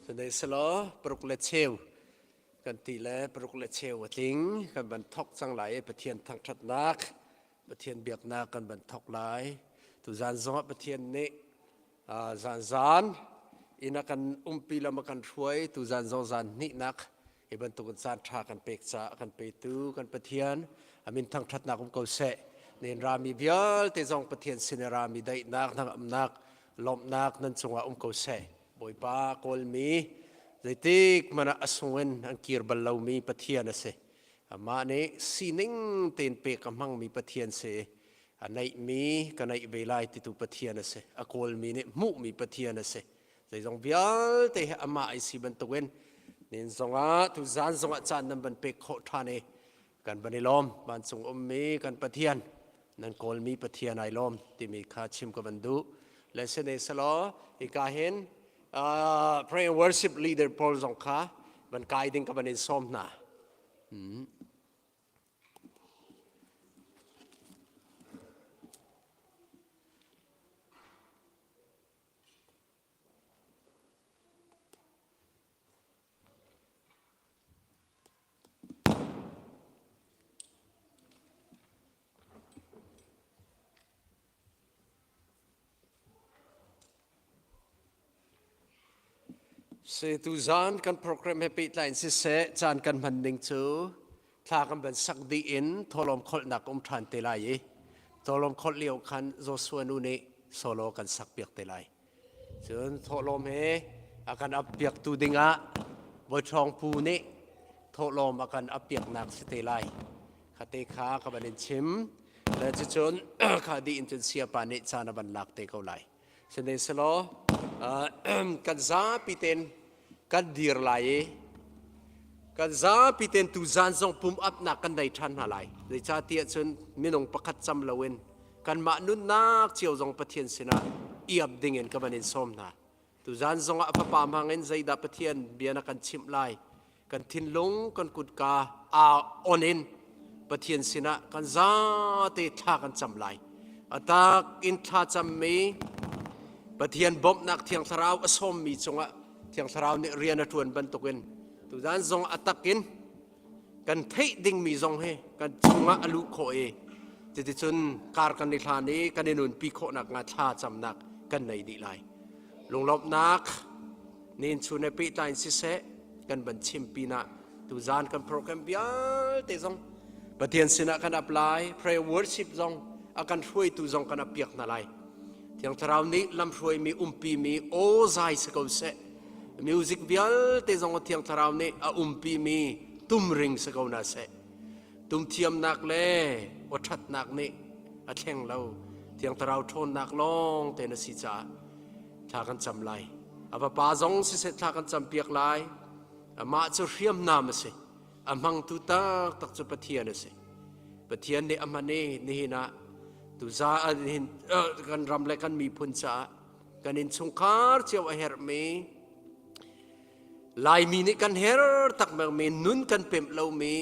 Sihmanhsehlaw paruk le cheu kan ti le paruk le cheu a tling kan van thok cang lai i Pathian thangṭhatnak Pathian biaknak kan van thok lai. Tuzan zongah Pathian nih zanzan inn a kan umpi lam a kan hruai tuzan zong zan hnihnak hi bantuk in caan ṭha kan pek caah kan petu kan Pathian a min thangṭhatnak um ko seh. Nen rami vialte zong Pathian sin i rami daihnak hnangamnak lawmhnak nan cungah um ko seh. Bawipa kawlmi zeitik hmanh ah a sung in an kir bal lomi Pathian a si. Amah nih sining tein pek a hmangmi Pathian si. A neihmi ka neih ve lai titu Pathian a si. A kawlmi nih hmuhmi Pathian a si. Zeizong vialte hi amah ai si bantukin nin zongah tuzan zongah caan nan van pek khawh ṭhan i kan van i lawm vancung ummi kan Pathian nan kawlmi Pathian ai lawm timi kha chim ka van duh le sene selaw hika hin uh, prayer worship leader pawl zong kha van kai ding ka van in sawm hna hmm. Tuzaan kan program he pehtlai in siseh caan kan hman ning cu thla kan van sak dih in thawhlawm kholhnak um ṭhan te lai i thawhlawm kholh lio khan Joshua nu nih solo kan sak piak te lai. Cun thawhlawm he a kan ap piaktu dingah Bawi Ṭhawng Pu nih thawhlawm a kan ap piaknak si te lai. Khate kha ka van in chim. Le cucun kha dih in cun siapa nih caan a van lak te ko lai. Sihmanhsehlaw kan zapi ten kan dir lai i kan zapi ten tuzan zong pum apnak kan nei ṭhan hna lai. Zeicahtiah cun minung pakhat cam loin kanmah nunnak cio zong Pathian sinah iap dingin ka van in sawm hna. Tuzan zongah a fapa hmangin zeidah Pathian bia na kan chimh lai? Kan thinlung kan kutka aa on in Pathian sinah kan zate thla kan cam lai. A tak in thla cammi Pathian bawmhnak Thiang Thlarau a sawmmi cungah Thiang Thlarau nih rian a ṭuan bantukin tuzan zong a tak in kan theih dingmi zong hi kan chungah a luh khawh i cuticun kar kan i hlan i kan i nunpi khawhnak hnga thla camnak kan nei dih lai. Lunglawmhnak nin chun he pehtlai in siseh kan van chim pinah tuzan kan program vialte zong Pathian sinah kan ap lai prayer worship zong a kan hruaitu zong kan ap piak hna lai Thiang Thlarau nih lamhruaimi umpimi aw zai si ko seh music vialte zong Thiang Thlarau nih a umpimi tumring si ko na seh tumthiamnak le aw ṭhatnak nih a thleng lo Thiang Thlarau ṭhawnnak lawng te na si caah thla kan cam lai a vapa zong siseh thla kan campiak lai amah cu hriamnam a si a hmangtu taktak cu Pathian a si Pathian nih a hman i nihin ah tuza nihin kan ram le kan miphun caah kan innchungkhar cio a herhmi Laimi nih kan her takmangmi nun kan pemh lomi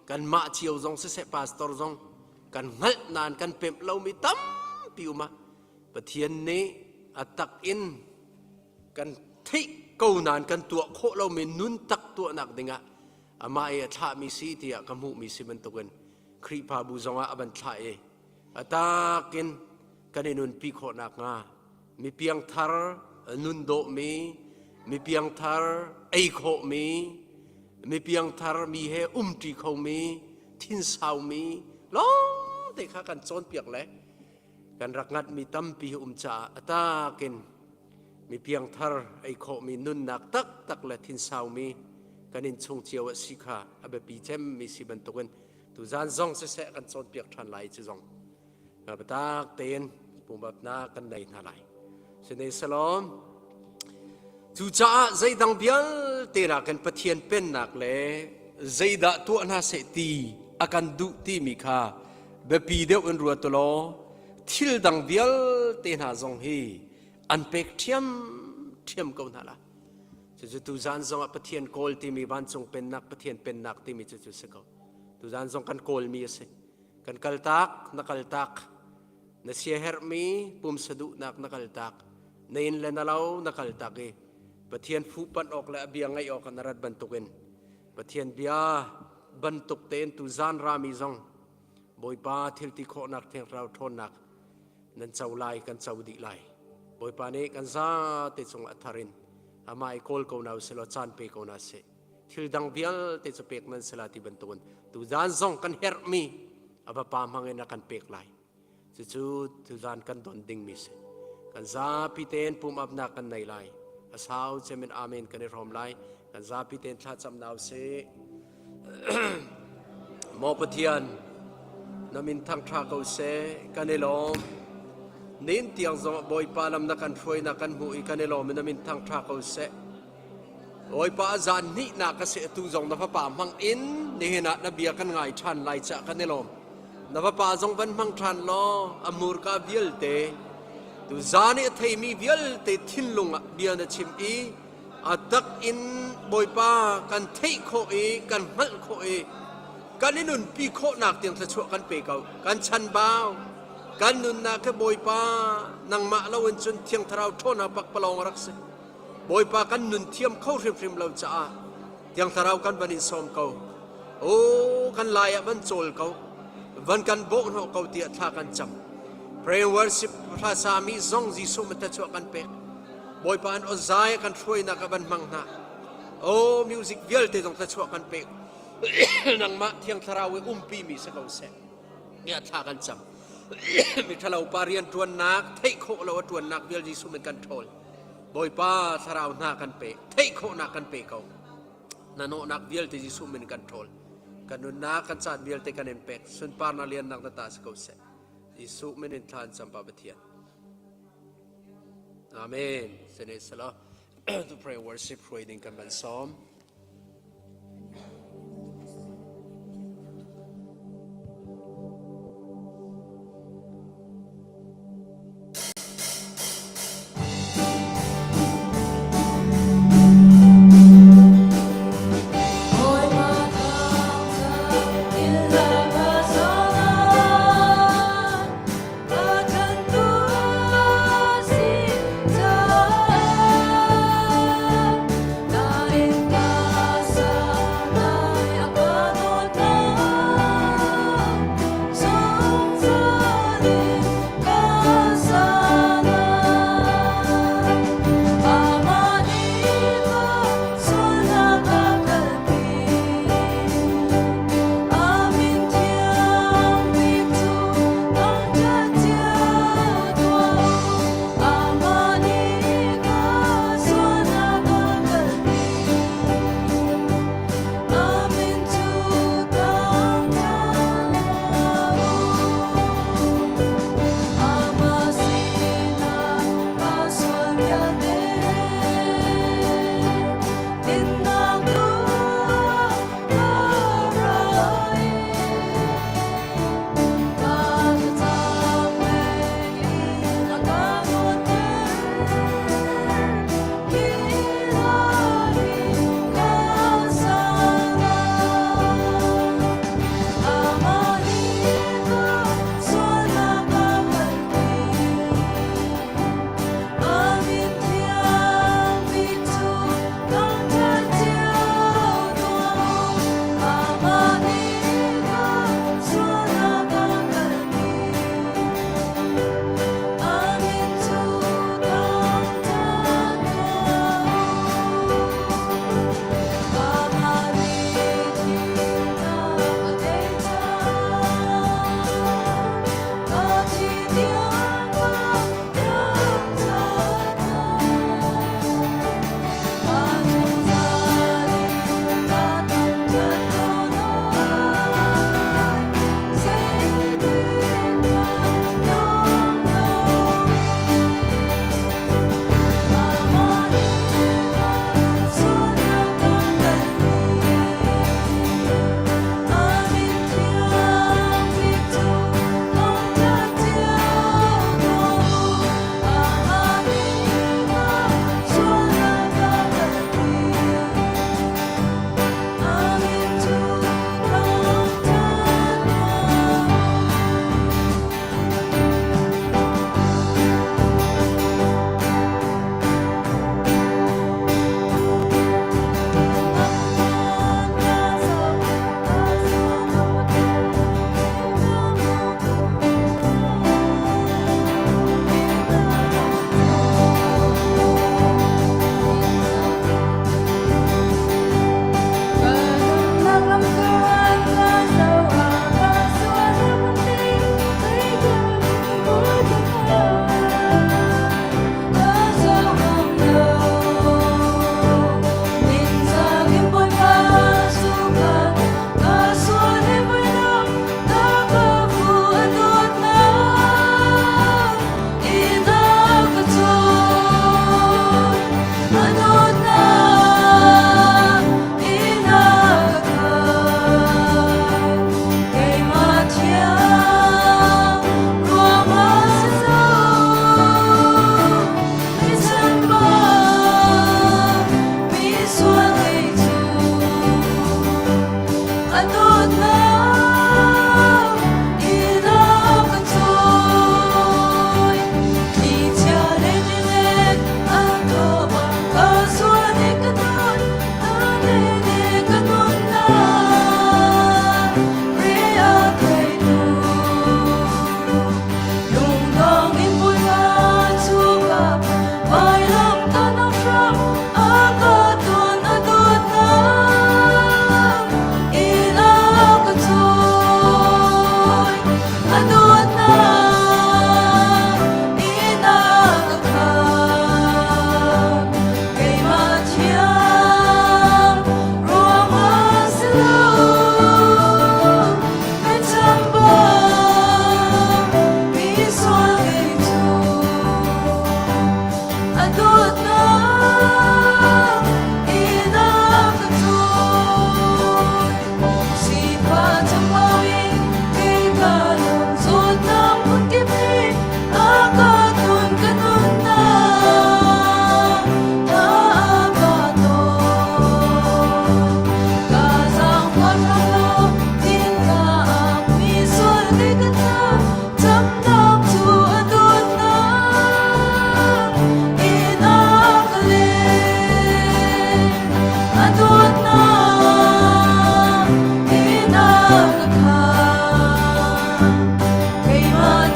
kanmah cio zong siseh pastor zong kan hngalh nain kan pemh lomi tampi um ah Pathian nih a tak in kan theih ko nain kan tuah khawh lomi nun tak tuahnak dingah amah i a thlahmi si tiah ka hmuhmi si bantukin Khrihfabu zongah a van thlah i a tak in kan i nunpi khawh nakhnga mi piangthar nun dawhmi mi piangthar ei khawhmi mi piangthar mi he umṭi khomi thinsaumi lawng te kha kan cawnpiak le kan rak ngatmi tampi um caah a takin mi piangthar ei khawhmi nunnak taktak le thinsaumi kan innchung cio a si kha a biapi cemmi si bantukin tuzan zong siseh kan cawnpiak ṭhan lai cu zong biatak tein pumapnak kan nei hna lai. Sinei salom cucaah zeidang vialte lah kan Pathian pennak le zeidah tuah hna seh ti a kan duh timi kha biapi deuh in ruat law thil dang vialte hna zong hi an pek ṭhiam ṭhiam ko hna la. Cucu tuzan zongah Pathian kawl timi vancung pennak Pathian pennak timi cu cu si ko. Tuzan zong kan kawlmi a si. Kan kaltak, na kaltak. Na siaherhmi pumsa duhnak na kaltak. Na inn le na lo na kaltak i. Pathian fuhpanh awk le a bia ngaih awk na rat bantukin Pathian bia bantuk tein tu zan rami zong Bawipa thil ti khawhnak thiangthlarau ṭhawnnak nan co lai kan co dih lai. Bawipa nih kan zate cung a thar in amah i kawl ko na usih law caan pe ko na sih. Thil dang vialte cu pek nan si la ti bantukin tuzan zong kan herhmi a vapa hmang in a kan pek lai. Cucu tuzan kan don dingmi si. Kan zapi tein pum apnak kan nei lai. A sau cemin amen kan i hrawm lai. Kan zapi tein thlacam na usih. Maw Pathian, na min thangṭha ko seh, kan i lawm. Nin tiang zong Bawipa lam na kan hruai na kan hmuh i kan i lawm i na min thangṭha ko seh. Bawipa zan hnihnak ka si atu zong na fapa hmang in nihin ah na bia kan ngai ṭhan lai cah kan i lawm. Na fapa zong van hmang ṭhan law a hmurka vialte tu zan i a theimi vialte thinlung ah bia na chim i a tak in Bawipa kan theih khawh i kan hngalh khawh i kan i nunpi khawhnak tiang thluachuah kan pe ko. Kan chanbau kan nunnak hi Bawipa nangmah lo in cun Thiang Thlarau ṭhawnnak pakpalawng a rak si. Bawipa kan nun thiam kho hrimhrim lo caah Thiang Thlarau kan van in sawm ko. O kan lai ah van cawl ko. Van kan bawh hnawh ko tiah thla kan cam. Pray and worship hla sami zong Jesuh thluachuah kan pek. Bawipa an awzai kan hruainak ah van hmang hna. O music vialte zong thluachuah kan pek. Nangmah Thiang Thlarau i umpi mi si ko seh. Nia thla kan cam. Miṭhalo pa rian ṭuannak theih khawh lo a ṭuannak vial Jesuh min kan ṭhawl. Bawipa thlarau hna kan pe theih khawhnak kan pe ko na nawhnak vialte Jesuh min kan ṭhawl kan nunnak kan caan vialte kan in pek sunparnak liannak na ta si ko seh Jesuh min in thla an cam pa Pathian Amen sene sala to pray worship hruai ding kan van sawm Bawipa.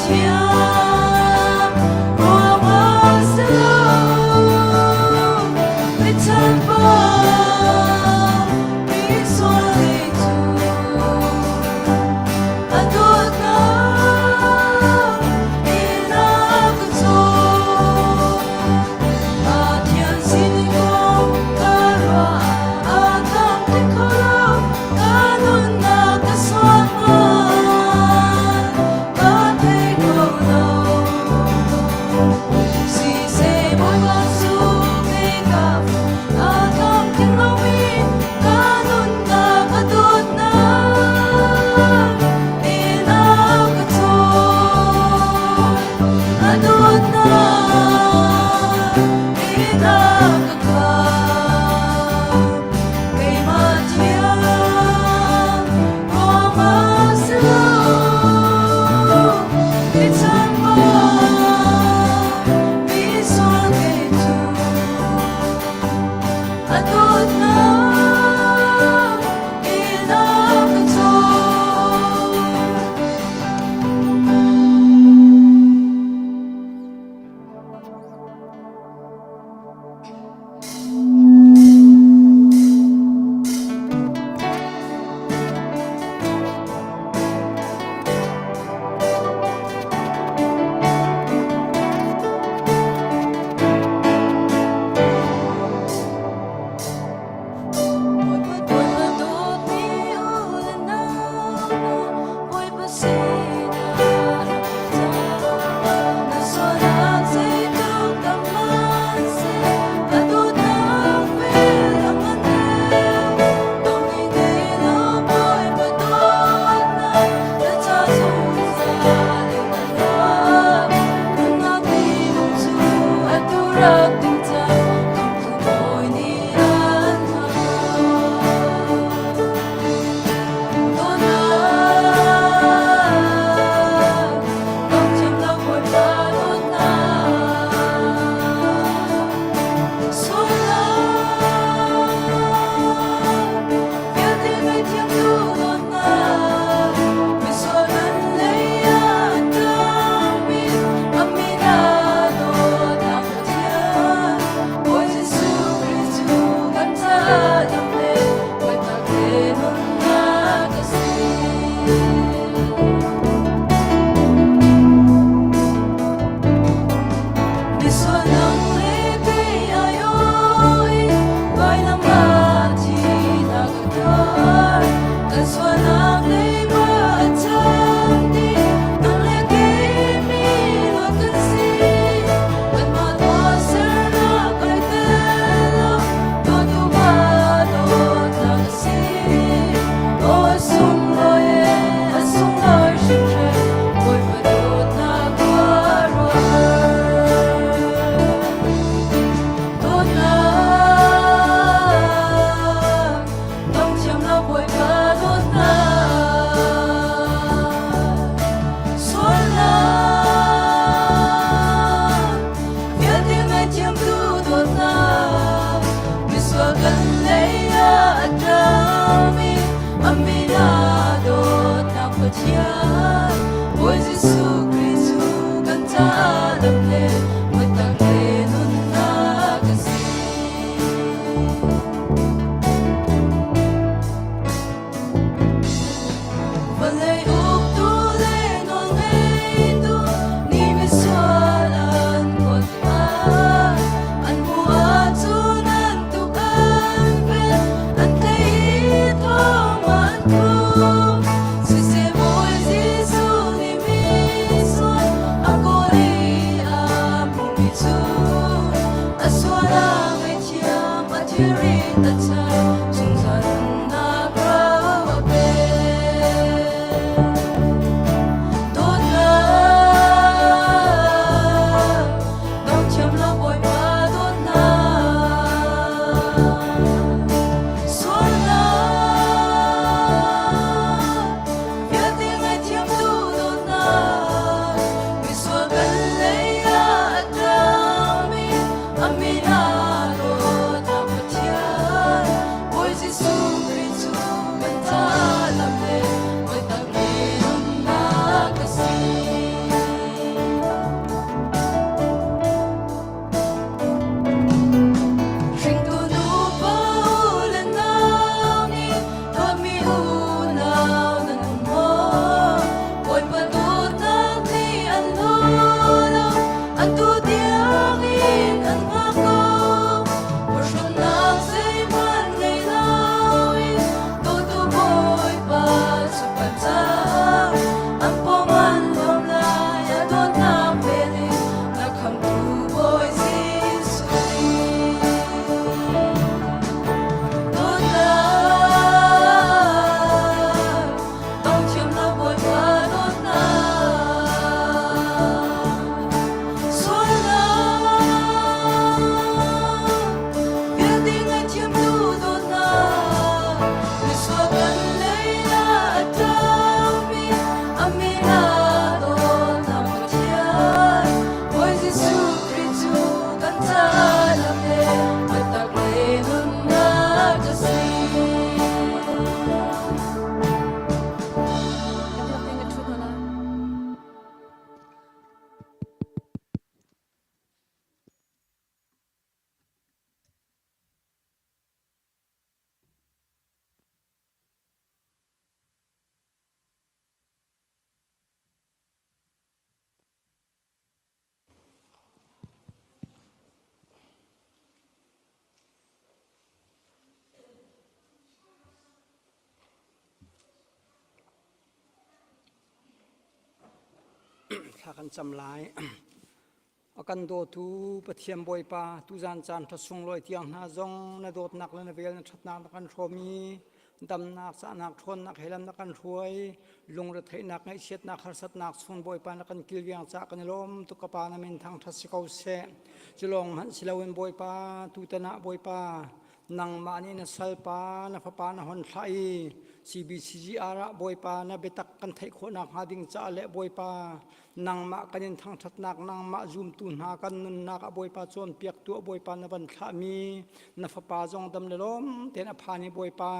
Thiam ruangah si lo, mi mi sual cu a dawtnak in a ka cawm. Pathian sin kong ka ruah a tam ti kho lo, ka nunnak ka sual hmanh ka thei ko lo. Thla kan cam lai. A kan dawtu Pathian Bawipa, tuzan caan ṭha sunglawi tiang hna zong na dawtnak le na vel na ṭhatnak na kan hrawm i damnak, cahnak, ṭhawnnak he lam na kan hruai. Lungretheihnak, ngaihchiatnak, harsatnak chung Bawipa na kan kilveng caah kan i lawm tuk ka Pa na min thangṭhat si ko seh. Cu lawng hmanh si loin Bawipa, tutan ah Bawipa, nangmah nih na salpa na fapa na hon thlah i CBCGR ah Bawipa na biatak kan theih khawhnak hnga ding caah le Bawipa nangmah kan in thangṭhatnak nangmah zumtu hna kan nunnak ah Bawipa cawnpiaktu ah Bawipa na van thlahmi na fapa zong dam le lawm tein a phan i Bawipa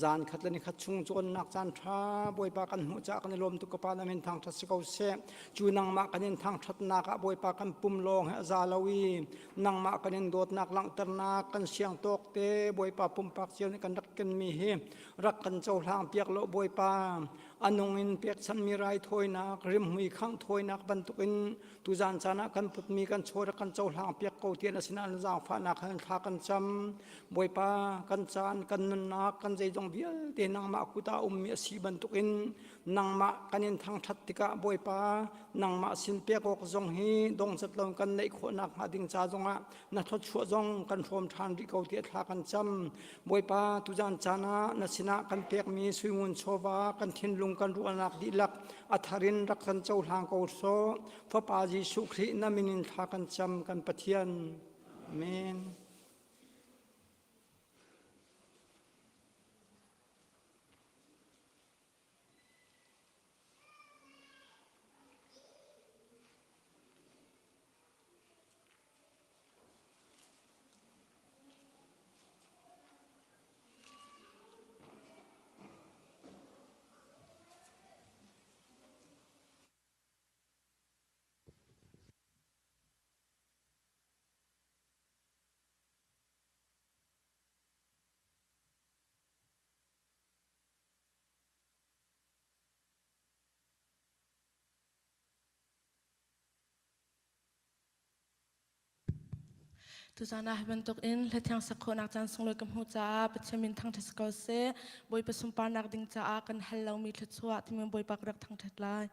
zan khat le ni khat chung cawnnak caan ṭha Bawipa kan hmuh caah kan i lawm tuk ka pa na min thangṭhat si ko seh. Cu nangmah kan in thangṭhatnak ah Bawipa kan pum lawng he a za lo i nangmah kan in dawtnak langhternak kan siang tawk te Bawipa pumpak cio nih kan rak kenmi hi rak kan cohlang piak lo Bawipa. A nung in pekchanhmi raithawinak rimhmui khangh thawinak bantukin tuzan caan ah kan putmi kan chaw rak kan cohlang piak ko tiah na sinah na zaangfahnak han thla kan cam. Bawipa, kan caan kan nunnak kan zeizong vialte nangmah kut ah ummi a si bantukin nangmah kan in thangṭhat tikah Bawipa, nangmah sin pek awk zong hi dongcat lo kan neih khawhnak hnga ding ca zongah na thluachuah zong kan hrawm ṭhan rih ko tiah thla kan cam. Bawipa, tuzan caan ah na sinah kan pekmi suingun chawva kan thinlung kan ruahnak dihlak a thar in rak kan cohlang ko sawh. Fapa Jesuh Khrih na min in thla kan cam kan Pathian. Amen. Tuzan ah hi bantuk in hlathiang sak khawhnak caan sunglawi ka hmuh caah Pathian min thangṭhat si ko seh. Bawipa sunparnak ding caah kan hal lomi thluachuah timi Bawipa ka rak thangṭhat lai.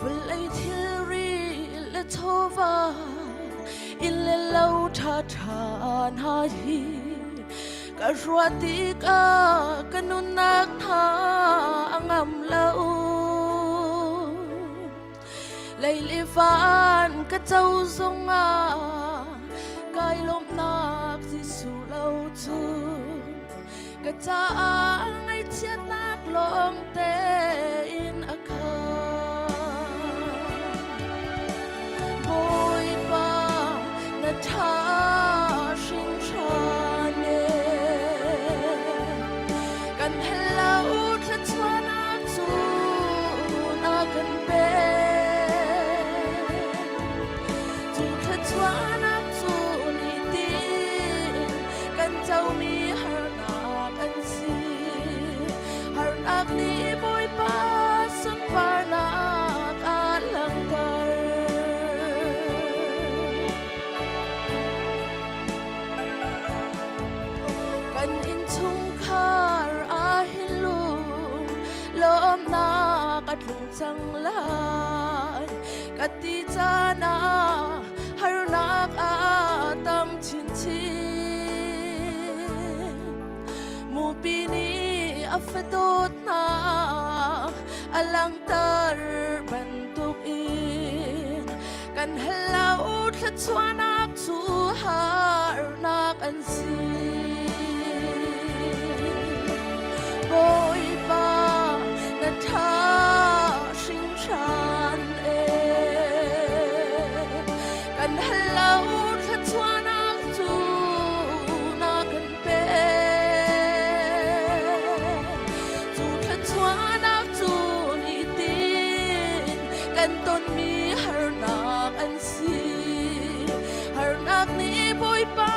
Vawlei thilri le chawva inn le lo ṭhaṭha hna hi ka ruah tikah ka nunnak hna a ngam lo. Lei le van ka co zongah kai lawmhnak Jesuh lo cu ka caah ngaihchiatnak lawng tein a khat. Bawipa na ṭha hringhran e kan hello thluachuahnak cu na kan pek. Cu thluachuahnak cu nitin kan comi harnak an si. Harnak nih Bawipa sunparnak a langhter. Kan innchungkhar ah hin lung lawmnak a tlung cang lai. Ka ti caan ah harnak a tam chinchin. Mupi nih a fadawtnak a langhter bantuk in kan halo thluachuahnak cu harnak an si. Bawipa na ṭha hringhran e kan halo thluachuahnak cu na kan Cu thluachuahnak cu nitin kan tonmi harnak an si. Harnak nih Bawipa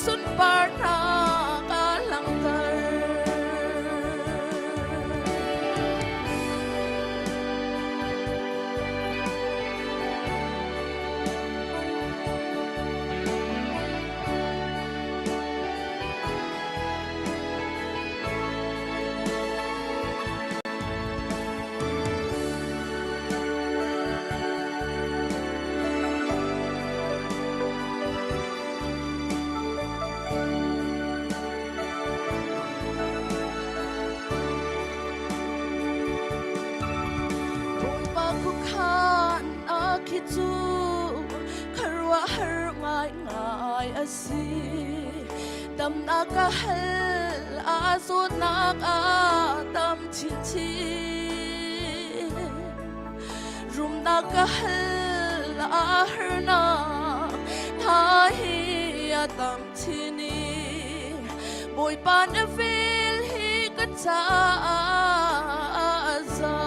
sunparnak a langhter. khan a khi cu khuaruahhar ngaingai a si. Damnak ka hal a zawtnak a tam chinchin. Rumnak ka hal a harnak hna hi a tam chin i Bawipa na vel hi ka caah a za.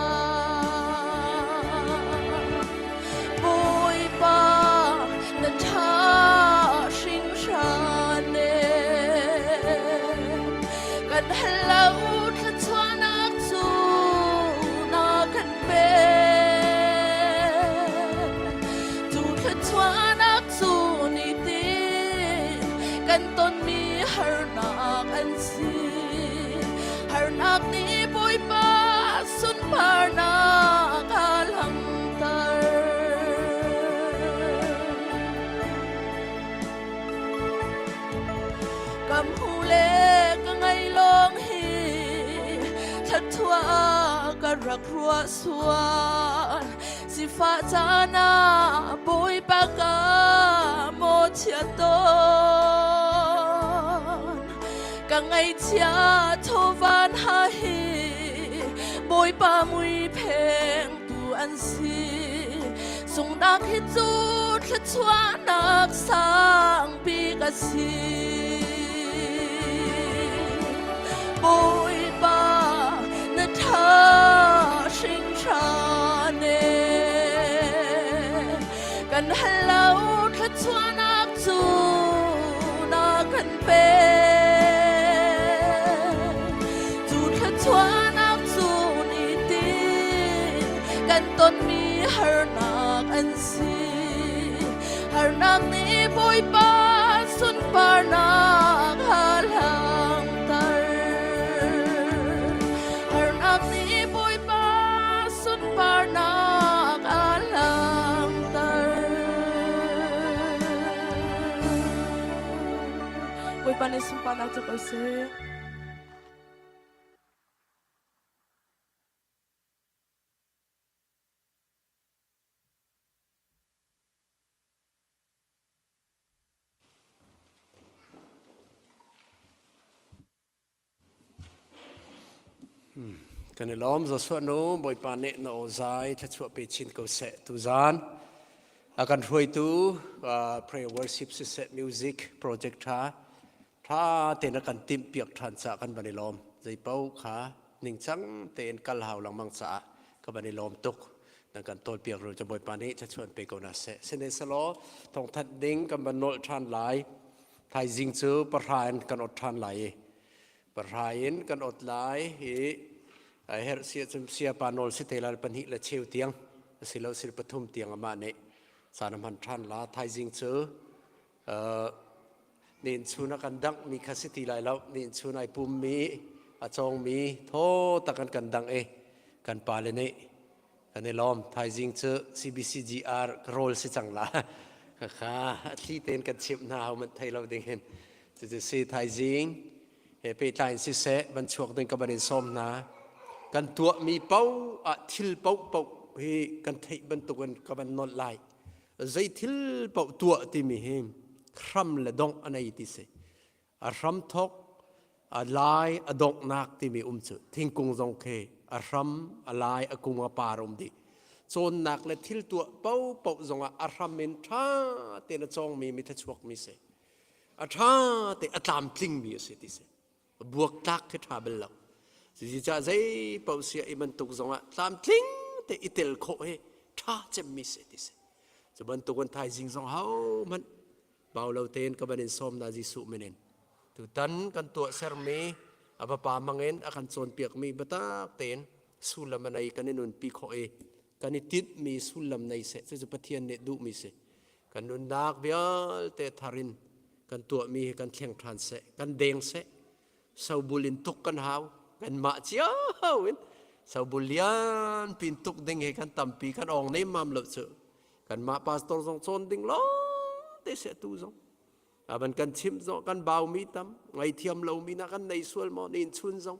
Bawipa na ṭha hringhran e. Kan hal lo thluachuahnak cu na kan pek. Cu thluachuahnak cu nitin kan tonmi harnak an si. Harnak nih Bawipa sunparnak a langhter. Kam hu le ka ngei lawng hi thluachuah ka rak ruah sual. Sifah caan ah Bawipa ka mawhchiat tawn. Ka ngaihchia chawvan ha hi Bawipa mui phengtu an si. Sungnak hi cu thluachuahnak sangpi ka si. Bawipa na ṭha hringhran e. Kan hal lo thluachuahnak cu na kan pek. Cu thluachuahnak cu nitin kan tonmi harnak an si. Harnak nih Bawipa sunparnak a langhter. Harnak nih Bawipa sunparnak a langhter. Bawipa nih sunparnak cu ko seh. Kan i lawm Joshua nu Bawipa nih na aw zai thluachuah pe chin ko seh tuzan a kan hruaitu prayer worship siseh music project tha tha tein a kan timh piak than caah kan van i lawm zeipaoh kha ningcang tein kal hau lengmang caah ka van i lawm tuk nan kan tawlpiak ru ca Bawipa nih thluachuah pe ko na seh sihmanhsehlaw thawngthanh ding kan van nolh ṭhan lai thaizing cu pahra in kan ot ṭhan lai i pahra in kan ot lai i herh sia cun sia pa nawl si te lai pahnih le cheu tiang asilo sil pathum tiang amah nih caan a hman ṭhan la thaizing cu nin chun a kan dangh mi kha si ti lai lo nin chun ai pum mi a cawng mi thaw tak an kan dangh i kan pale nih kan i lawm thaizing cu CBCGR rawl si cang la kha a thli tein kan chimh hna ho man thei lo ding hin cucu si thaizing he pehtlai in siseh van chuak ding ka van in sawm hna kan tuah mi pau ah thil pau pau hi kan theih bantukin ka van nolh lai Zei thil paoh tuah timi hi hram le dongh a nei ti si. A hram thok, a lai, a donghnak timi um cu thingkung zong khi a hram, a lai, a kung, a par um dih. Cawnnak le thil tuah paohpaoh zongah a hram in ṭha tein a cawngmi mi thluachuakmi si. A ṭha te a tlamtlingmi a si ti si. Buaktlak khi ṭha bal lo. Cucaah zei paoh sia i bantuk zongah tlamtling te i tel khawh hi ṭha cemmi si ti si. Cu bantuk in thaizing zong hohmanh bau lo tein ka van in sawm na Jesuh min in. Tutan kan tuah sermi a vapa hmangin a kan cawnpiakmi biatak tein sullam a nei kan i nunpi khawh i kan i tinhmi sullam nei seh cucu Pathian nih duhmi si. Kan nunnak vialte thar in kan tuahmi hi kan thleng ṭhan seh, kan deng seh. Sobul in tuk kan hau, kanmah cio in sobul lian pin tuk ding hi kan tampi kan ong nemmam lo cu. Kanmah pastor zong cawn ding lawng te seh tu zong. Aban kan chim zong kan baumi tam, ngaithiam lomi na kan nei sual maw nin chun zong.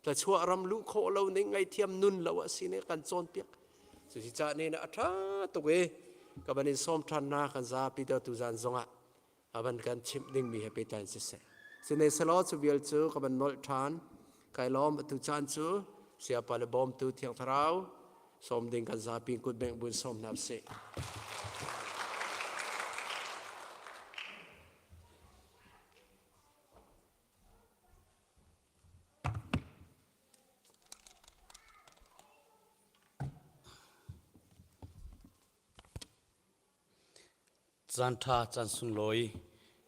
Tlachuah ram luh khawh lo ning ngaithiam nun lo a si ne kan cawnpiak. Cusi cah ne na a ṭha tuk i ka ban in sawm ṭhan hna kan zapi te tuzan zongah a van kan chimh dingmi he pehtlai in siseh. Sine selaw cu vial cu ka van nolh ṭhan. Kai lawm atu caan cu siapa le bawmtu Thiang Thlarau sawm ding kan zapi kut bengh buin sawm hna usih. Caan ṭha, caan sunglawi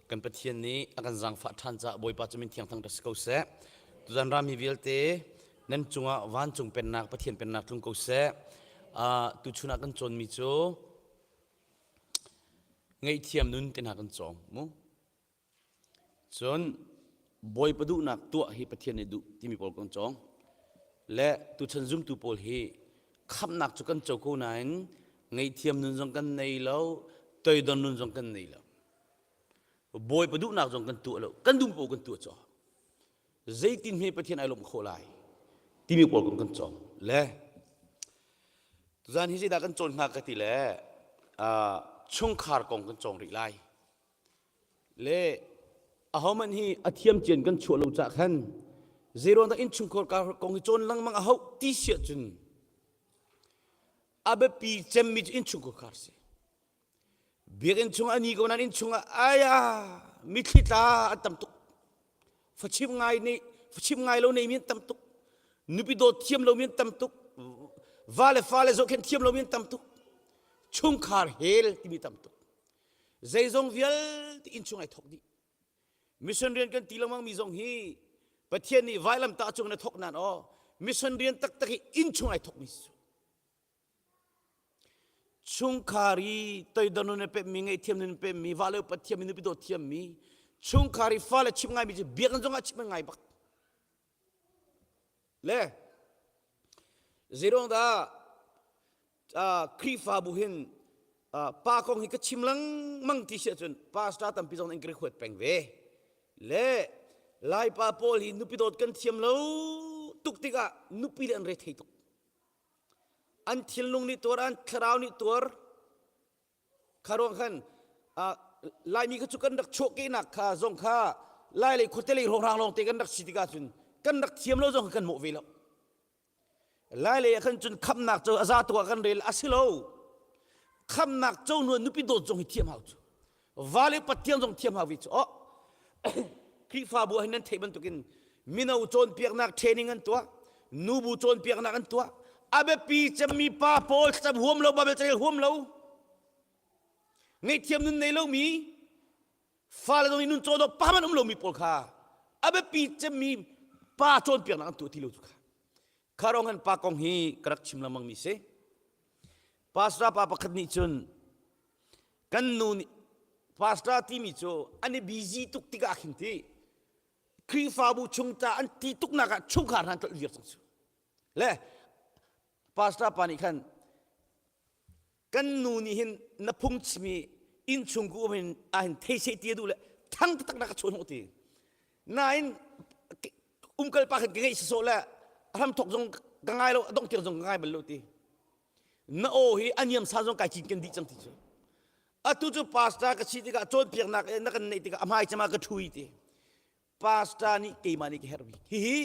kan Pathian nih a kan zaangfah ṭhan caah Bawipa cu min thiang thangṭhat si ko seh. Tuzan rami vialte nan cungah vancung pennak Pathian pennak tlung ko seh. Uh, tuchun ah kan cawnmi cu ngaihthiam nun te hna kan cawng mu. Cun Bawipa duhnak tuah hi Pathian nih duh timi pawl kan cawng. Le tuchan zumtu pawl hi khamhnak cu kan co ko nain ngaihthiam nun zong kan nei lo, toidor nun zong kan nei lo. Bawipa duhnak zong kan tuah lo, kan duh paoh kan tuah caw. Zeitin hme Pathian ai lawmh khawh lai timi pawl kong kan cawng. Le tuzan hi zeidah kan cawn hnga ka ti le uh, chungkhar kong kan cawng rih lai. Le ahohmanh hi a thiam cian kan chuah lo cah khan zeiruang dah innchungkhar kong hi cawn lengmang a hauh ti siah cun a biapi cemmi cu innchungkhar khar si. Biakinn chung a ni ko nain innchung ah aya mithli tla an tam tuk. Fachim ngai nih fachim ngai lo nei mi an tam tuk. Nupi dawt thiam lo mi an tam tuk. Va le fa le zohkhenh thiam lo mi an tam tuk. Chungkhar hel timi tam tuk. Zeizong vialte innchung ai thok dih. Mission rian kan ti lengmang mi zong hi Pathian nih vailamtah cung na thok nan aw mission rian taktak hi innchung ai thok mi si. Chungkhar i toidor nun a pemmi, ngaihthiam nun a pemmi, vale upat thiammi, nupi dawt thiammi, chungkhar i fale chimh ngaimi cu biakinn zongah chimh an ngai bak. Le zeiruang dah Khrihfabu hin pa kong hi ka chim lengmang ti si ahcun pastor tampi zong in ka record peng ve. Le Laipa pawl hi nupi dawt kan thiam lo tuk tikah nupi le an re thei tuk. An thinlung nih tuar, an thlarau nih tuar. Kha ruang khan Laimi kha cu kan rak chuahkehnak kha zong kha Lai lei khuate lei hrawnghrang lawng te kan rak si tikah cun kan rak thiam lo zong kha kan mawh ve lo. Lai lei ah khan cun khamnak cu a za tuk ah kan rel a si lo. Khamnak co nuan nupi dawt zong hi thiam hau cu. Va le pathian zong thiam hau ve cu. Oh. Khrihfabu ah hin nan theih bantukin mino cawnpiaknak training an tuah, nubu cawnpiaknak an tuah. A biapi cemmi pa pawl thlacam huam lo, Bible carel huam lo, ngaihthiam nun nei lomi, fale zong nih nun cawn awk pa man um lomi pawl kha a biapi cemmi pa cawnpiaknak an tuah ti lo cu kha. Kha rong han pa kong hi ka rak chim lengmang mi si. Pastor pa pakhat nih cun kan nu nih pastor timi cu an i busy tuk tikah khin ti Khrihfabu chung ta an ti tuknak ah chungkhar hna an tlolh viar cang cu. Le pastor pa nih khan kan nu nih hin na phungchimi innchung ku um hin ah hin thei seh ti a duh le thang taktak na ka chuah hnawh ti nain umkal pa khan ka ngeih sawsawh le a hram thok zong ka ngai lo a dongh tiang zong ka ngai bal lo ti na aw hi a niam san zong kai cinken dih cang ti cu atu cu pastor ka si tikah cawnpiaknak na kan neih tikah a hmai cema ka ṭhui ti pastor nih keimah nih ka herh bik hihi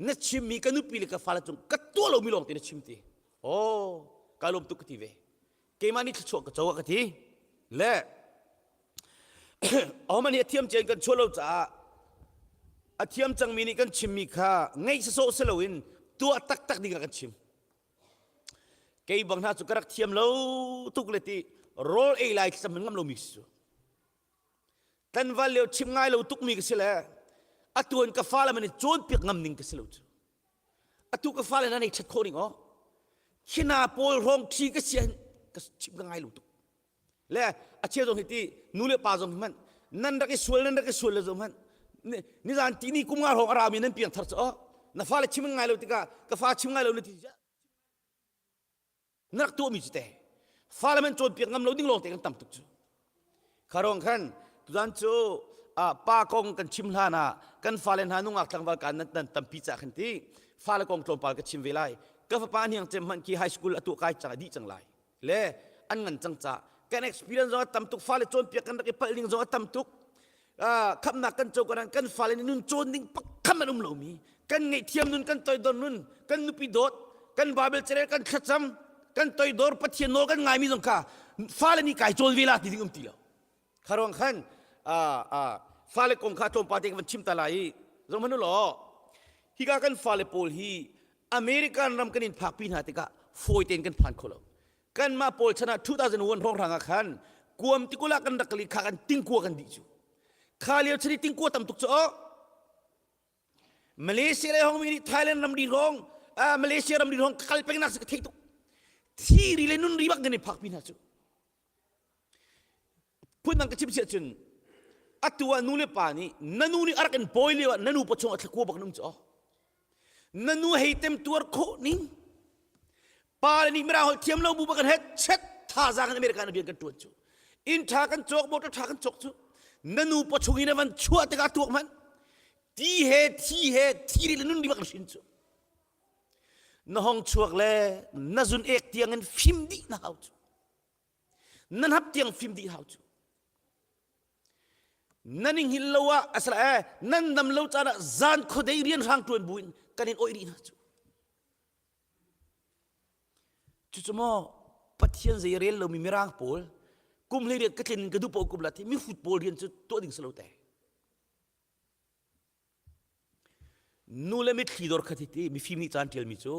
na chimmi ka nupi le ka fale cung ka tuah lomi lawng te na chim ti oh ka lawm tuk ka ti ve keimah nih thluachuah ka co ka ti le ahohmanh nih a thiam cian kan chuah lo caah a thiam cangmi nih kan chimmi kha ngaih sawsawh si loin tuah taktak ding ah kan chim kei bang hna cu ka rak thiam lo tuk le ti rawl ei lai thlacam ngam lomi si cu Tlanval lio chim ngai lo tukmi ka si le atu in ka fale man in cawnpiak ngam ning ka si lo cu. Atu ka fale na nei ṭhat khawh ning aw. Khina pawl hrawng ṭhi ka si hin ka chim ka ngai lo tuk. Le a cheu zong hi ti nu le pa zong hi hmanh nan rak i sual nan rak i sual le zong hmanh nizan tini kum nga hrawng a rami nan piang thar cu aw na fale chim ngai lo tikah ka fa chim ngai lo na ti na rak tuahmi cu te fale man cawnpiak ngam lo ding lawng te kan tam tuk cu kharong khan tuzan cu pa kong kan chim hlan ah kan fale hna nungak tlangval kan nan tampi ca khan ti. Fale kong tlawmpal ka chim ve lai. Ka fapa hniang cem hmanh khi high school a tuah kai cang dih cang lai. Le an ngan cang ca. Kan experience zong a tam tuk. Fale cawnpiak kan rak i palh ding zong a tam tuk. Khamnak kan co kan kan fale nih nun cawn ding pakhat an um lomi. Kan ngaihthiam nun, kan toidor nun, kan nupi dawt, kan Bible carel, kan thlacam, kan toidor Pathian nawl kan ngaimi zong kha fale nih kai cawn ve la ti ding um ti lo. Kha ruang khan fale kong kha tlawmpal te ka van chim ta lai i zong hmanh u law hika kan fale pawl hi American ram kan in phakpi hna tikah fawi tein kan phan kho lo. Kanmah pawl chan ah 2001 hrawnghrang ah khan kuam tikul ah kan rak kal i kha kan tingkua kan dih cu. Kha lio chan i tingkua tam tuk cu oh Malaysia le hong mi nih Thailand ramri hrawng Malaysia ramri hrawng kal peng nak si ka thei tuk. Thi ri le nun ri bak kan i phakpi hna cu. Phundang ka chim siah cun atu ah nu le pa nih na nu nih a rak in pawi lio ah na nu pawchung a thlakua bak na um cu na nu hei tem tuar khawh ning pa le nih mirang holh thiam lo bu bak kan het chet thazaang in America na rian kan tuan cu inn tha kan cawk motor tha kan cawk cu na nu pawchung in a van chuah tikah tuak hmanh ti he thi he thi ri le nun ri bak na hrin cu na hong chuak le na zun ek tiang in fim dih na hau cu Na hnap tiang fim dih hau cu. Nan i hngilh lo ah asala eh nan dam lo caan ah zan khuadei rian hrang ṭuan buin kan in oih rih hna cu. Cucu maw Pathian zei rel lomi mirang pawl kum hlei rian ka tlin ka duh paoh kum la ti mihrut pawl rian cu tuah ding si lo te. Nu le mitthli dor khat hi ti mifim nih caan ṭialmi cu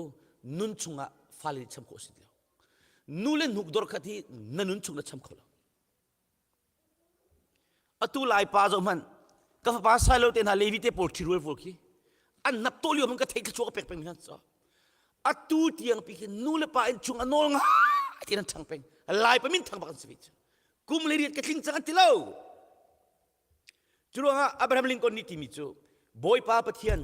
nun chungah fale nih cham khawh a si ti lo. Nu le hnuk dor khat hi na nun chung na cham kho lo. Atu lai pa zoh hmanh ka fapa Silo te hna Levi te pawl ṭhirual pawl khi an hnap to lio hmanh ka thei thluachuah ka pek peng hna cu. Atu tiang pi khi nu le pa in chung a nawl ngai ti an ṭhang peng. Lai pa min thang bak an si ve cu. Kum le riat ka tling cang an ti lo. Curuangah Abraham Lincoln nih timi cu Bawipa Pathian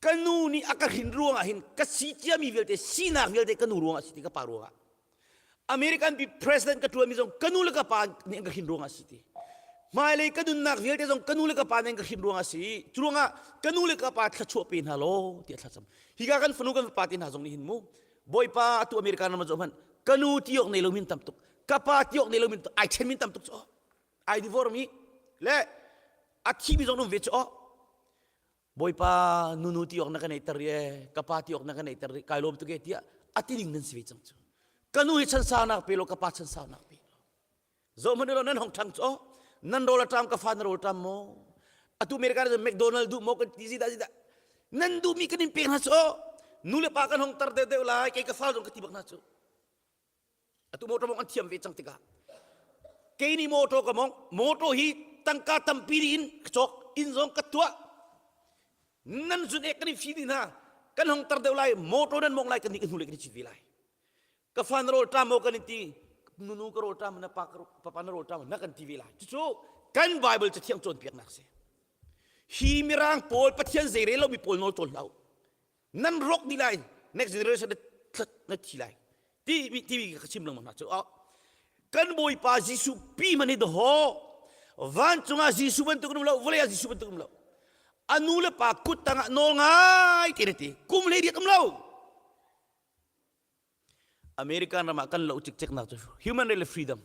ka nu nih a ka hrin ruangah hin ka si ciami vialte sinak vialte ka nu ruangah si ti ka pa ruangah American pi president ka ṭuanmi zong ka nu le ka pa nih an ka hrin ruangah si ti hmailei ka nunnak vialte zong ka nu le ka pa nih an ka hrin ruangah si cu ruangah ka nu le ka pa thluachuah pe hna law tiah thlacam hika kan fanu kan fapa te hna zong nih hin mu Bawipa atu American ram ah hmanh ka nu ti awk nei lo min tam tuk ka pa ti awk nei lo min ai ṭhen min tam tuk cu ai divorce mi le a thi mi zong um ve cu bawipa nunu ti awk na ka neih ter ye ka pa ti awk na ka neih ter kai lawm tuk e tiah a ti ding nan si ve cang cu ka nu hi chan sau nak pe lo ka pa chan sau nak pe lo zo hmanh lo nan hong ṭhang cu nan rawl a ṭam ka fa na rawl ṭam maw atu America na McDonald duh maw kan ti zida zida nan duh mi kan in pek hna cu nu le pa kan hong tar deuh deuh lai kei ka fal zong ka ti bak hna cu Atu motor mong an thiam ve cang tikah kei nih motor ka mong motor hi tangka tampi in ka cawk inn zong ka tuah nan zun ek kan i fi dih hna kan hong tar deuh lai motor nan mong lai kan nih kan hnu le kan i cit ve lai ka fa na rawl ṭam maw kan in ti nunu ka rawl ṭam na pa papa na rawl ṭam na kan ti ve lai cucu kan Bible cathiang cawnpiaknak si hi mirang pawl Pathian zei rel lomi pawl nawl cawl hlah u nan rawk dih lai next generation na thi lai ti ti ka chim lengmang hna cu kan bawipa Jesuh pi man hi daw vancung ah Jesuh bantuk um lo vawlei ah Jesuh bantuk um lo a nu le pa kut tangah nawl ngai te na ti kum hlei riat um lo American ram ah kan lo cikcek nak cu human right le freedom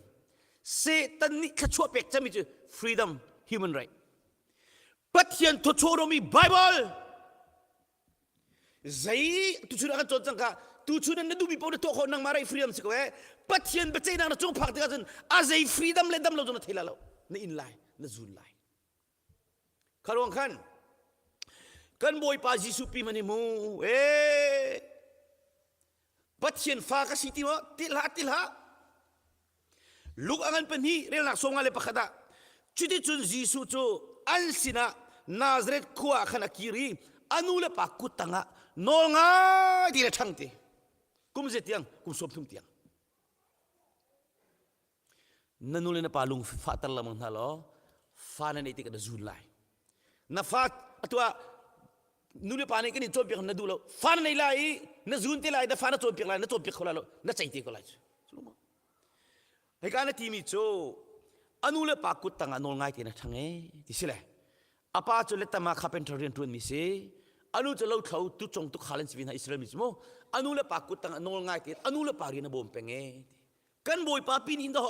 Satan nih thluachuah pek cami cu freedom human right Pathian thawchuah romi Bible zei tuchun ah kan cawn cang kha tuchun na duhmi paoh na tuah khawh nangmah right freedom si ko eh Pathian biaceihnak na cung phak tikah cun a zei freedom le dam lo cu na thei lai lo na in lai na zun lai kha ruang khan kan Bawipa Jesuh pi man hi mu eh Pathian fa ka si ti maw ti hlah ti hlah Luke a ngan pahnih relnak 51 ah cuticun Jesuh cu an sinah Nazareth khua ah khan a kir i a nu le pa kut tangah nawl ngai ti le ṭhang ti kum zei tiang kum 30 tiang na nu le na pa lung fahter lengmang hna law fa na neih tikah na zun lai na fa atu ah nu le pa nih kan in cawnpiak na duh lo fa na nei lai i na zun te lai na fa na cawnpiak lai na cawnpiak kho lai lo na cei te ko lai cu Hika na timi cu a nu le pa kut tangah nawl ngai te na ṭhang e ti si le a pa cu letama carpenter rian ṭuanmi si. Anu cu lothlo tucong tukhal an si ve hna Israel mi cu mu. Anu le pa kut tang ah nawl ngai tein anu le pa rian a bawm peng e. Kan bawipa pi nih dah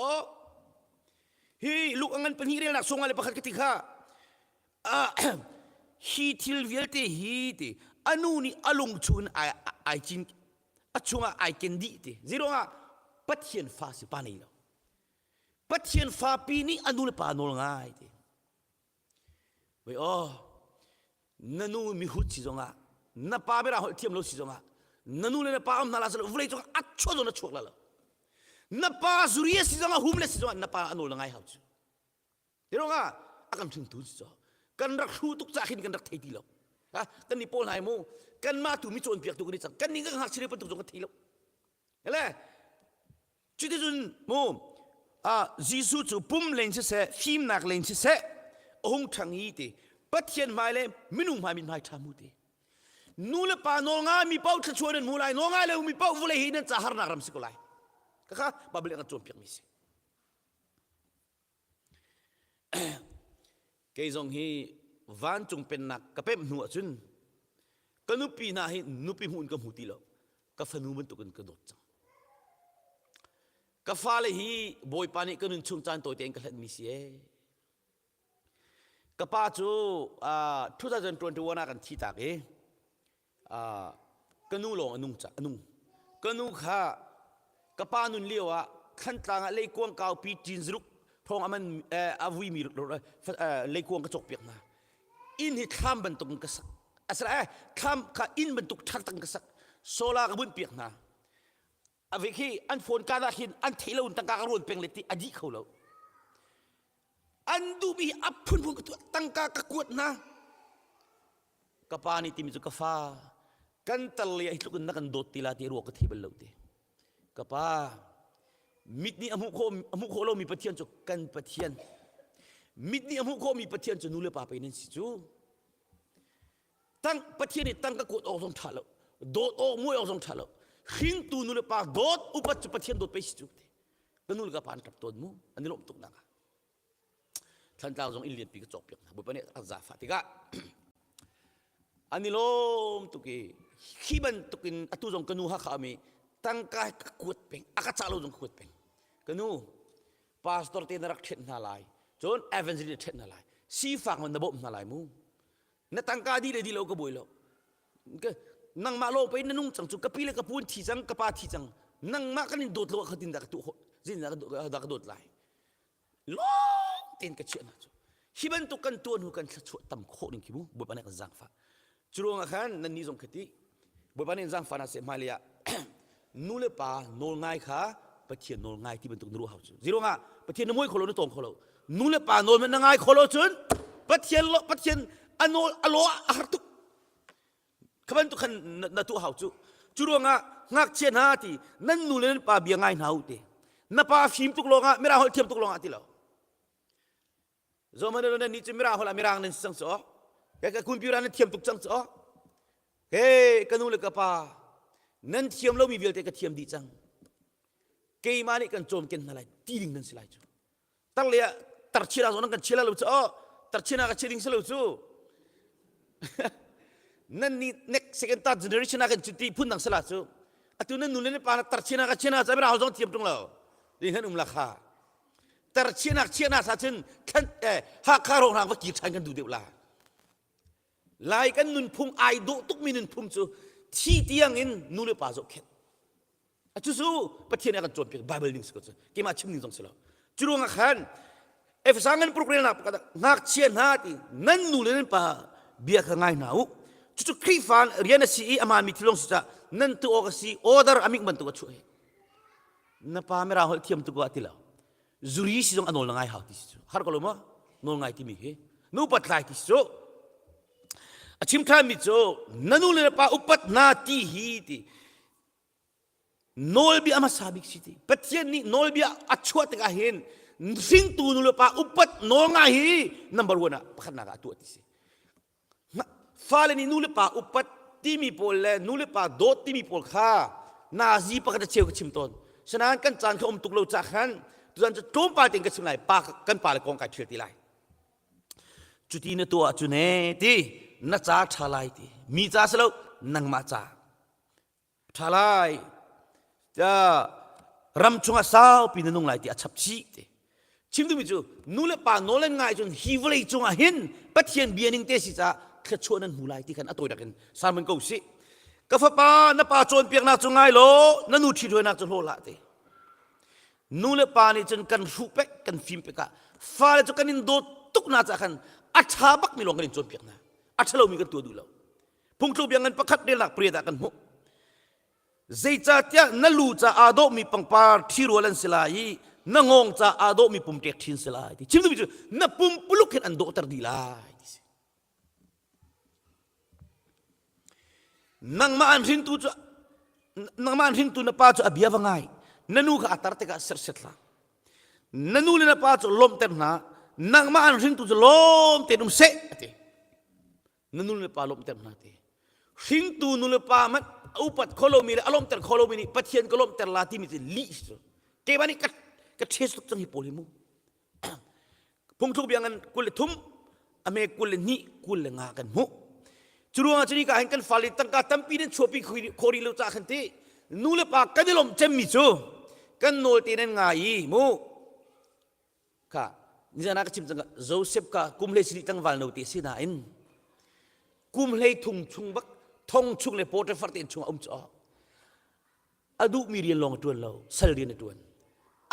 hi luk a ngan pahnih relnak sung le pakhat ka ti kha hi thil vialte hi ti anu nih a lung chung ai ai cin a chungah ai ken dih ti zeiruangah Pathian fa si pa nei lo Pathian fa pi nih a nu le pa nawl ngai ti Wei aw, na nu mihut si zongah, na pa bera holh thiam lo si zongah, na nu le na pa um hna la salo vulei cung a chuah zong na chuak la lo. Na pa zuria si zongah hum le si zongah na pa a nawl na ngai hau cu. Tironga a kan hringtu si cho. Kan rak hru tuk ca khin kan rak thei ti lo. Ha kan ni pawl hna mu kan mah tu mi cawnpiak tu kan ni cang. Kan ni kan ngakchia bantuk zong kan thei lo. Hele Cuticun mu Jesuh cu pum len siseh fimnak len siseh a hung ṭhang i ti Pathian hmai le minung hmai mithmai ṭha mu ti nu le pa nawl ngai mi paoh thluachuah nan hmu lai nawl ngai lo mi paoh vawlei hi nan ca harnak ram si ko lai kha Bible nih a kan cawnpiak mi si Kei zong hi vancung pennak ka pemh hnu ahcun ka nupi hna hi nupi hmuh in ka hmu ti lo. Ka fanu bantukin ka dawt cang. Ka fale hi Bawipa nih ka nun chung caan tawi tein ka hlenhmi si ee. Ka pa cu uh, 2021 ah kan thi tak i ka nu lawng a nung a nung. Ka nu kha ka pa nun lio ah Thantlang ah leikuang kaupi ṭin zuruk thawng a man a vuimi leikuang ka cawkpiak hna. Inn hi thlam bantuk in ka sak. Asala eh thlam kha inn bantuk ṭha tak in ka sak. Solar ka bunh piak hna. A ve khi an phone ka dah khin an theih lo in tangka ka rawn peng le ti a dih kho lo. An duhmi a phunphun ka tuah tangka ka kuat hna. Ka pa nih timi cu ka fa kan tal le hi tluk in na kan dawt ti la ti ruak ka thei bal lo ti. Ka pa mit nih a hmuh khawh a hmuh khawh lomi Pathian cu kan Pathian. Mit nih a hmuh khawhmi Pathian cu nu le pa pei nan si cu. Tang Pathian nih tangka kuat awk zong ṭha lo. Dawt awk muai awk zong ṭha lo. Hringtu nu le pa dawt upat cu Pathian dawt pei si cu ti. Ka nu le ka pa an ṭap tawn mu. An i lawmh tuk nak ah. Thlantlang zong inn lianpi ka cawkpiak hna. Bawipa nih a zaangfah tikah an i lawm tuk i khi bantuk in atu zong ka nu Hakha um i tangka ka kuat peng a ka cah lo zong ka kuat peng ka nu pastor te na rak ṭhenh hna lai cun evangelist na ṭhenh hna lai sifak man na bawmh hna lai mu na tangka dih le dih lo ka buai lo nangmah lawng pei na nung cang cu ka pi le ka pu an thi cang ka pa thi cang nangmah kan in dawt lo ah khatin dah ka tuah zin dah ka dawt lai lawng tein ka chiah hna cu hi bantuk kan tuah hnu kan thluachuah tam khawh ning khi mu bawipa nih kan zaangfah cu ruangah khan nan nih zong khati bawipa nih zaangfah hna seh hmailei ah nu le pa nawl ngai kha pathian nawl ngai ti bantuk na ruah hau cu ziruangah pathian na muai kho lo na tawng kho lo nu le pa nawl na ngai kho lo cun pathian lo pathian a nawl a law a har tuk Kha bantuk khan na tuah hau cu. Cu ruangah ngakchia hna ti nan nu le nan pa bia ngai hna u ti. Na pa fim tuk lawngah mirang holh thiam tuk lawngah ti lo. Zohman nan nih cu mirang holh ah mirang nan si cang cu. Ka computer nan thiam tuk cang cu. He ka nu le ka pa nan thiam lomi vialte ka thiam dih cang. Keimah nih kan cawmken hna lai ti ding nan si lai cu. Tar le ah tar chia zong nan kan chia lo cu oh tar chia ka chia ding si lo cu nan ni next second third generation ah kan cu ti phun dang sala cu atu nan nu le nan pa na tar chia na ka chia na ca zong thiam tung lo ding han um la kha tar chia nak chia na sa cun thlan eh hakha rong rang va kir than kan du deuh la lai kan nunphung ai dawh tuk mi nunphung cu thi tiang in nu le pa zohkhenh Cucu Pathian nih a kan cawnpiak Bible ning si ko cu. Keimah chim ning zong si lo. Cu ruangah khan Efesa ngan paruk relnak pakhat ah ngakchia hna ti nan nu le nan pa bia kha ngai hna u. Cucu Khrihfa rian a si i amah mi thil lawng si caah nan tu awk a si order a mik bantuk a chuah hi. Na pa mirang holh thiam tuk ah ti lo. Zuri si zong a nawl na ngai hau ti si cu. Har ko lo maw? Nawl ngai timi hi. Nu pat lai ti si cu. A chim ṭhanmi cu na nu le na pa upat hna ti hi ti Nawlbia hmasa bik si ti. Pathian nih nawlbia a chuah tikah hin hringtu nu le pa upat nawl ngai hi number one ah pakhatnak ah a tuah ti si. Fale nih nu le pa upat timi pawl le nu le pa dawt timi pawl kha nazi pakhat a cheu ka chim tawn. Sinain kan caan kha um tuk lo ca khan tuzan cu tlawmpal tein ka chim lai pa kan pa le kong kai ṭhial ti lai. Cuti na tuah ahcun ee ti. Na ca ṭha lai ti. Mi ca si lo, nangmah ca. Ṭha lai. Ram chungah saupi na nung lai ti a chap chih ti. Chim duhmi cu nu le pa nawl an ngai cun hi vawlei cungah hin Pathian bia ning te si caah thluachuah nan hmu lai ti khan a tawinak in sermon ko sih. Ka fapa na pa cawnpiaknak cu ngai law na nu ṭhithruainak cu hlaw hlah ti. Nu le pa nih cun kan hruh pek kan fim pek ah fale cu kan in dawt tuk na caah khan a ṭha bakmi lawng kan in cawnpiak hna. A ṭhalomi kan tuah duh lo. Phungthluk bia ngan pakhat relnak pariat ah kan hmuh. Zeicahtiah na lu ca aa dawhmi pangpar ṭhirual an si lai i na ngawng ca aa dawhmi pumṭek ṭhin si lai ti chim duhmi cu na pumpuluk hin an dawhter dih lai ti si. Nangmah an hrintu cu nangmah an hrintu na pa cu a bia va ngai na nu kha a tar tikah sersiat hlah na nu le na pa cu lawmhter hna nangmah an hringtu cu lawm tein um seh a ti na nu le pa lawmhter hna ti hringtu nu le pa hmanh a upat kho lomi le a lawmhter kho lomi nih Pathian ka lawmhter la timi cu lih si cu keimah nih ka ka ṭhes tuk cang hi pawl hi mu phungthluk bia ngan 23 a me 22 25 kan hmuh cu ruangah cu nika hin kan fale tangka tampi nan chuahpi kho rih lo ca khan ti nu le pa kan i lawmh cemmi cu kan nawl te nan ngai i mu Kha nizan ah ka chim cang Joseph ka kum hlei sarih tlangval no te si nain kum hlei thung chung bak thong chung le Potiphar te chung a um cu a duhmi rian lawng a ṭuan lo sal rian a ṭuan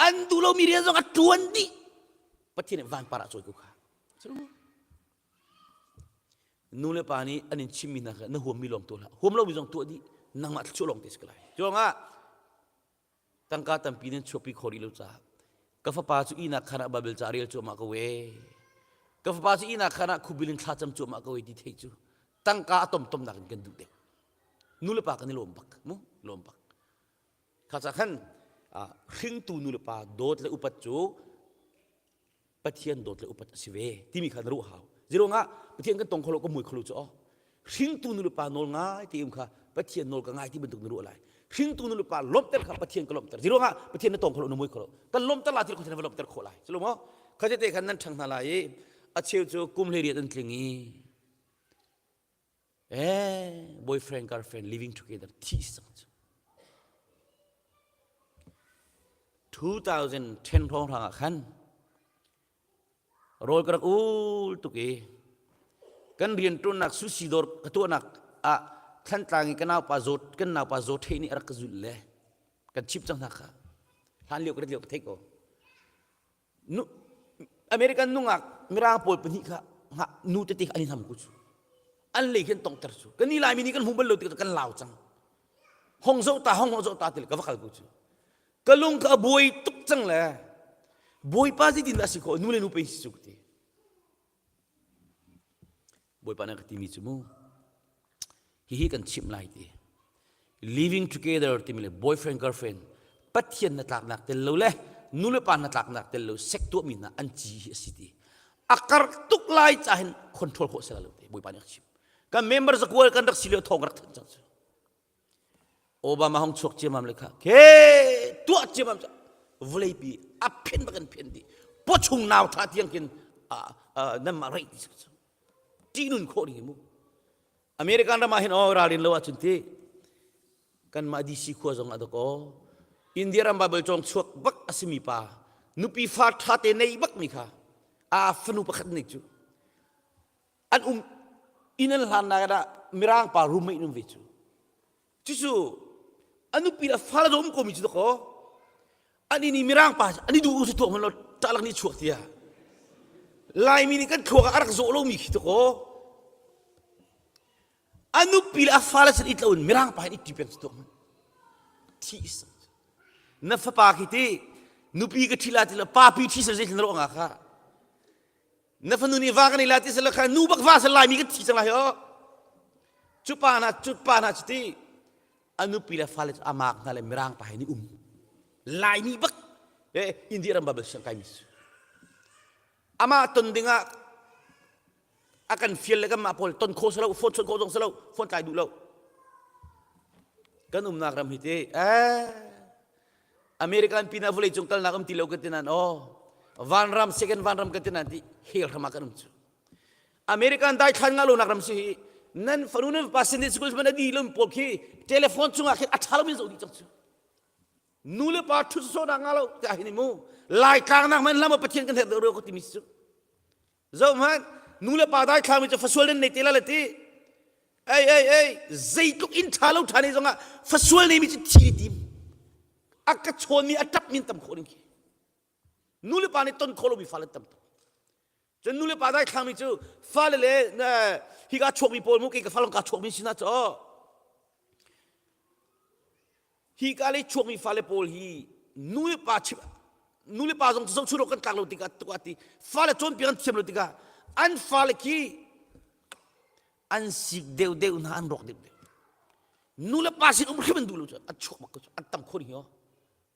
an duh lomi rian zong a ṭuan dih Pathian nih vanpar ah cawi ko kha nu le pa nih an in chimmi hna kha na huammi lawng tuah hlah huam lomi zong tuah dih nangmah thluachuah lawng te si ko lai cuangah tangka tampi nan chuahpi kho rih lo caah ka fapa cu ihnak khan ah Baibal ca rel cuahmah ko e ka fapa cu ihnak khan ah khubil in thlacam cuahmah ko e ti theih cu tangka a tomtom nak in kan duh deuh nu le pa kan i lawm bak mu lawm bak kha ca khan hringtu nu le pa dawt le upat cu Pathian dawt le upat a si ve timi kha na ruah hau. Zeiruangah Pathian kan tong kho lo ka mui kho lo cu aw. Hringtu nu le pa nawl ngai ti um kha Pathian nawl ka ngai ti bantuk na ruah lai. Hringtu nu le pa lawmhter kha Pathian ka lawmhter. Zeiruangah Pathian na tong kho lo na mui kho lo. Kan lawmhter la ti kho na va lawmhter khawh lai. Culo maw? Kha te khan nan ṭhang hna lai i a cheu cu kum 18 an tling i eh boyfriend girlfriend living together thi cang cu 2010 hrawng hrang ah khan rawl ka rak ul tuk i kan rian ṭuannak sushi dawr ka tuahnak ah Thlantlang i ka naupa zawt kan naupa zawt thei nih a rak ka zulh le kan chip cang hna kha hlan lio ka rat lio ka theih ko Nu, American nungak mirang pawl pahnih kha nga nu tete an i hnam ku cu an lei khin tongter cu kan ni laimi nih kan hmu bal lo ti kan lau cang hong zoh ta hong hong zoh ta ti ka va kal ku cu ka lung ka a buai tuk cang le bawipa zeitin dah si khawh nu le nu pe si cu ka ti Bawipa nih a ka timi cu mu hihi kan chimh lai ti living together timi le boyfriend girlfriend Pathian na tlaknak tel lo le nu le pa na tlaknak tel lo sek tuahmi hna an ci hi a si ti a kar tuk lai ca hin control khawh sela lo ti Bawipa nih a chim kan member zakual kan rak si lio thawng rak thanh cang cu Obama hong chuak ciamam le kha ke tuah ciamam vawleipi a phen bak an phen dih pawchung nau tha tiang kin nan mah reih ti ṭih nun khawh ding mu American ram ah hin oh ralrin lo ahcun ti kanmah DC khua zong ah dakaw India ram Bible cawng chuak bak a simi pa nupi fa ṭha te nei bak mi kha a fanu pakhat nih cu an um inn an hlannak ah mirang pa roommate um ve cu cucu a nupi le fale um komi cu dakaw an inn i mirang pa an i duh su tuah hman lo ṭalak nih chuak tiah laimi nih kan thluak ah a rak zawh lomi khi dakaw a nupi le a fale sin i tlo in mirang pa hin i ṭi peng cu tuah hman thi na fapa khi ti nupi ka ṭhi la ti la papi ṭhi sel zei thil na ruah nga kha Na fanu nih va kan ei la ti sala kha nu bak va sal laimi kan thi cang lai ho. Cu pa hna cu pa hna cu ti a nupi le fale cu amak hna le mirang pa he ni um. Laimi bak eh India ram babel siang kai mi su. Amah ton dingah a kan fial le kan mah pawl ton kho salo phone chon kho zong salo phone tlai duh lo. Kan umnak ram hi ti eh American pinah vawlei cung kalnak um ti lo kan ti nan aw vanram second vanram kan ti nan ti hell hram ah kan um cu. American daithlan nga lonak ram si hi nan fanu nan fapa Sunday school man a di lo pawl khi telephone chungah khin a ṭha lomi zoh dih cang cu. Nu le pa ṭhut sawhnak nga lo ti ah hin mu Laitlang nak man lam Pathian kan herh deuh rua ko timi cu. Zoh hmanh nu le pa daithlang mi cu fasual nan nei te la le ti. Ei ei ei zeitluk in ṭha lo ṭha nei zongah fasual nei mi cu thi tim. A ka chawn mi a ṭap min tam khawh ding khi. Nu le pa nih ton khawh lomi fale tam tuk. Cun nu le pa daithlangmi cu fale le hika chuakmi pawl mu kei ka falong ka chuakmi sinah cu hika le chuakmi fale pawl hi nu le pa chim nu le pa zong zohchun awk kan tlak lo tikah tuk ti fale cawnpiak an thiam lo tikah an fale khi an sik deuh deuh hna an rawk deuh deuh nu le pa sin um hrim an duh lo cu an chuak bak ko cu an tam khon hi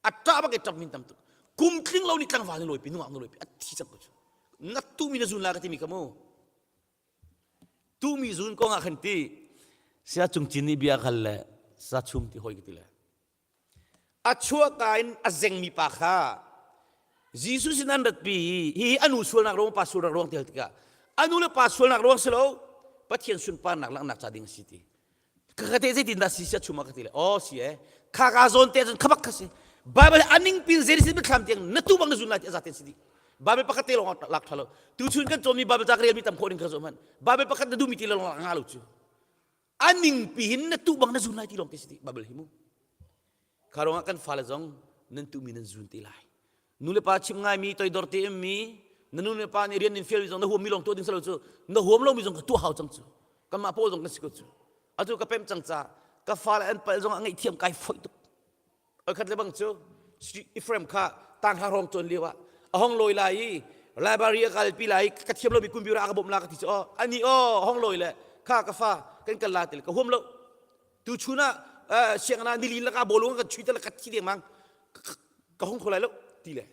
a ṭah bak i ṭap min tam tuk kum tling lo nih tlangval na lawipi nungak na lawipi a thi cang ko cu na tumi na zun la ka timi kha mu tumi zun kong ah khan ti sia cung cin nih bia khal le sa chum ti hoi ka ti le a chuahka in a zengmi pa kha Jesuh sin an ratpi hi hi anu sualnak ruang pa sualnak ruang ti tikah anu le pa sualnak ruang si lo Pathian sunparnak langhnak ca ding si ti ka te zeitin dah si sia chuma ka ti le oh si e kha ka zawn te cun khabak kha si bible aning pin zei sin thlam tiang na tu bang na zun lai ti azat ten si di bible pakhat te lawng lak thalo tu chun kan cawmi bible ca ka rel mi tam khawh ding kha zo man bible pakhat na duh mi ti lawng nga lo chu aning pi hin na tu bang na zun lai ti lawng te si di bible hi mu kha ruangah kan fale zong nan tu mi nan zun te lai nu le pa chim ngaimi toidor te mi na nu le pa nih rian in fial mi zong na huam mi lawng tuah ding salo cu na huam lo mi zong ka tuah hau cang cu kanmah pawl zong kan si ko cu atu ka pem cang ca ka fale an palh zong a ngaihthiam kai foih tuk khat le bang cu Ephraim kha tang ha rong cawn lio ah a hong lawi lai i library a kalpi lai ka thiam lomi computer a ka bawmh la ka ti cu oh ani oh hong lawi le kha ka fa kan kal la til ka huam lo tu chun ah sianginn ah nilin laka bawlung kan chui te le ka thi deng mang ka hung kho lai lo ti le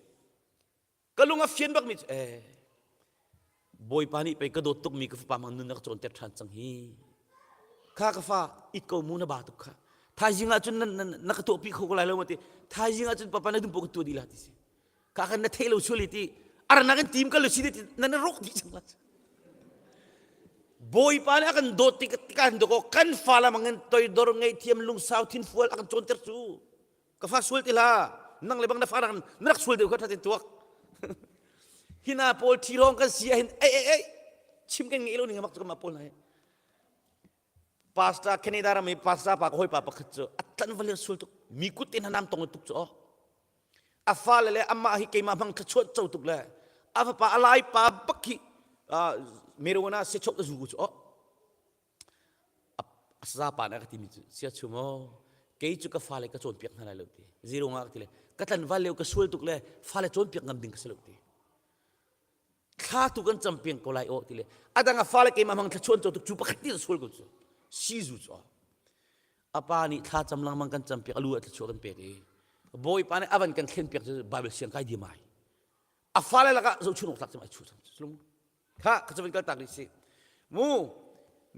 ka lung a fian bak mi cu eh bawipa nih pei ka dawt tuk mi ka fapa mang nun na ka cawnter ṭhan cang hi kha ka fa it ko mu na ba tuk kha thaizing ah cun na ka tuahpi kho ko lai lo ma ti thaizing ah cun papa na dumpo ka tuah dih la ti si ka kan na theih lo sual ti arana kan tim kal lo si ti na na rok dih cang la bawipa nih a kan dawt tik kan dawt kan fa la mangin toidor ngaihthiam lungsau thinfual a kan cawnter cu ka fa sual ti hlah nang le bang na fa rak na rak sual deuh kha thatin tuak hina pawl thi lawng kan si ah hin ei ei ei chim kan ngei lo ning mak cu ma pawl na pastor Canada ram i pastor pa ka hawi pa pakhat cu a tlan va lian sual tuk mi kut in hanam tong tuk cu a fale le amah hi keimah hmang thlachuat co tuk le a fapa a lai pa bak hi marijuana se chok zu cu a saza pa na ka timi cu sia chum aw kei cu ka fale ka cawnpiak hna lai lo ti zero nga ka ti le ka tlanval lio ka sual tuk le fale cawnpiak ngam ding ka si lo ti thla tu kan campiang ko lai aw ti le adang a fale keimah hmang thlachuan co tuk cu pakhat ti sual ko cu sizu cu a pa nih thla cam lengmang kan campiak a lu ah thluachuah kan pek i bawipa nih avan kan thlen piak cu bible siang kai di mai a fale lakah zohchun awk tlak cem ai chu cang Kha ka cavin kal tak rih si. Mu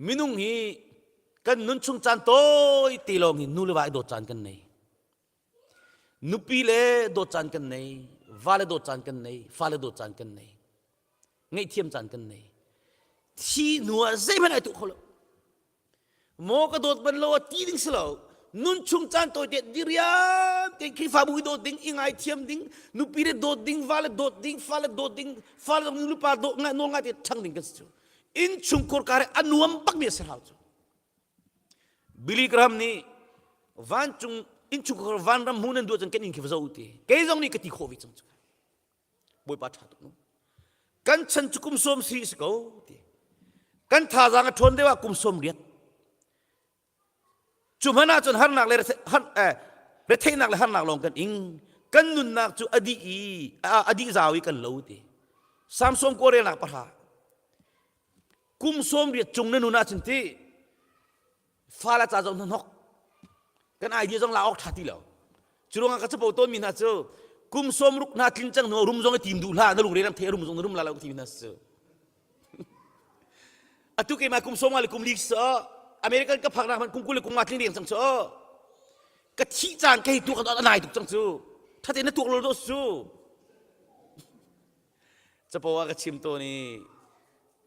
minung hi kan nun chung caan tawi te lawng hi nu le va i dawt caan kan nei. Nupi le dawt caan kan nei, va le dawt caan kan nei, fa le dawt caan kan nei. Ngaihthiam caan kan nei. Thi hnu ah zeihmanh ai tuh kho lo. Maw ka dawt ban lo ti ding si lo. Nun chung caan tawi te diriam te Khrihfabu i dawt ding, i ngaithiam ding, nupi le dawt ding, va le dawt ding, fa le dawt ding, fa le nu pa dawt ngai nawl ngai te ṭhang ding kan si cu. Inn chungkhur kar a nuam bak mi a si hau cu. Billy Graham nih vancung innchungkhar vanram hmu nan duh cun kan inn khi va zoh u ti. Kei zong nih ka ti khawh ve cang cu. Bawipa ṭha tuk nu. Kan chan cu kum sawm si si ko ti. Kan thazaang a ṭhawn deuh ah kum sawm riat. Cu hmanh ah cun harnak le retheihnak le harnak lawng kan ing. Kan nunnak cu a dih i a dih zau i kan lo ti. Samson kawlrelnak pahra. Kum sawm riat cung na nun ahcun ti fala ca zong hnok kan idea zong la awk ṭha ti lo cu ruangah ka capo tawnmi hna cu kum sawm ruk hna tlin cang hnu rum zong i tim duh hlah na lungre ram the rum zong na rum la lo ka ti hna cu atu keimah kum sawm nga le kum li so American ka phak nak hmanh kum 20 le kum nga tling deng cang cu ka thih caan ka hei tuak a nai tuk cang cu thate na tuak lo do su capo ah ka chim tawn i.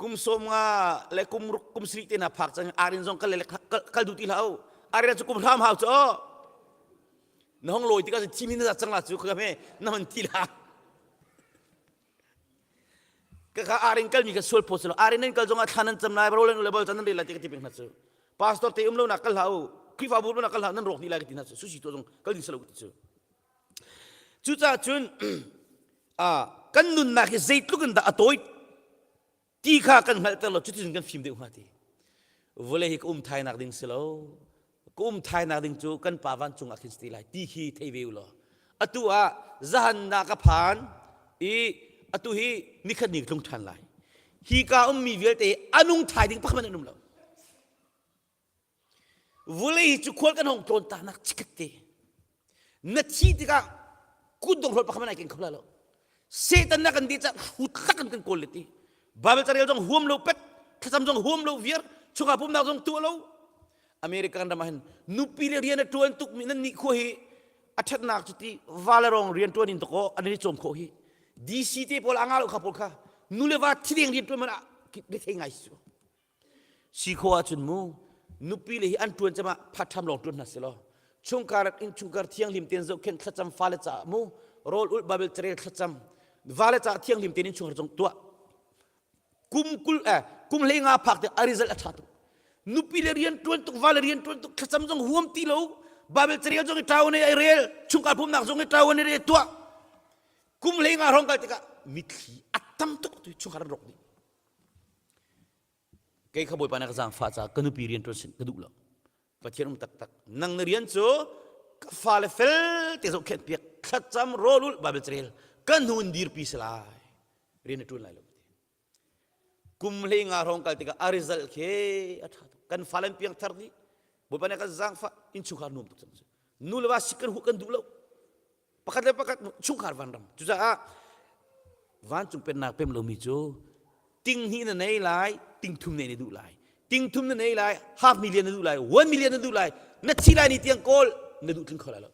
Kum som nga le kum ruk kum sri te na phak cang arin zong kal le kal du ti hlah u. Arin cu kum hram hau cu. Na hong lawi tikah cun thimi na za cang la cu kha me na hon ti la. Ka kha arin kal mi ka sual phaw silo. Arin nan kal zong ah thla nan cam lai bro le bol chan nan rel lai ti ka ti peng hna cu. Pastor te um lo nak kal hlah u. Khrihfabu um lo nak kal hlah nan rawk ni lai ka ti hna cu. Sushi to zong kal ding silo ka ti cu. Cucaah cun kan nunnak hi zeitluk in dah a tawi ti kha kan hngalhter lo cuticun kan fim deuh hnga ti. Vawlei hi ka um thainak ding si lo. Ka um thainak ding cu kan pa vancung ah khin si ti lai ti khi thei ve u law. Atu ah zahan na ka phan i atu hi nikhat ni ka tlung ṭhan lai. Hi ka ummi vialte a nung thai ding pakhat an um lo. Vulei cu khual kan hong tlawn ta nak chikkhat te. Na thi tikah kut dong hrol pakhat ai ken kho la lo. Satan na kan di ca hrut tak kan kan kawl le ti. Bible carel zong huam lo pet, thlacam zong huam lo viar, chungah pumnak zong tuah lo. American ram ah hin nupi le rian a tuan tuk mi nan nih khua hi a ṭhatnak cu ti va le rong rian ṭuan in takaw an i cawm khawh hi. DC te pawl anga lo kha pawl kha nu le va thideng rian ṭuan man ah thei ngai si cu. Si khawh ahcun mu nupi le hi an ṭuan cem ah phat-ṭham lawng ṭuan hna selaw chungkhar innchungkhar thianghlim tein zohkhenh thlacam fale caah mu rawl ulh Bible carel thlacam vale caah thianghlim tein innchungkhar zong tuah kum kul eh kum hlei nga phak te a result a ṭha tuk nupi le rian ṭuan tuk vale rian ṭuan tuk thlacam zong huam ti lo Bible carel zong i ṭawan ai rel chungkhar pumnak zong i ṭawan i rel tuah kum hlei nga hrawng kal tikah mitthli a tam tuk tu chungkhar an rawk dih Kei kha Bawipa na ka zaangfah caah ka nupi rian ṭuan sin ka duh lo. Pathian um taktak. Nang na rian cu ka fale fel te zohkhenh piak thlacam rawl ulh Bible carel ka hnu in dirpi si lai. Rian na ṭuan lai lo. Kum hlei nga hrawng kal tikah a result khi a ṭha tuk. Kan fale an piang thar dih. Bawipa nih kan zaangfah innchungkhar nuam tuk cang cu. Nu le va sik kan huh kan duh lo. Pakhat le pakhat chungkhar vanram. Cucaah vancung pennak pem lomi cu ting hnih na nei lai, ting thum nei na duh lai. Ting thum na nei lai, half million na duh lai, one million na duh lai. Na thi lai ni tiang kawl na duh tling kho lai lo.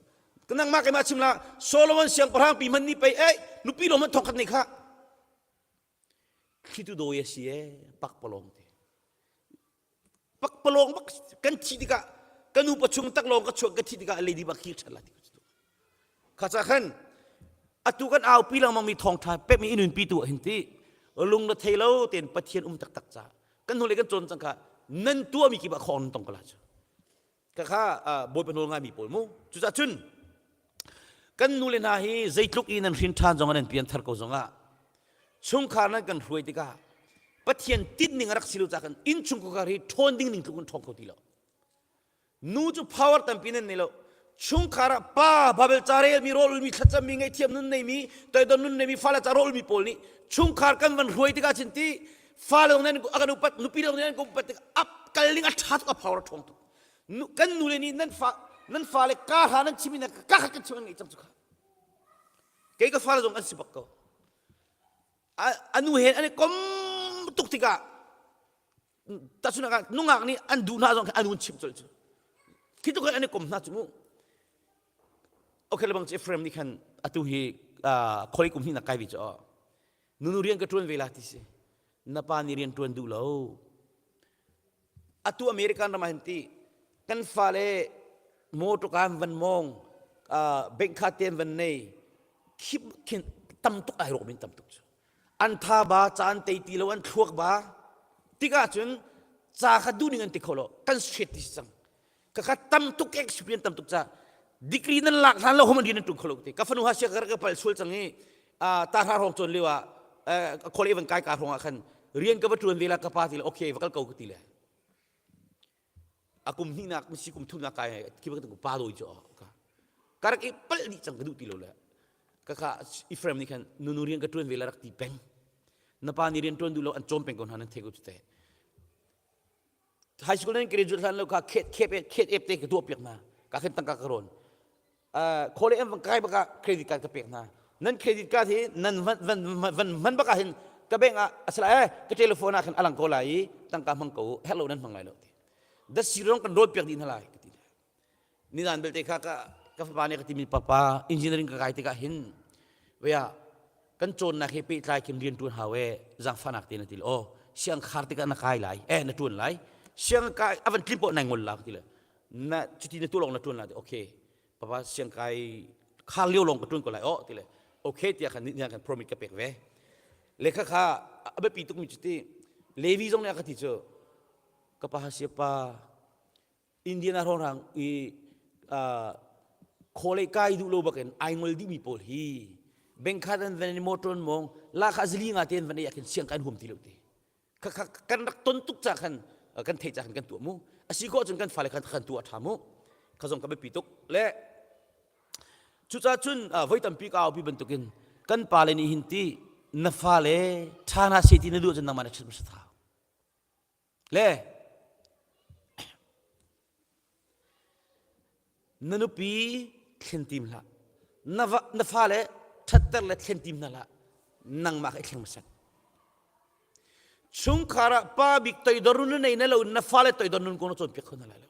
Nangmah keimah chim la Solomon siangpahrang pi man ni pei ei nupi lo man thong khat nei kha. Thlitu dawi a si e pakpalawng te. Pakpalawng bak kan thi tikah ka nu pachung tak lawng ka chuak ka thi tikah lady bak hi ṭhat la ti kha ca khan atu kan aupi lengmang mi thawngṭha pek mi inun pi tu hin ti lung na thei lo ten pathian um taktak ca kan hnulei kan cawn cang kha nan tuah mi kip ah khong nan tong ko la cu ka kha bawipa nawl ngai mi pawl mu cucah cun kan nu le hna hi zeitluk i nan hrin ṭhan zong nan pian thar ko zongah chungkhar nan kan hruai tikah Pathian tinhning a rak si lo ca kan innchungkhar hi ṭhawn ding ning tluk in ṭhawng kho ti lo nu cu power tampi nan nei lo chungkhar ah pa Bible ca relmi rawlulmi thlacammi ngaihthiam nun neimi toidor nun neimi fale ca rawlulmi pawl nih chungkhar kan van hruai tikah chin ti fale zong nan a kan upat nupi zong nan kan upat tikah ap kal ning a ṭha tuk a power a ṭhawng tuk kan nu le nih nan fa nan fale ka hla nan chim in ka khat kan chim an ngeih cang cu kha kei ka fale zong an si bak ko a nu he an i kom tuk tikah tahchunak ah nungak nih an duh hna zong kha an hun chimh colh cu khi tuk an i kom hna cu mu okay lebang cu Ephraim nih khan atu hi khoi kum hi na kai ve cu nunu rian ka ṭuan ve la ti si na pa nih rian ṭuan duh lo atu American ram ah hin ti kan fale motor an van mong bank kha te an van nei khip khin tam tuk ai rawk min tam tuk cu an tha ba ca an tei ti lo an thluak ba tikah cun ca kha duh ning an ti kho lo kan straight ti si cang ka kha tam tuk experience tam tuk ca degree nan lak hlan lo hom an rian an ṭung kho lo ti ka fanu ha sia ka ka pal sual cang i ta hra rong cawn lio ah khol even kai ka rong ah khan rian ka va ṭuan ve la ka pa ti le okay va kal ko ka ti le a kum hnihnak si kum thumnak kai khi ba pa doi chu ka ka rak i pal dih cang ka duh ti lo le ka kha Ephraim nih khan nunu rian ka ṭuan ve la rak ti peng na pa nih rian ṭuan duh lo an cawm peng ko hna nan thei ko cu te high school nan graduate hlan lo kha khet khep khet ep te ka tuah piak hna ka khen tangka ka rawn khole em van kai baka credit card ka pek hna nan credit card hi nan van van van man baka hin ka bank ah asala eh ka telephone ah khan alang ko lai i tangka hmang ko herh lo nan hmang lai lo ti da sirong kan rawn piak dih hna lai ka ti Nizan belte kha ka ka fapa nih ka timi papa engineering ka kai tikah hin vea kan cawnnak he pehtlai khin rian ṭuan hau e zaangfahnak te na ti aw. Siang khar tikah na kai lai, eh na ṭuan lai. Siang kai a van tlin poh nai ngol la ka ti le. Na cuti na tu lawng na ṭuan la ti okay. Papa siang kai khar lio lawng ka ṭuan ko lai oh ti le. Okay tiah khan ni kan permit ka pek ve. Le kha kha a biapi tukmi cu ti Levi zong nih a ka ti cu ka pa siapa Indiana hrawnghrang i khawlei kai duh lo bakin ai ngol dihmi pawl hi bengkhat an van in motor an mong la kha zali nga te an van ei ah khin siang kan huam ti lo ti kha kha kan rak ton tuk ca khan kan thei ca khan kan tuah mu asi ko cun kan fale khan kan tuah tha mu kha zong ka biapi tuk le cucaah cun voi tampi ka aupi bantukin kan pale nih hin ti na fale ṭha hna se ti na duh cun nangmah na ṭhat hmasa thau Le na nupi thlen tim hlah. Na, va, na fale ṭhatter le thlen tim hna hlah. Nangmah kha i thleng hmasat. Chungkhar ah pa bik toidor nun na nei na lo na fale toidor nun kong na cawnpiak kho hna lai lo.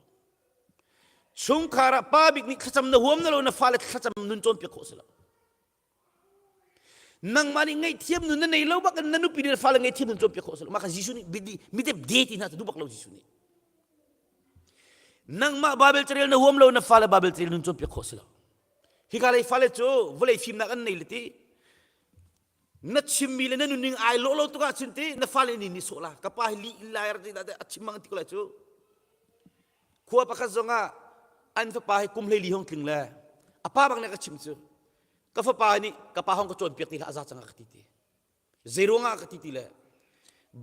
Chungkhar ah pa bik nih thlacam na huam na lo na fale thlacam nun cawnpiak khawh si lo. Nangmah nih ngaihthiam nun na nei lo bak in na nupi le fale ngaihthiam nun cawnpiak khawh a si lo. Mah kha Jesuh nih midep de ti hna cu duh bak lo Jesuh nih. Nangmah Bible carel na huam lo na fale Bible carel nun cawnpiak khawh a si lo. Hika lei fale cu vawlei fimnak an nei le ti na chimmi le na nunning ai lawh lo tuk ahcun ti na fale nih nih sawh la ka pa hi lih lai a chim mang ti ko lai cu khua pakhat zongah an fapa hi kum 14 hong tling le a pa bang le ka chim cu ka fapa nih ka pa hong ka cawnpiak ti hlah za cang ka ti ti zei ruangah ka ti ti le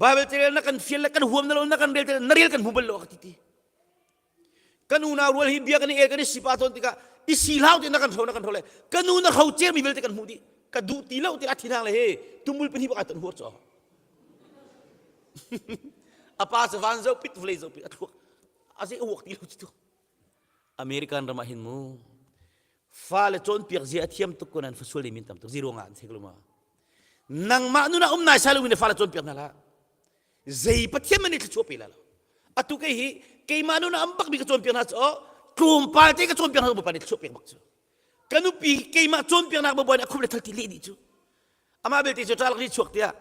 Bible carel na kan fial le kan huam na lo na kan rel na rel kan hmu bal lo ka ti ti kan unau rual hi bia kan i el kan i sipa tawn tikah i si hlau ti na kan hro na kan hro le ka nu na hro cer mi vialte kan hmuh dih ka duh ti lo ti a thinang le he tumul pahnih bak ai ton huar cho a pa cu van zo pit vlei zo pit a thluak a zei a uak ti lo tu American ram ah hin mu fale cawnpiak zia a thiam tuk ko nan fasual ding min tam tuk ziruang ah an thek lo ma nangmah nun ah um nai sai lo mi fale cawnpiak hna hlah zei pathian man nih thluachuah pe la lo atu kei hi keimah nun ah am bak mi ka cawnpiak hna cu tlawmpal te ka cawnpiak hna bawipa nih thluachuah pek bak cu ka nupi keimah cawnpiaknak bawipa nih a khum le thal ti leh dih cu amah belte cu ṭalak ri chuak tiah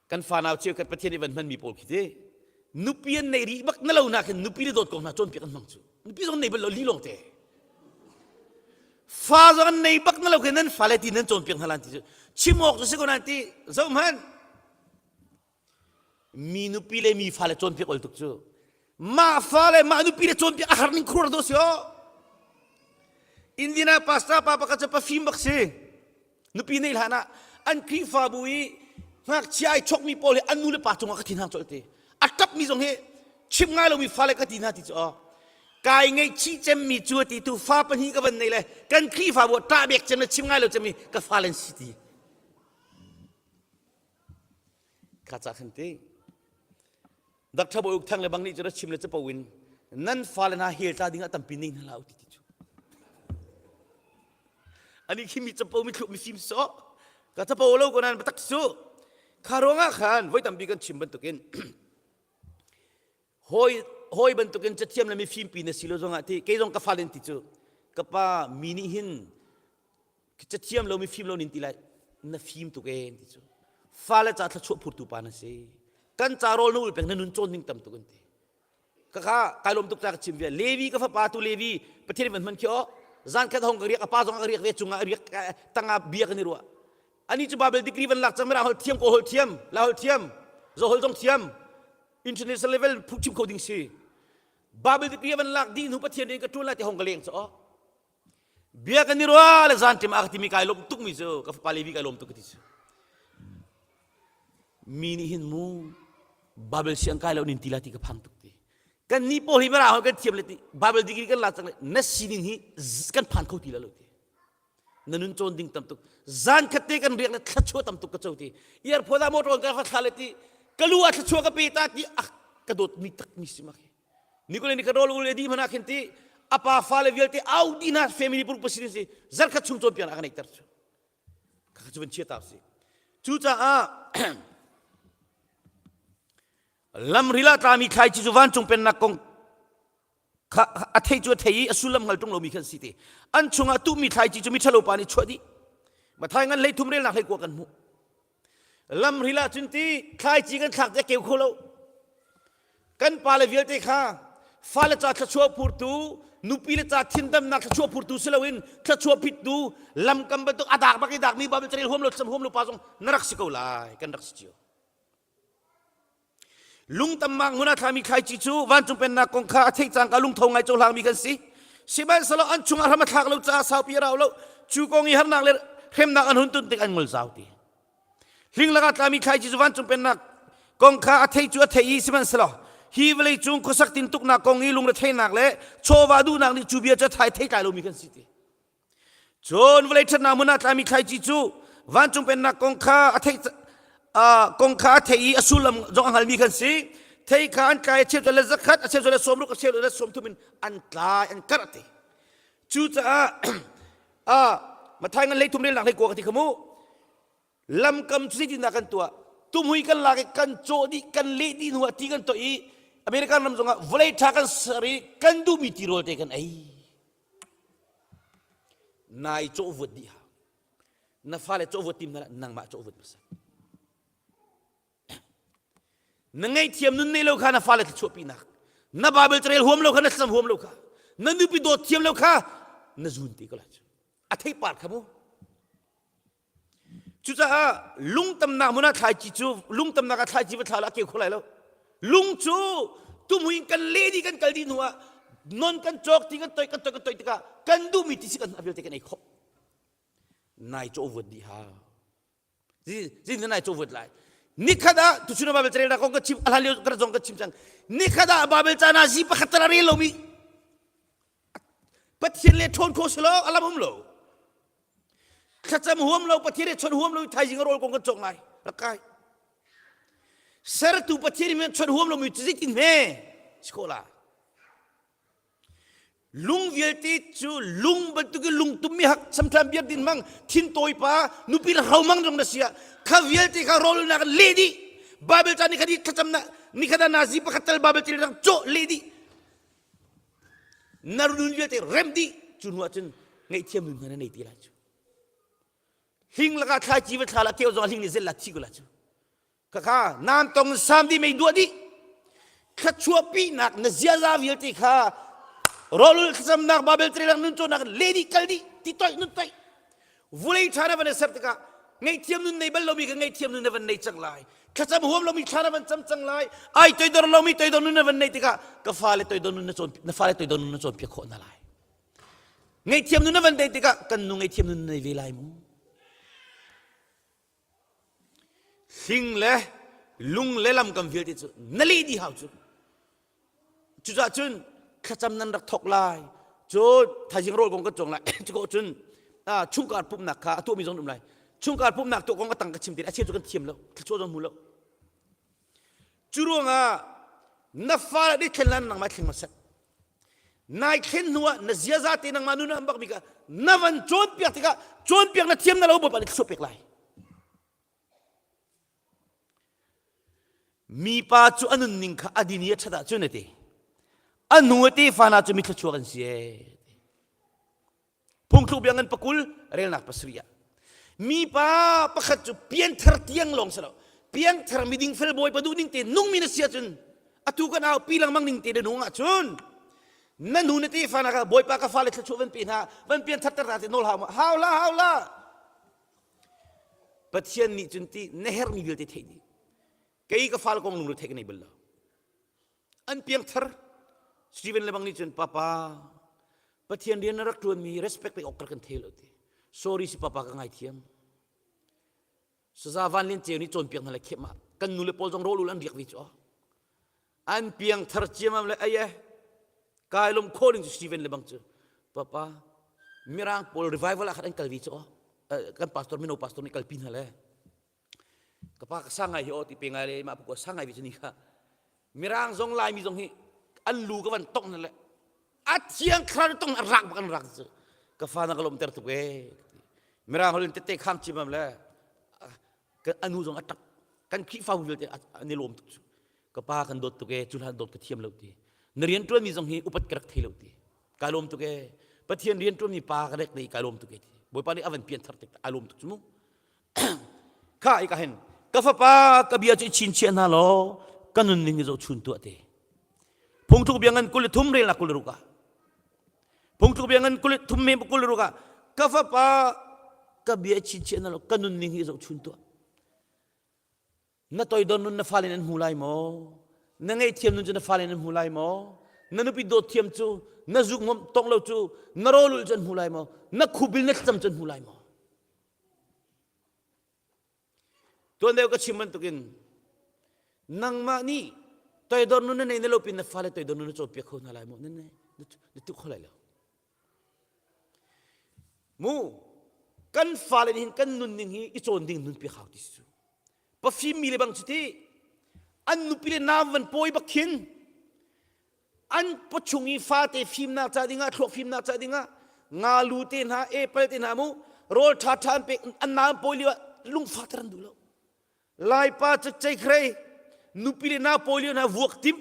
kan fanau cio kan pathian i van hmanmi pawl khi ti nupi an nei rih bak na lo na khin nupi le dawt ko hna cawnpiak an hmang cu nupi zong nei bal lo li lawng te fa zong an nei bak na lo khin nan fale ti nan cawnpiak hna lan ti cu chim awk cu si ko nan ti zoh hmanh mi nupi le mi fale cawnpiak ol tuk cu mah fale mah nupi le cawnpiak a har ning khur do si o Indiana pastor pa pakhat cu pafim bak si nupi neih hlan ah an Khrihfabu i ngakchia ai chokmi pawl hi an nu le pa cungah ka thin hang colh ti a ṭapmi zong hi chimh ngai lomi fale ka ti hna ti cu aw kai ngaihchih cemmi cu ti tu fa pahnih ka van nei le kan Khrihfabu ah ṭah bek cem le chim ngai lo cemmi ka fale an si ti kha ca khan ti Dr. Bawi Uk Thang le bang nih cu chim le capo in nan fale hna hel tla ding ah tampi nei hna hlah u ti ti cu ani khi mi capo mi thluak mi fim so ka capo lo ko nan tak su kha ruangah khan voi tampi kan chim bantukin hoi hoi bantukin cathiam le mi fimpi na si lo zongah ti kei zong ka fale ti cu ka pa mi nih hin cathiam lo mi fim lo nin ti lai na fim tuk e ti cu fale ca thluachuah phurtu pa na si kan ca rawl na ul peng na nun cawn ding tam tuk an ti ka kha kai lawm tuk ca ka chim via levi ka fapa tu levi pathian van hman khi o zan khat hong ka riak apa zong ka riak ve chungah riak tanga bia kan i ruah ani cu babel degree van lak cang mera hol thiam ko hol thiam la hol thiam zo hol zong thiam international level phu chim kho ding si babel degree van lak dih hnu pathian in ka ṭuan lai ti hong ka leng cho Bia kan i ruah le zan ṭim ah ka timi kai lawm tukmi cu ka fapa Levi kai lawm tuk ka ti cu. Mi nih hin mu Bible siang kai lo nin ti la ti ka phang tuk ti. Kan ni pawl hi mara kan thiam le ti Bible degree kan la cang le na sining hi kan phan kho ti la lo ti. Na nun cawn ding tam tuk. Zan khat te kan riak le thlachuah tam tuk ka co ti. Airport ah motor kan fa thla le ti ka lu ah thlachuah ka pe ta ti ah ka dawt mi tak mi si mak hi. Nikole ni ka rawl ul di mana khin ti apa fale vialte au di na family puruk pasini si zarkhat chung cawn pian a kan ter cu ka cu van chia ta si cucaah lamril ah tlami thlaici cu vancung pennak kong kha a thei cu a thei i a sullam hngal ṭung lomi khan si ti an chungah tuhmi thlaici cu miṭhalo pa nih chuah dih Mathai ngan hlei thum relnak hlei kua kan hmuh. Lamril ah cun ti thlaici kan thlak te keu kho lo. Kan pale vialte kha fale ca thluachuah phurtu, nupi le ca thindamnak thluachuah phurtu si loin thluachuah phittu lamkam bantuk a dak bak i dakmi Bible carel huam lo thlacam huam lo pa zong na rak si ko lai kan rak si cio. Lungtammak hmun ah thlami thlaici cu vancung pennak kong kha a theih cangka lungtho ngai cohlangmi kan si. Sihmanhsehlaw an chungah hram a thlak lo caah saupi a rau lo. Cu kong i harnak le hremnak an hun tun tik an ngol zau ti. Hling lakah tlami thlaici cu vancung pennak kong kha a theih cu a theih i sihmanhsehlaw hi vawlei cung khuasak tintuknak kong i lungretheihnak le chawva duhnak nih cu bia cu a thai thei tlai lomi kan si ti. Cun vawlei ṭhatnak hmun ah tlami thlaici cu vancung pennak kong kha a theih kong kha a theih i a sullam zong a hngalmi kan si. Thei kha an tlai a cheu cu le zakhat, a cheu cu le sawmruk, a cheu le sawmthum in an tlai, an karh te. Cucaah Matthai ngan hlei thum relnak hlei kua ka ti kha mu. Lamkam cu zeitindah kan tuah? Tumhui kan lak i kan cawh dih, kan leh dih hnu ah ti kan toih i American ram zongah vawlei ṭha kan ser i kan duhmi tirawl te kan ei. Nai cawhvuat dih hau. Na fale cawhvuat tim hna nangmah cawhvuat hmasa. Na ngaihthiam nun nei lo kha na fale thluachuahpinak. Na Bible carel huam lo kha na thlacam huam lo kha. Na nupi dawt thiam lo kha na zun te ko lai cu. A theipar kha mu. Cucaah lungtamnak hmun ah thlaici cu lungtamnak ah thlaici va thla la a keu kho lai lo. Lung cu tumui in kan le dih kan kal dih hnu ah non kan cawk ti kan toih kan toih kan toih tikah kan duhmi ti si kan vialte kan ei khawh. Nai caw vuat dih ha. Zin nai caw vuat lai. Nikhat ah tuchun Bible carel kong ka chim a hlan lio ka zong ka chim cang. Nikhat ah Bible ca na zi pakhat tal a rel lomi Pathian le ṭhawn kho si lo a lam um lo. Thlacam huam lo Pathian he chawnh huam lo thaizing a rawl kong kan cawk lai rak kai sertu Pathian he chawnh huam lomi cu zeitin hme si khawh la lung vialte cu lung bantuk in lungtum mi hak samthlam biar din mang thin tawi pa nupi le hro mang zong na sia kha vialte kha rawl nak le dih Bible ca ni khadi thlacam na ni khada nazi pakhat tal Bible til rang cawh le dih Na nun vialte rem dih cu hnu ahcun ngaihthiam nun hna na nei ti lai cu. Hling lakah thlaici va thla la keu zong hling nih zel la thi ko la cu. Khakha nam tong sam di mei duah dih. Thluachuahpinak na ziaza vialte kha rawlul thlacamnak Babel trelang nun cawnnak le dih kal dih ti toih nun toih. Vulei ṭha na van i ser tikah ngaihthiam nun nei bal lomi ka ngaihthiam nun na van nei cang lai. Thlacam huam lomi thla na van cam cang lai. Ai toidor lomi toidor nun na van nei tikah ka fale toidor nun na cawn na fale toidor nun na cawnpiak khawh hna lai. Ngaihthiam nun na van nei tikah kan nu ngaihthiam nun na nei ve lai mu. Hling le lung le lamkam vialte cu na leh dih hau cu. Cucaah cun thlacam nan rak thawk lai. Cun thaizing rawl kong kan cawng lai. Cuko cun chungkhar pumhnak kha a tuahmi zong um lai. Chungkhar pumhnak tuah kong a tang ka chim ti a cheu cu kan thiam lo. Thluachuah zong hmu lo. Cu ruangah na fale nih thlen lan nangmah thleng hmasat. Nai thlen hnu ah na ziaza te nangmah nun ah bakmi kha na van cawnpiak tikah cawnpiak na thiam na lo Bawipa nih thluachuah pek lai. Mipa cu a nunning kha a din i a ṭhat ahcun a ti. A hnu a tefa hna cu mi thluachuak an si ee. Phungthluk bia ngan pakul relnak pasarih ah. Mipa pakhat cu pianthar tiang lawng si lo. Piangthar miding fel bawipa duh ning te nungmi na si ahcun atu kan au pi lengmang ning te na nung ahcun na nu na tefa hna kha bawipa ka fale thluachuah van pe hna van pianthar ter hna te nawl hau ma hau la hau la Pathian nih cun ti na herhmi vialte theih dih. Kei ka fale kong lungre theih ka nei bal lo. An piangthar Stephen le bang nih cun papa Pathian rian na rak ṭuanmi respect pek awk kan thei lo ti. Sorry si papa ka ngaithiam. Saza Van Lian Ceu nih cawnpiak hna le khep ma kan nu le pawl zong rawl ul an riak ve cu. An piangthar ciamam le ai eh kai lom kho ding cu Stephen le bang cu papa mirang pawl revival ah khan an kal ve cu kan pastor mino pastor nih kalpi hna le ka pa ka sangai hi o ti pe ngai le mah pu sangai ve cu ni kha mirang zong laimi zong hi an lu ka van tong hna le a thiang thlar tong a rak bak an rak cu ka fa na ka lom ter tuk e mirang holin tete khang chimam le ka anu zong a ṭap kan Khrihfabu vialte an i lawm tuk cu ka pa kan dawt tuk e cu hlan dawt ka thiam lo ti na rian ṭuanmi zong hi upat ka rak thei lo ti kai lawm tuk e Pathian rian ṭuanmi pa ka rek nei kai lawm tuk e ti Bawipa nih a van pian thar tik ai lawm tuk cu mu kha i ka hin. Ka fapa ka bia cu i chinchiah hna law ka nunning hi zohchun tuah te. Phungthluk bia ngan 23 relnak 26 ah. Phungthluk bia ngan 23 me 26 ah ka fapa ka bia i chinchiah hna law ka nunning hi zohchun tuah. Na toidor nun na fale nan hmu lai maw? Na ngaihthiam nun cu na fale nan hmu lai maw? Na nupi dawt thiam cu na zuk ngom tong lo cu na rawlul cu an hmu lai maw? Na khubil na thlacam cu an hmu lai maw? Tuan deuh ka chim bantukin nangmah nih toidor nun na nei na lo pin na fale toidor nun na cawnpiak kho hna lai maw? Na na tuk kho lai lo. Mu kan fale nih hin kan nunning hi i cawn ding nun piak hau ti si cu. Pafim mi le bang cu ti an nupi le nau van pawi bak khin an pawchung i fate fimnak ca dingah thluak fimnak ca dingah ngalu te hna apple te hna mu rawl ṭha ṭha an pek an nau an pawi lio ah lungfak ter an duh lo laipa cu ceikhrei nupi le nau pawi lio hna vuak tim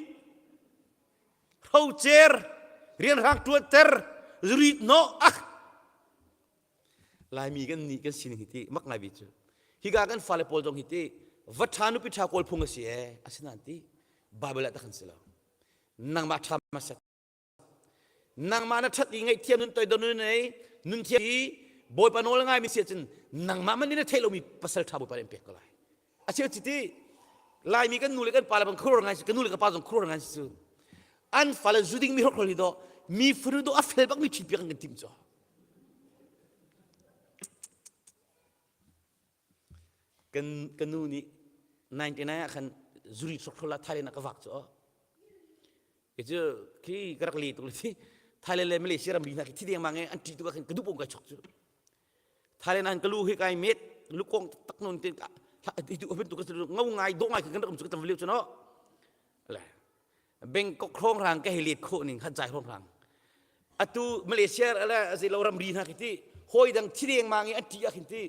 hrocer rianhrang ṭuanter zurit nawh ah Laimi kan nih kan sining hi ti mak ngai bi cu hika kan fale pawl zong hi ti va ṭha nupi ṭha kawl phung a si ee asinain ti Bible ah tak an si lo nangmah ṭha hmasat nangmah na ṭhat i ngaihthiam nun toidor nun nei nun thiam i Bawipa nawl ngai mi si ahcun nangmah man nih na theih lomi pasal ṭha Bawipa nih an pek ko lai a cheu ti Laimi kan nu le kan pa le bang khuar ngai ka nu le ka pa zong khuar ngai si cu an fale zu ding mi hrokhrol hi do mi fanu do a fel bak mi ṭhit piak an kan tim cu Kan ka nu nih 99 ah khan zuri hrokhrol ah Thailand ah ka vak cu ke cu khi ka rak le tuk le thi Thailand le Malaysia ramri hna khi thi dengmang e an ṭih tuk ah khan ka duh pom kai chok cu Thailand ah ka lu hi kai met lukong tak non te itu bentuk ngau ngai do ngai kan rak um cu ka tam liu cu no le Bangkok hrawng ka hei let khawh ning khan chai hrawng atu Malaysia le asi lo ramri hna khi ti hawi dang thi deng mang i an ṭih ah khin ti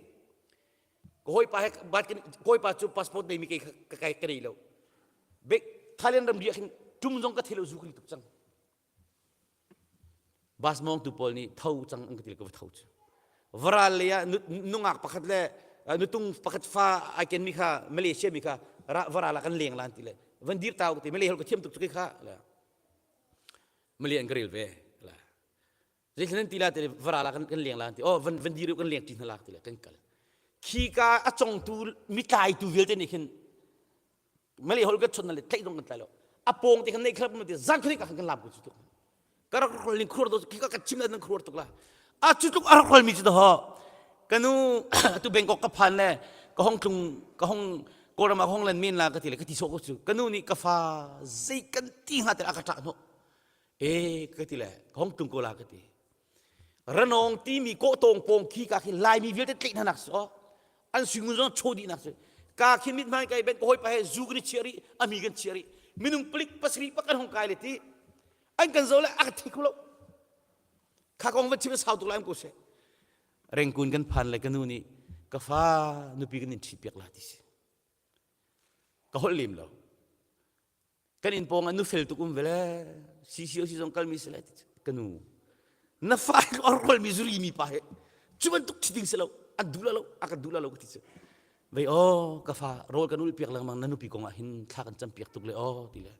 ka hawipa he bat ka hawipa cu passport nei mi kei ka kai ka nei lo Bek Thailand ramri ah khin tum zong ka thei lo zu ka tuk cang Bus mawngtu pawl nih tho cang an ka ti le ka va tho cu. Varal lei ah nungak pakhat le nutung pakhat fa ai kenmi kha Malaysia mi kha varal ah kan leng lan ti le van dir tau ti Malay hol ka thiam tuk cu kha Malay an ka rel ve zeithlan an ti la ti varal ah kan leng lan ti oh van van dir kan leng ti hna lak ti le kan kal khi ka a congtu mitlaitu vialte nih khin Malay hol ka chon le tlaih dong kan tlai lo a pawng te kan nei khlap ti zan khri ka kan lam ku chu tuk ka rak rol ning khur do ki ka ka chim nan khur tuk la a chu tuk a rak rol mi chu do ho kanu tu Bangkok ka phan le ka hong tlung ka hong Kawlram ah hong lan men la ka ti le ka ti so ko chu kanu nih ka fa zei kan ti hnga te a ka ṭah hnawh e ka ti le ka hong tlung ko la ka ti Ranawng timi kawhtawng pawng khi ka khi Laimi vialte tlaih hna nak si aw. An suingun zong chaw dih nak si. Ka khi mit hmai kai ben ka hawipa he zu kan i chiah rih, a mi kan chiah rih. Minung palik pasarih pak kan hong kai le ti. An kan zo le a ka thei kho lo. Kha kong van chim sau tuk lai am ko seh. Rengkun kan phan le ka nu nih ka fa nupi kan in ṭhit piak la ti si. Ka holh lem lo. Kan inn pawng ah nu fel tuk um ve le CCOC zong kalmi si le ka nu na fa a rolmi zuri mi pa he cu bantuk thi ding si lo an duh lo a kan duh lo ka ti cu vei aw ka fa rawl kan ul piak lengmang na nupi kong ah hin thla kan cam piak tuk le aw ti le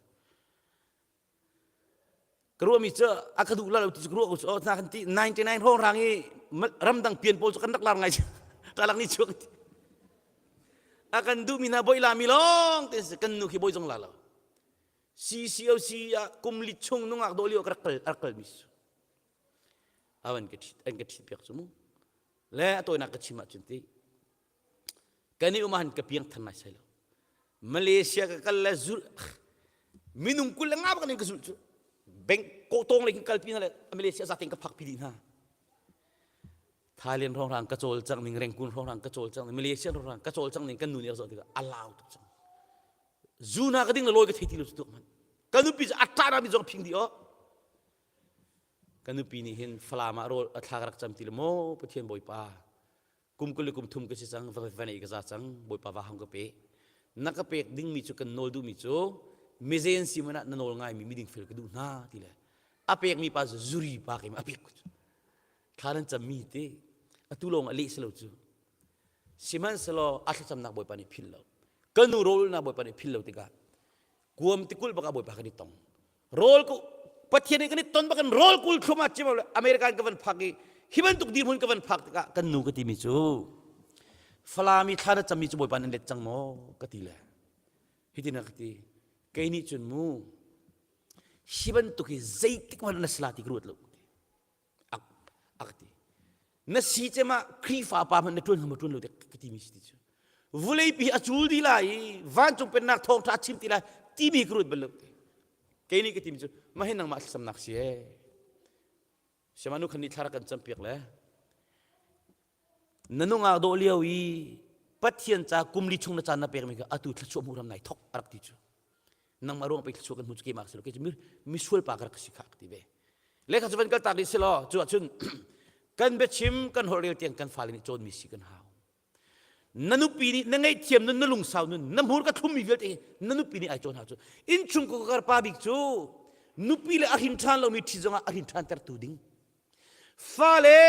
ka ruahmi cu a ka duh lo ti cu ka ruah ko cu aw na kan ti 99 hrawng rang i ramdang pian pawl cu kan rak lar ngai talak ni chuak ti A kan duhmi hna boi lami lawng te kan nu khi boi zong la lo. CCOC ah kum li chung nungak dawh lio ka rak kal rak kalmi su. Awan ka ṭhit an ka ṭhit piak cu mu. Le a tawinak ka chim ahcun ti. Kan i um han ka piang than nai sai lo. Malaysia ka kal le zul minung kul le nga bak in ka zulh cu. Bank ko tong le kin kalpi hna le Malaysia zaten ka phak pi dih hna. Thailand hrawnghrang ka cawlcangh ning Rengkun hrawnghrang ka cawlcangh ning Malaysia hrawnghrang ka cawlcangh ning kan nu nih a zoh tikah a lau tuk cang zu na ka ding le lawi ka thei ti lo cu tuk hmanh ka nupi cu a ṭah mi zong phing dih aw ka nupi nih hin Falam ah rawl a thla ka rak cam ti le maw Pathian Bawipa kum kul le kum thum ka si cang va va nei ka za cang Bawipa va hang ka pe na ka pek dingmi cu kan nawl duhmi cu mizen si man ah na nawl ngaimi miding fel ka duh hna ti le a pekmi pa cu zuri pa keimah a pek ko cu Thla nan cammi ti atu lawng a leh si lo cu. Sihmanhsehlaw a thlacamnak Bawipa nih philh lo. Ka nu rawl na Bawipa nih phil lo tikah kuam tikul bak ah Bawipa kan i tong. Rawl ku Pathian nih kan i ton bak in rawl kul thlum ah chim American ka van phak i hi bantuk dirhmun ka van phak tikah kan nu ka timi cu Falami thla na cammi cu Bawipa nan let cang maw ka ti le hitin a ka ti kei nih cun mu hi bantuk hi zeitik hmanh na si la ti ka ruat lo a ka ti na si cem ah Khrihfa pa hmanh na ṭuan hnga maw ṭuan lo te ka timi si ti cu vuleipi a cul dih lai i vancung pennak thawngṭha a chim ti lai timi ka ruat bal lo ti kei nih ka timi cu mah hi nangmah thlacamnak si ee Siamanu khan nih thla kan campiak le na nungak dawh lio i Pathian ca kum li chung na caan na pekmi kha atu thluachuah hmuh ram nai thok a rak ti cu nangmah ruang pei thluachuah kan hmu cu keimah si lo kei cu misual pa ka rak si kha ka ti ve lekha cu van kal tak dih si law cu ahcun kan biachim kan holh rel tiang kan fale nih cawnmi si kan hau na nupi nih na ngaihthiam nun na lungsau nun na hmur ka thlummi vialte na nupi nih ai cawn hau cu innchung kar pa bik cu nupi le a hrin ṭhan lomi ṭhi zongah a hrin ṭhan tertu ding Fale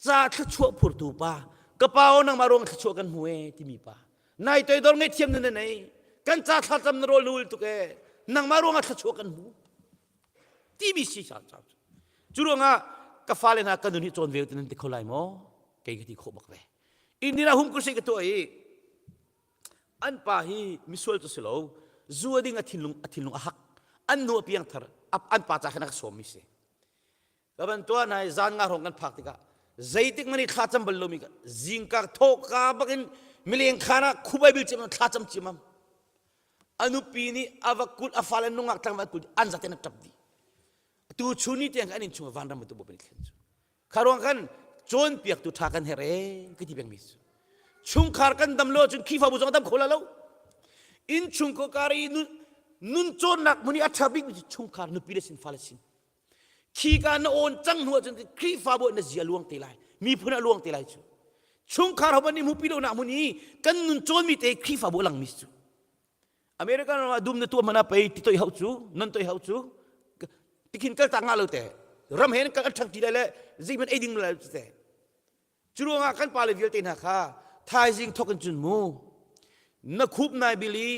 ca thluachuah phurtu pa ka pa aw nangmah ruang thluachuah kan hmu e timi pa nai toidor ngaihthiam na nei kan ca thlacam na rawl na ul tuk e nangmah ruangah thluachuah kan hmu timi si sa ca cu ruangah ka fale hna kan nun hi cawn ve nan ti kho lai maw kei ka ti khawh bak ve India hum kursi ka tuah i an pa hi misual cu si lo zu a ding a thinlung a thinlung a hak an nu a piang thar an pa ca khan a ka sawm mi si ka van tuah nai zan nga hrawng kan phak tikah zeitik mani thla cam bal lomi ka zingka thawka bakin mileng khan ah khu bible cim thla cam cimam anupi nih ava kul a fale nungak tlang va kul an zaten a tap di tu chun ni tiang an in chung vanram tu bo thlen chu kha ruang kan cawnpiaktu ṭha kan herh ee ka ti pengmi cu chungkhar kan dam lo ahcun Khrihfabu zong a dam kho la lo innchung kar i nun cawnnak hmun i a ṭha bikmi cu chungkhar nupi le sin fale sin khika na awn cang hnu ahcun Khrihfabu na zia luang te lai miphun a luang te lai cu chungkhar hoban nih hmupi lo nak hmun i kan nun cawnmi te Khrihfabu a langmi cu American ram ah dum na tuah mana pei ti toi hau cu nan toi hau cu tikhin kal tak nga lo te ram he kan ṭhang ti lai le zeihmanh ei ding lai te cu ruangah kan pale vialte hna kha thaizing thok in cun mu na khup nai bili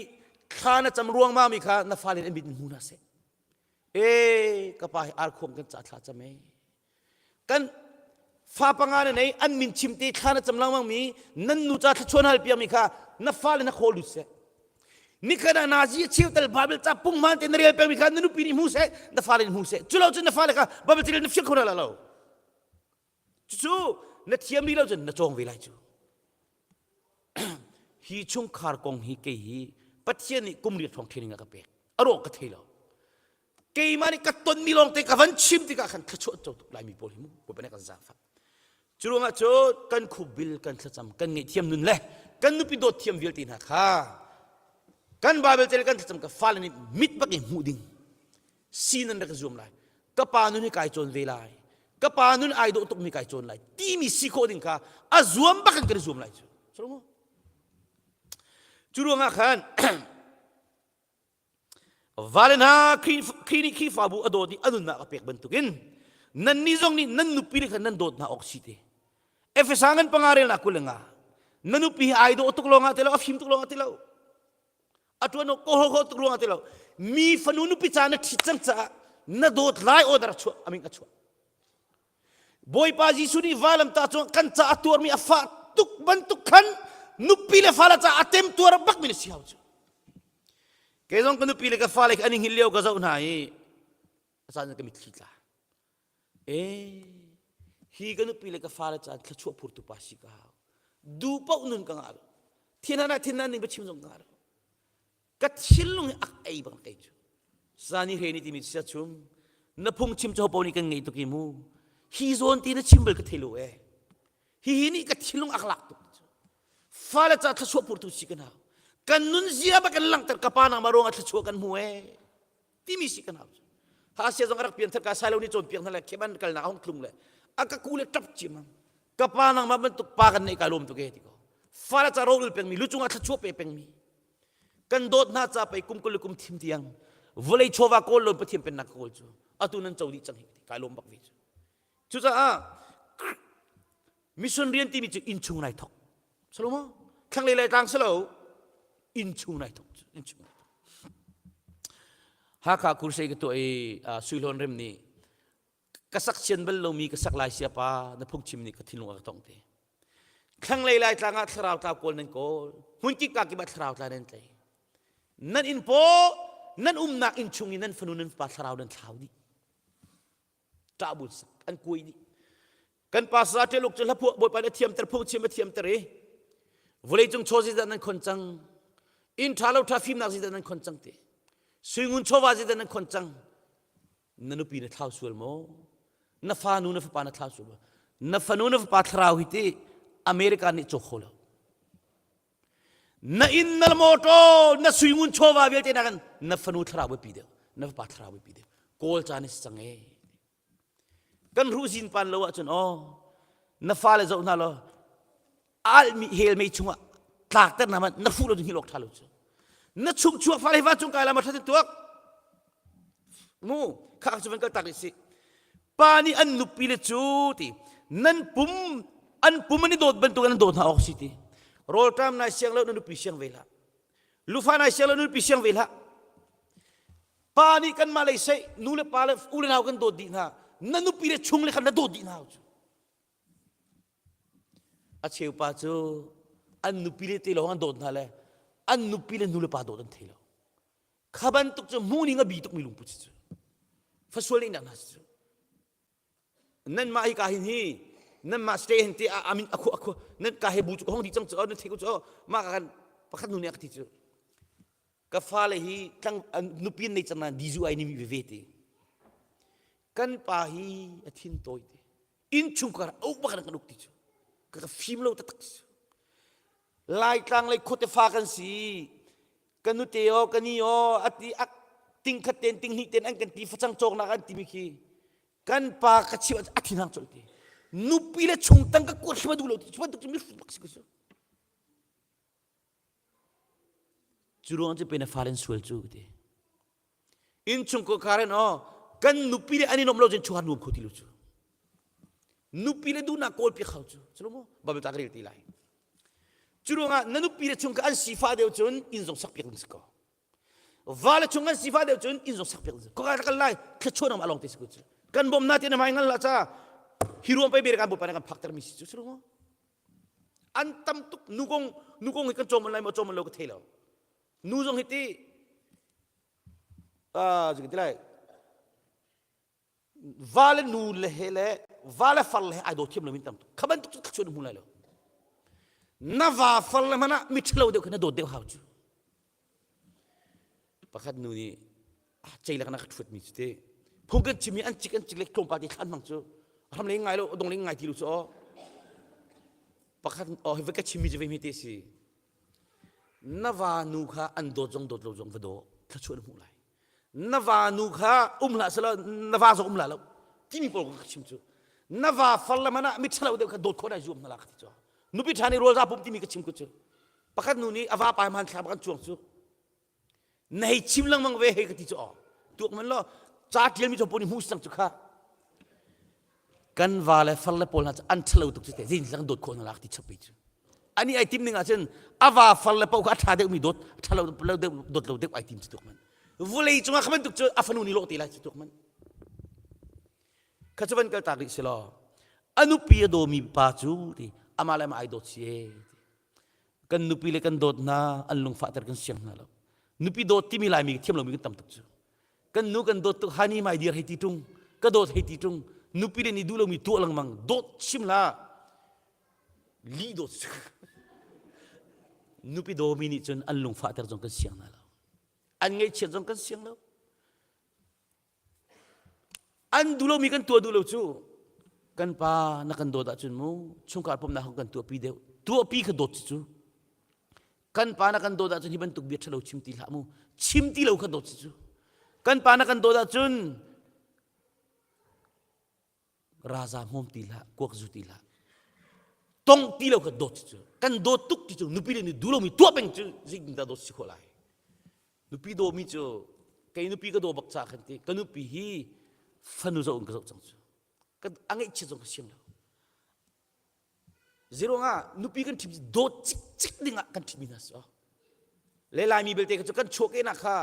thla na cam ruang ma mi kha na fale an mit in hmu hna seh e ka pa hi arkhuang kan ca thla cam e kan fa panga na nei an min chim te thla na cam lengmang mi nan nu ca thlachuan hal piak mi kha na fale na khawl lut seh nikhat ah nazi a cheu tal bible ca punghman te na rel peng mi kha na nupi nih hmu seh na fale nih hmu seh cu lo cun na fale kha bible ca na fiang kho la lo cucu na thiam rih lo cun na cawng ve lai cu hi chungkhar kong hi kei hi Pathian nih kum riat hrawng training a ka pek a rawh ka thei lo keimah nih ka tonmi lawngte ka van chim tikah khan thluachuah co tuk laimi pawl hi mu Bawipa nih kan zaangfah cu ruangah cun kan khupbil kan thlacam kan ngaihthiam nun le kan nupi dawt thiam vialte hna kha kan Bible tel kan thlacam ka fale nih mit bak in hmuh ding si nan rak zuam lai ka pa nun hi kai cawn ve lai ka pa nun ai dawh tukmi kai cawn lai timi si khawh ding kha a zuam bak in kan i zuam lai cu cu ruangah khan Vale hna Khrih nih Khrihfabu a dawt i a nunnak a pek bantukin nannih zong nih nan nupi le kha nan dawt hna awk si te. Efesa ngan panga relnak 25 na nupi hi ai dawh tuk lawngah ti lo a fim tuk lawngah ti lo a ṭuan awk ko ho tuk ruangah ti lo mi fanu nupi ca na ṭhit cang caah na dawt lai order a chuah aming a chuah Bawipa Jesuh nih vailamtah cung kan ca a tuarmi a fah tuk bantuk khan nupi le fale ca a temtuar bakmi na si hau cu. Kei zong ka nupi le ka fale an i hngilh lio ka zoh hna i a caan ka mitthli tla. E hi ka nupi le ka fale caan thluachuah phurtu pa si ka hau. Du paoh nun ka ngah lo. Thin ah thin ning biachim zong ka ngah lo. Ka thinlung hi ak ei bang kei cu sani hre ni timi sia chum na phung chim cho po ni kan ngei tuk i mu hi zawn ti na chim bal ka thei lo e hi hi nih ka thinlung ak lak tuk fale ca thluachuah purtu si kan hau kan nun zia ba kan langhter ka pa nang ma ruang ah thluachuah kan hmu e timi si kan hau ha sia zong rak pian thar ka sai lo ni cawn piak hna le kheban kal na hong tlung le a ka ku le tap chim ka pa nang ma bantuk pa kan nei ka lom tuk e ti ko fale ca ro ul peng mi lu cung ah thluachuah pe peng mi kan dawt hna ca pei kum kul le kum thim tiang vawlei chawva kawl lawn Pathian pennak ka kawl cu atu nan co dih cang hi kai lawm bak ve cu cucaah mission rian timi cu innchung nai thok salo maw thlanglei lai tlang salo. Innchung nai thok cu innchung nai thok. Hakha kursei ka tuah i Suihlawn rem nih ka sak sian bal lomi ka sak lai sia pa na phungchim nih ka thinlung a ka tong te. Thlanglei Laitlang ah thlarau tlau kawl nan kawl. Hmunkip ka kip ah thlarau tla nan tlai. Nan inn paw nan umnak inn chung i nan fanu nan fapa thlarau nan thlau dih. Ṭah bun sak an kuai dih. Kan pa sa ṭeluk cu hlaphuah bawipa nih a thiamter phungchim a thiamter i vawleicung chaw zeidah nan khon cang inn ṭha lo ṭha fimnak zeidah nan khon cang ti suingun chawva zeidah nan khon cang na nupi na thlau sual maw na fa nu na fapa na thlau sual maw na fanu na fapa thlarau hi ti America nih cawk kho lo na inn na motor na suingun chawva vialte nakin na fanu thlarau biapi deuh na fapa thlarau biapi deuh kawl caan si cang e kan ruh zin pan lo ahcun aw na fale zoh hna law almi hel mei chungah tlakter na man na fuh lo ding hi lok tha lo cu na chung chuak fale va cung kai la ma thatin tuak mu kha cu van kal tak si pa nih an nupi le cu ti nan pum an pum an i dawt bantuk an dawt hna awk si ti rawlṭam nai siang lo na nupi siang ve hlah lufa nai siang lo na nupi siang ve hlah pa nih kanmah lei sei nu le pa le u le nau kan dawt dih hna na nupi le chung le khan na dawt dih hna cu A cheu pa cu an nupi le te lawng an dawt hna le an nupi le nu le pa dawt an thei lo. Kha bantuk cu hmuhning a bi tukmi lungput si cu. Fasual neihnak hna si cu. Nanmah hi ka hin hi nanmah stay hin te amin akhu akhu nan ka he bu cu ka hong di cang cu nan thei ko cu mah ka kan pakhat nu nih a ka ti cu ka fale hi tlang nupi an nei cang nain dizu ai ni mi veve ti kan pa hi a thin tawi te innchungkhar a uk bak kan uk ti cu ka ka fim lo taktak cu laitlang lei khuate fa kan si ka nute o ka ni o ati ak ting khat ten ting hnih ten an kan ti facang cawk nak an ti mi khi kan pa ka chim a thin hang chol ti nupi le chung tang ka kuat hrim a duh lo ti cu bantuk cu mi hrut bak si ko cu Cu ruang cu pe na fale an sual cu ka ti. Innchungkhar khar in aw kan nupi le an i nuamh lo cun chungkhar nuam kho ti lo cu. Nupi le duhnak kawl piak hau cu. Cu mu Bible ta ka rel ti lai. Cu ruangah na nupi le chung an sifah deuh cun inn zong sak piak ding si ko. Va le chung an sifah deuh cun inn zong sak piak ding si ko. Ka kal lai thluachuah nam along te si ko cu. Kan bawm na ti na mai ngal la ca hi ruang pei bere kan bawipa nih kan phak ter mi si cu cu mu. An tam tuk nu kong nu kong hi kan cawm lai maw cawm lo ka thei lo. Nu zong hi ti ah ti lai va le nu le he le va le far le he ai daw thiam lo min tam tuk kha bantuk cu thluachuah na hmu lai lo na va far le hmanh ah mi ṭhalo deuh kha na dawt deuh hau cu pakhat nu nih ah ceilak na ka ṭhuat mi cu te phung kan chim i an cik an cik le tlawmpal te thlan hmang cu ram le ngai lo dong le ngai ti lo cu aw pakhat oh hi ka chim mi cu ve mi te si Na va nu kha an dawt zong dawt lo zong va daw thluachuah na hmuh lai. Na va nu kha um hlah selaw na va zong um la lo timi pawl ka chim cu. Na va far le man ah mi ṭhalo deuh kha dawt khawh nai zuam hna la ka ti cu. Nupi ṭha nih rawl za pum timi ka chim ku cu. Pakhat nu nih a va pa hmanthlak bak an cuang cu. Na hei chim lengmang ve hei ka ti cu aw tuak man law ca ṭialmi cu pon i hmu cang cu kha kan va le far le pawl hna cu an ṭhalo tuk cu te zein lang dawt khawh hna lak ti chappi cu ani ai tim ning ah cun a va far le paoh kha a ṭha deuhmi dawt ṭhalo lo deuh dawt lo deuh ai tim cu tuak man vulei cungah kha bantuk cu a fanu nih lawh te lai cu tuak man kha cu van kal tak rih si law a nupi a dawmi pa cu ti amah le amah ai dawt si e Kan nupi le kan dawt hna an lungfahter kan siang hna lo. Nupi dawt timi Laimi thiam lomi kan tam tuk cu. Kan nu kan dawt tuk hani mai dir hei ti tung ka dawt hei ti tung nupi le nih duh lomi tuah lengmang dawt chim hlah lih dawt nupi dawmi nih cun an lungfahter zong kan siang hna lo an ngaihchiat zong kan siang lo An duh lomi kan tuah duh lo cu kan pa na kan dawt ahcun mu chungkhar pumhnak kan tuahpi deuh tuahpi kha dawt cu kan pa na kan dawt ahcun hi bantuk bia ṭhalo chim ti hlah mu chim ti lo kha dawt cu kan pa na kan dawt ahcun raza hmawm ti hlah kuak zu ti hlah tong ti lo kha dawt cu kan dawt tuk ti cu nupi le nih duh lomi tuah peng cu zeitindah dawt si khawh lai Nupi dawmi cu kei nupi ka daw bak ca khan ti ka nupi hi fanu zoh in ka zoh cang cu ka a ngeihchiat zong ka siang lo Zeruangah nupi kan ṭhim dawt cikcik ding ah kan ṭhimi hna si. Le Laimi belte kha cu kan chuahkehnak kha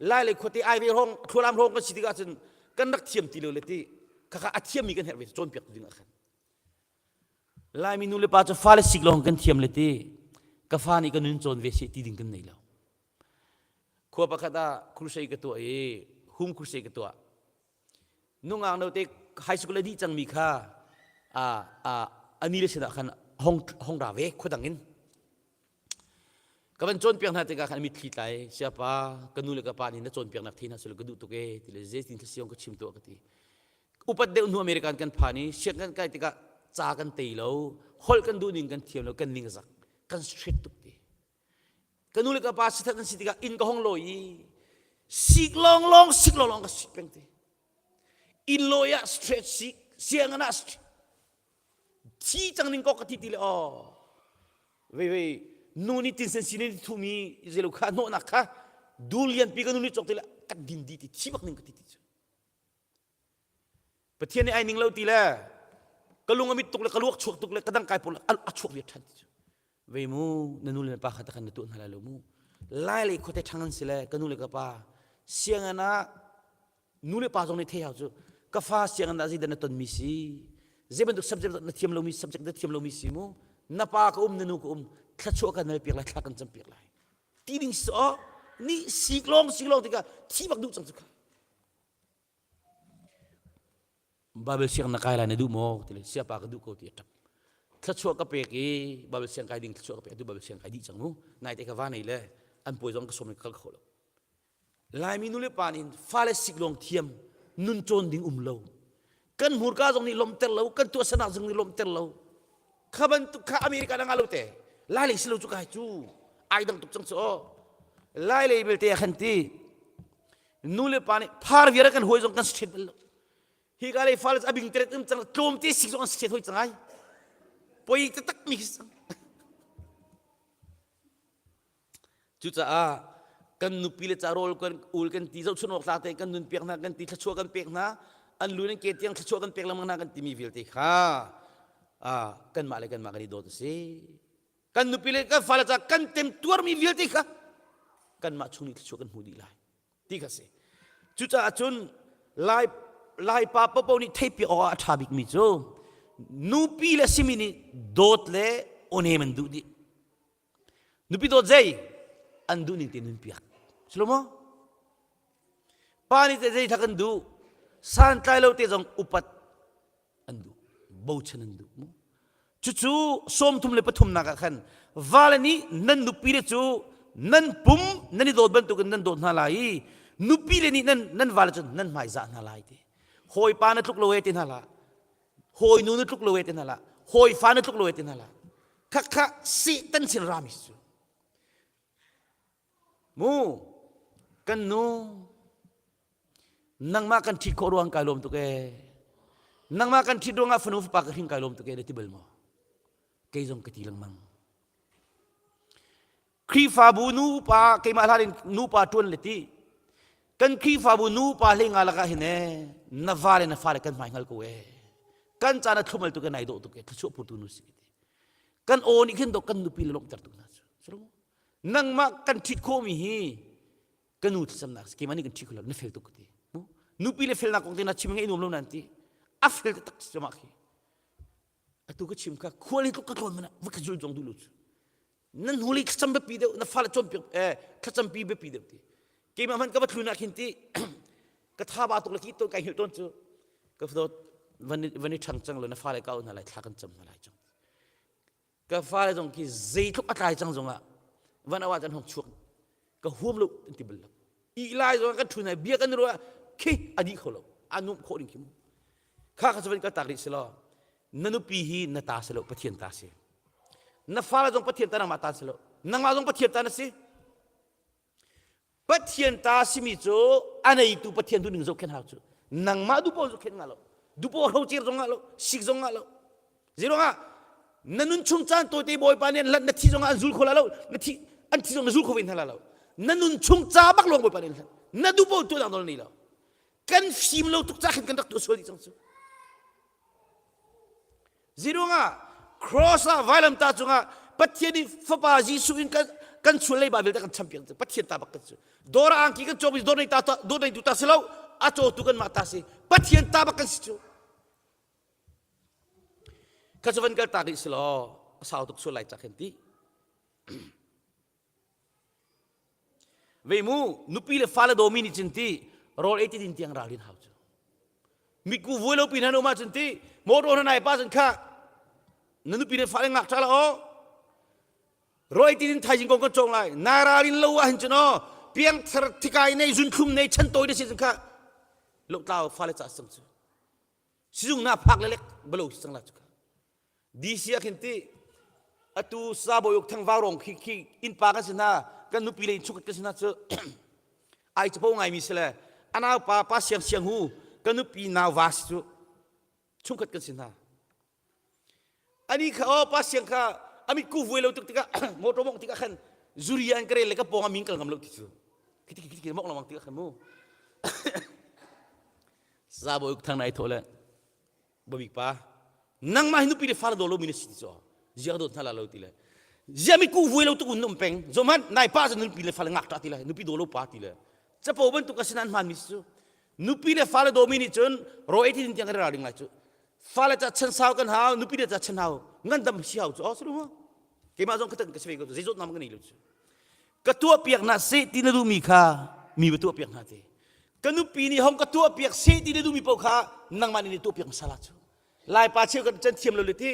Lai lei khuate ai ve hrawng thlualam hrawng kan si tikah cun kan rak thiam ti lo le ti khakha a thiammi kan herh ve cawnpiak tu ding ah khan. Laimi nu le pa cu fale sik lawng kan thiam le ti ka fa nih ka nun cawn ve seh ti ding kan nei lo. Khua pakhat ah crusade ka tuah i home crusade ka tuah. Nungak note high school a dih cangmi kha a a ani le sinah khan hong hong ra ve khua dang in. Ka van cawnpiak hna tikah khan mitthli tlai siapa ka nu le ka pa nih na cawnpiaknak thi hna selaw ka duh tuk ee ti le zeitin thasiong ka chim tuah ka ti. Upat deuh hnu American kan phan i siang kan kai tikah ca kan tei lo, holh kan duh ning kan thiam lo, kan ning a zak, kan strict tuk ti. Ka nu le ka pa sithat an si tikah inn ka hong lawi i sik lawnglawng sik lawnglawng ka sik peng ti. Inn lawi ah straight sik, sianginn ah thi cang ning kok ka ti ti le aw vei vei nu nih tinsen sin in thumi zelo kha hnawhnak kha dul lianpi ka nu nih cawk ti le ka din di ti thi bak ning ka ti ti cu Pathian nih ai ning lo ti le ka lung a mit tuk le ka luak chuak tuk le ka dang kai pawl a chuak viat ṭhan ti cu vei mu na nu le na pa kha takhan na tuah hna lai lo mu lai lei khuate ṭhang an si le ka nu le ka pa sianginn ah nu le pa zong nih thei hau cu ka fa sianginn ah zeidah na tonmi si zei bantuk subject na thiam lomi subject na thiam lomi si mu na pa ka um na nu ka um thluachuah kan nal piak lai thla kan cam piak lai ti ding si aw ni sik lawng sik lawng tikah thi bak duh cang cu kha Bible siang na kai lai na duh maw ti le siapa ka duh ko ti a ṭap thluachuah ka pek i Bible siang kai ding thluachuah ka pek atu Bible siang kai dih cang mu nai te ka va nei le an puai zong ka som kal kho lo Laimi nu le pa nih fale sik lawng thiam nun cawn ding um lo kan hmurka zong nih lawmhter lo kan tuahsernak zong nih lawmhter lo kha bantuk kha America na ngah lo te Lai lei si lo cu kai cu ai dang tuk cang cu aw Lai lei belte ah khan ti nu le pa nih phar viar kan huai zong kan si bal lo hi ka lei fale a bing teret um cang tlawm te sik zong an si hoi cang ai poi taktak mi khi cang Cucaah kan nupi le ca rawl kan ul kan ti zohchun awk tlak tein kan nun piak hna kan ti thluachuah kan pek hna an lu nan ke tiang thluachuah kan pek lengmang hna kan timi vialte kha kanmah le kanmah kan i dawt a si kan nupi le kan fale ca kan temtuarmi vialte kha kanmah chung nih thluachuah kan hmu dih lai ti kha si cucaah cun lai laipa popo nih theihpi awk ah a ṭha bikmi cu nupi le simi nih dawt le awnem an duh dih Nupi dawt zei an duh ning te nun piak. Silo maw? Pa nih zei thak an duh? Santlai lo te zong upat an duh. Bochan an duh mu. Cucu sawmthum le pathumnak ah khan vale nih nan nupi le cu nan pum nan i dawt bantukin nan dawt hna lai i nupi le nih nan nan vale cu nan hmaizah hna lai ti. Hawipa na tluk lo e ti hna hlah. Hawi nu na tluk lo e ti hna hlah. Hawi fa na tluk lo e ti hna hlah. Khakha Satan sin rami cu. Mu kan nu nangmah kan ṭhit khawh ruang kai lawm tuk ee. Nangmah kan ṭhit ruangah fanu fapa ka hrin kai lawm tuk ee na ti bal maw? Kei zong ka ti lengmang. Khrihfabu nupa keimah hlan in nupa ṭuan le ti kan Khrihfabu nupa hlei nga lakah hin ee na va le na fale kan hmai hngal ko ee kan caan a thlumal tu kan ai dawh tuk ee thluachuah purtu nu si ti kan aw nih khin dawh kan nupi le lawmhter tu hna cu nangmah kan ṭhit khawhmi hi ka nu thlacamnak si keimah nih kan ṭhi kho lo na fel tuk ka ti nupi le felnak kong te na chim ngai nuam lo nan ti a fel taktak si mah khi atu ka chim kha khual hi tluk ka tlawn mana va ka zul zong duh lo cu nan hnulei thlacam biapi deuh na fale cawnpiak eh thlacampi biapi deuh ti keimah hmanh ka va thlun ah khin ti ka tha ba tuk le ki ton kai hngilh tawn cu ka dawt van van i ṭhang cang lo na fale ka hna lai thla kan cam hna lai cang ka fale zong khi zeitluk a tlai cang zongah van awa can hong chuak ka huam lo an ti bal lo i lai zong kan ṭhun bia kan ruah khi a dih kho lo a nuam khawh ding khi mu kha kha cu van kal tak rih si law na nupi hi na ta si lo Pathian ta si na fale zong Pathian ta nangmah ta si lo nangmah zong Pathian ta na si Pathian ta simi cu a neitu Pathian duhning zohkhenh hau cu nangmah duhpaoh zohkhenh ngah lo duhpaoh hrocer zong ngah lo sik zong ngah lo zeiruangah na nun chung caan tawite bawipa nih an hlat na thi zong an zul kho la lo na thi an thi zong na zul kho ve hna la lo na nun chung ca bak lawng bawipa nih an hlat na duhpaoh tuah dang nawl nei lo kan fim lo tuk ca khin kan rak tuah sual dih cang cu Ziruangah cross ah vailamtah cungah Pathian nih Fapa Jesuh in kan. Kan sual leiba vialte kan champiak Pathian ta bak kan si. Dawr ah angki kan cawk mi dawr nei ta dawr nei tu ta si lo, a cawtu kan mah ta si. Pathian ta bak kan si cu. Kha cu van kal tak rih si law a sau tuk sual lai cak hin ti. Ve mu nupi le fale dawmi nih cun ti rawl ei ti din tiang ralrin hau cu. Miku vuai lo pin han um ahcun ti motor hna nai pa cun kha na nupi le fale ngak ṭha la aw rawl ei ti din thaizing kong kan cawng lai na ralrin lo ah hin cun aw piangthar thikai nei zunthlum nei chan tawi na si cun kha lotlau fale ca sang cu sizung na phak le lek balo si cang la cu DC ah khin ti atu sabawi uk thang vau rong khi khi innpa kan si hna kan nupi le innchung kan si hna cu ai capo ngaimi si le anau pa pa siang siang hu kan nupi nau va si cu chungkhat kan si hna ani kha o pa siang kha amit ku vuai lo tuk tikah motor mong tikah khan zuri an kare le ka pong aming kal ngam lo ti cu khiti khiti mok lawang tikah khan mu sabawi uk thang nai tho le Babik pa nangmah hi nupi le fale daw lomi na si ti cu ziang dawt hna la lo ti le zia mi ku vuai lo tuk un um peng zoman nai pa cu nupi le fale ngak ta ti le nupi daw lo pa ti le capo bantuk a sinan hmaan mi cu nupi le fale dawmi nih cun ro ei tin tiang kan ral ding lai cu fale ca chan sau kan hau nupi le ca chan hau ngandam si hau cu oh sulu keimah zong ka tan ka si ve ko zei zawt nam ka nei lo cu ka tuah piak na se ti na duhmi kha mi va tuah piak hna te ka nupi nih hong ka tuah piak se ti na duhmi paoh kha nangmah nih tuah piak hmasa la cu laipa cheu kan can thiam lo le ti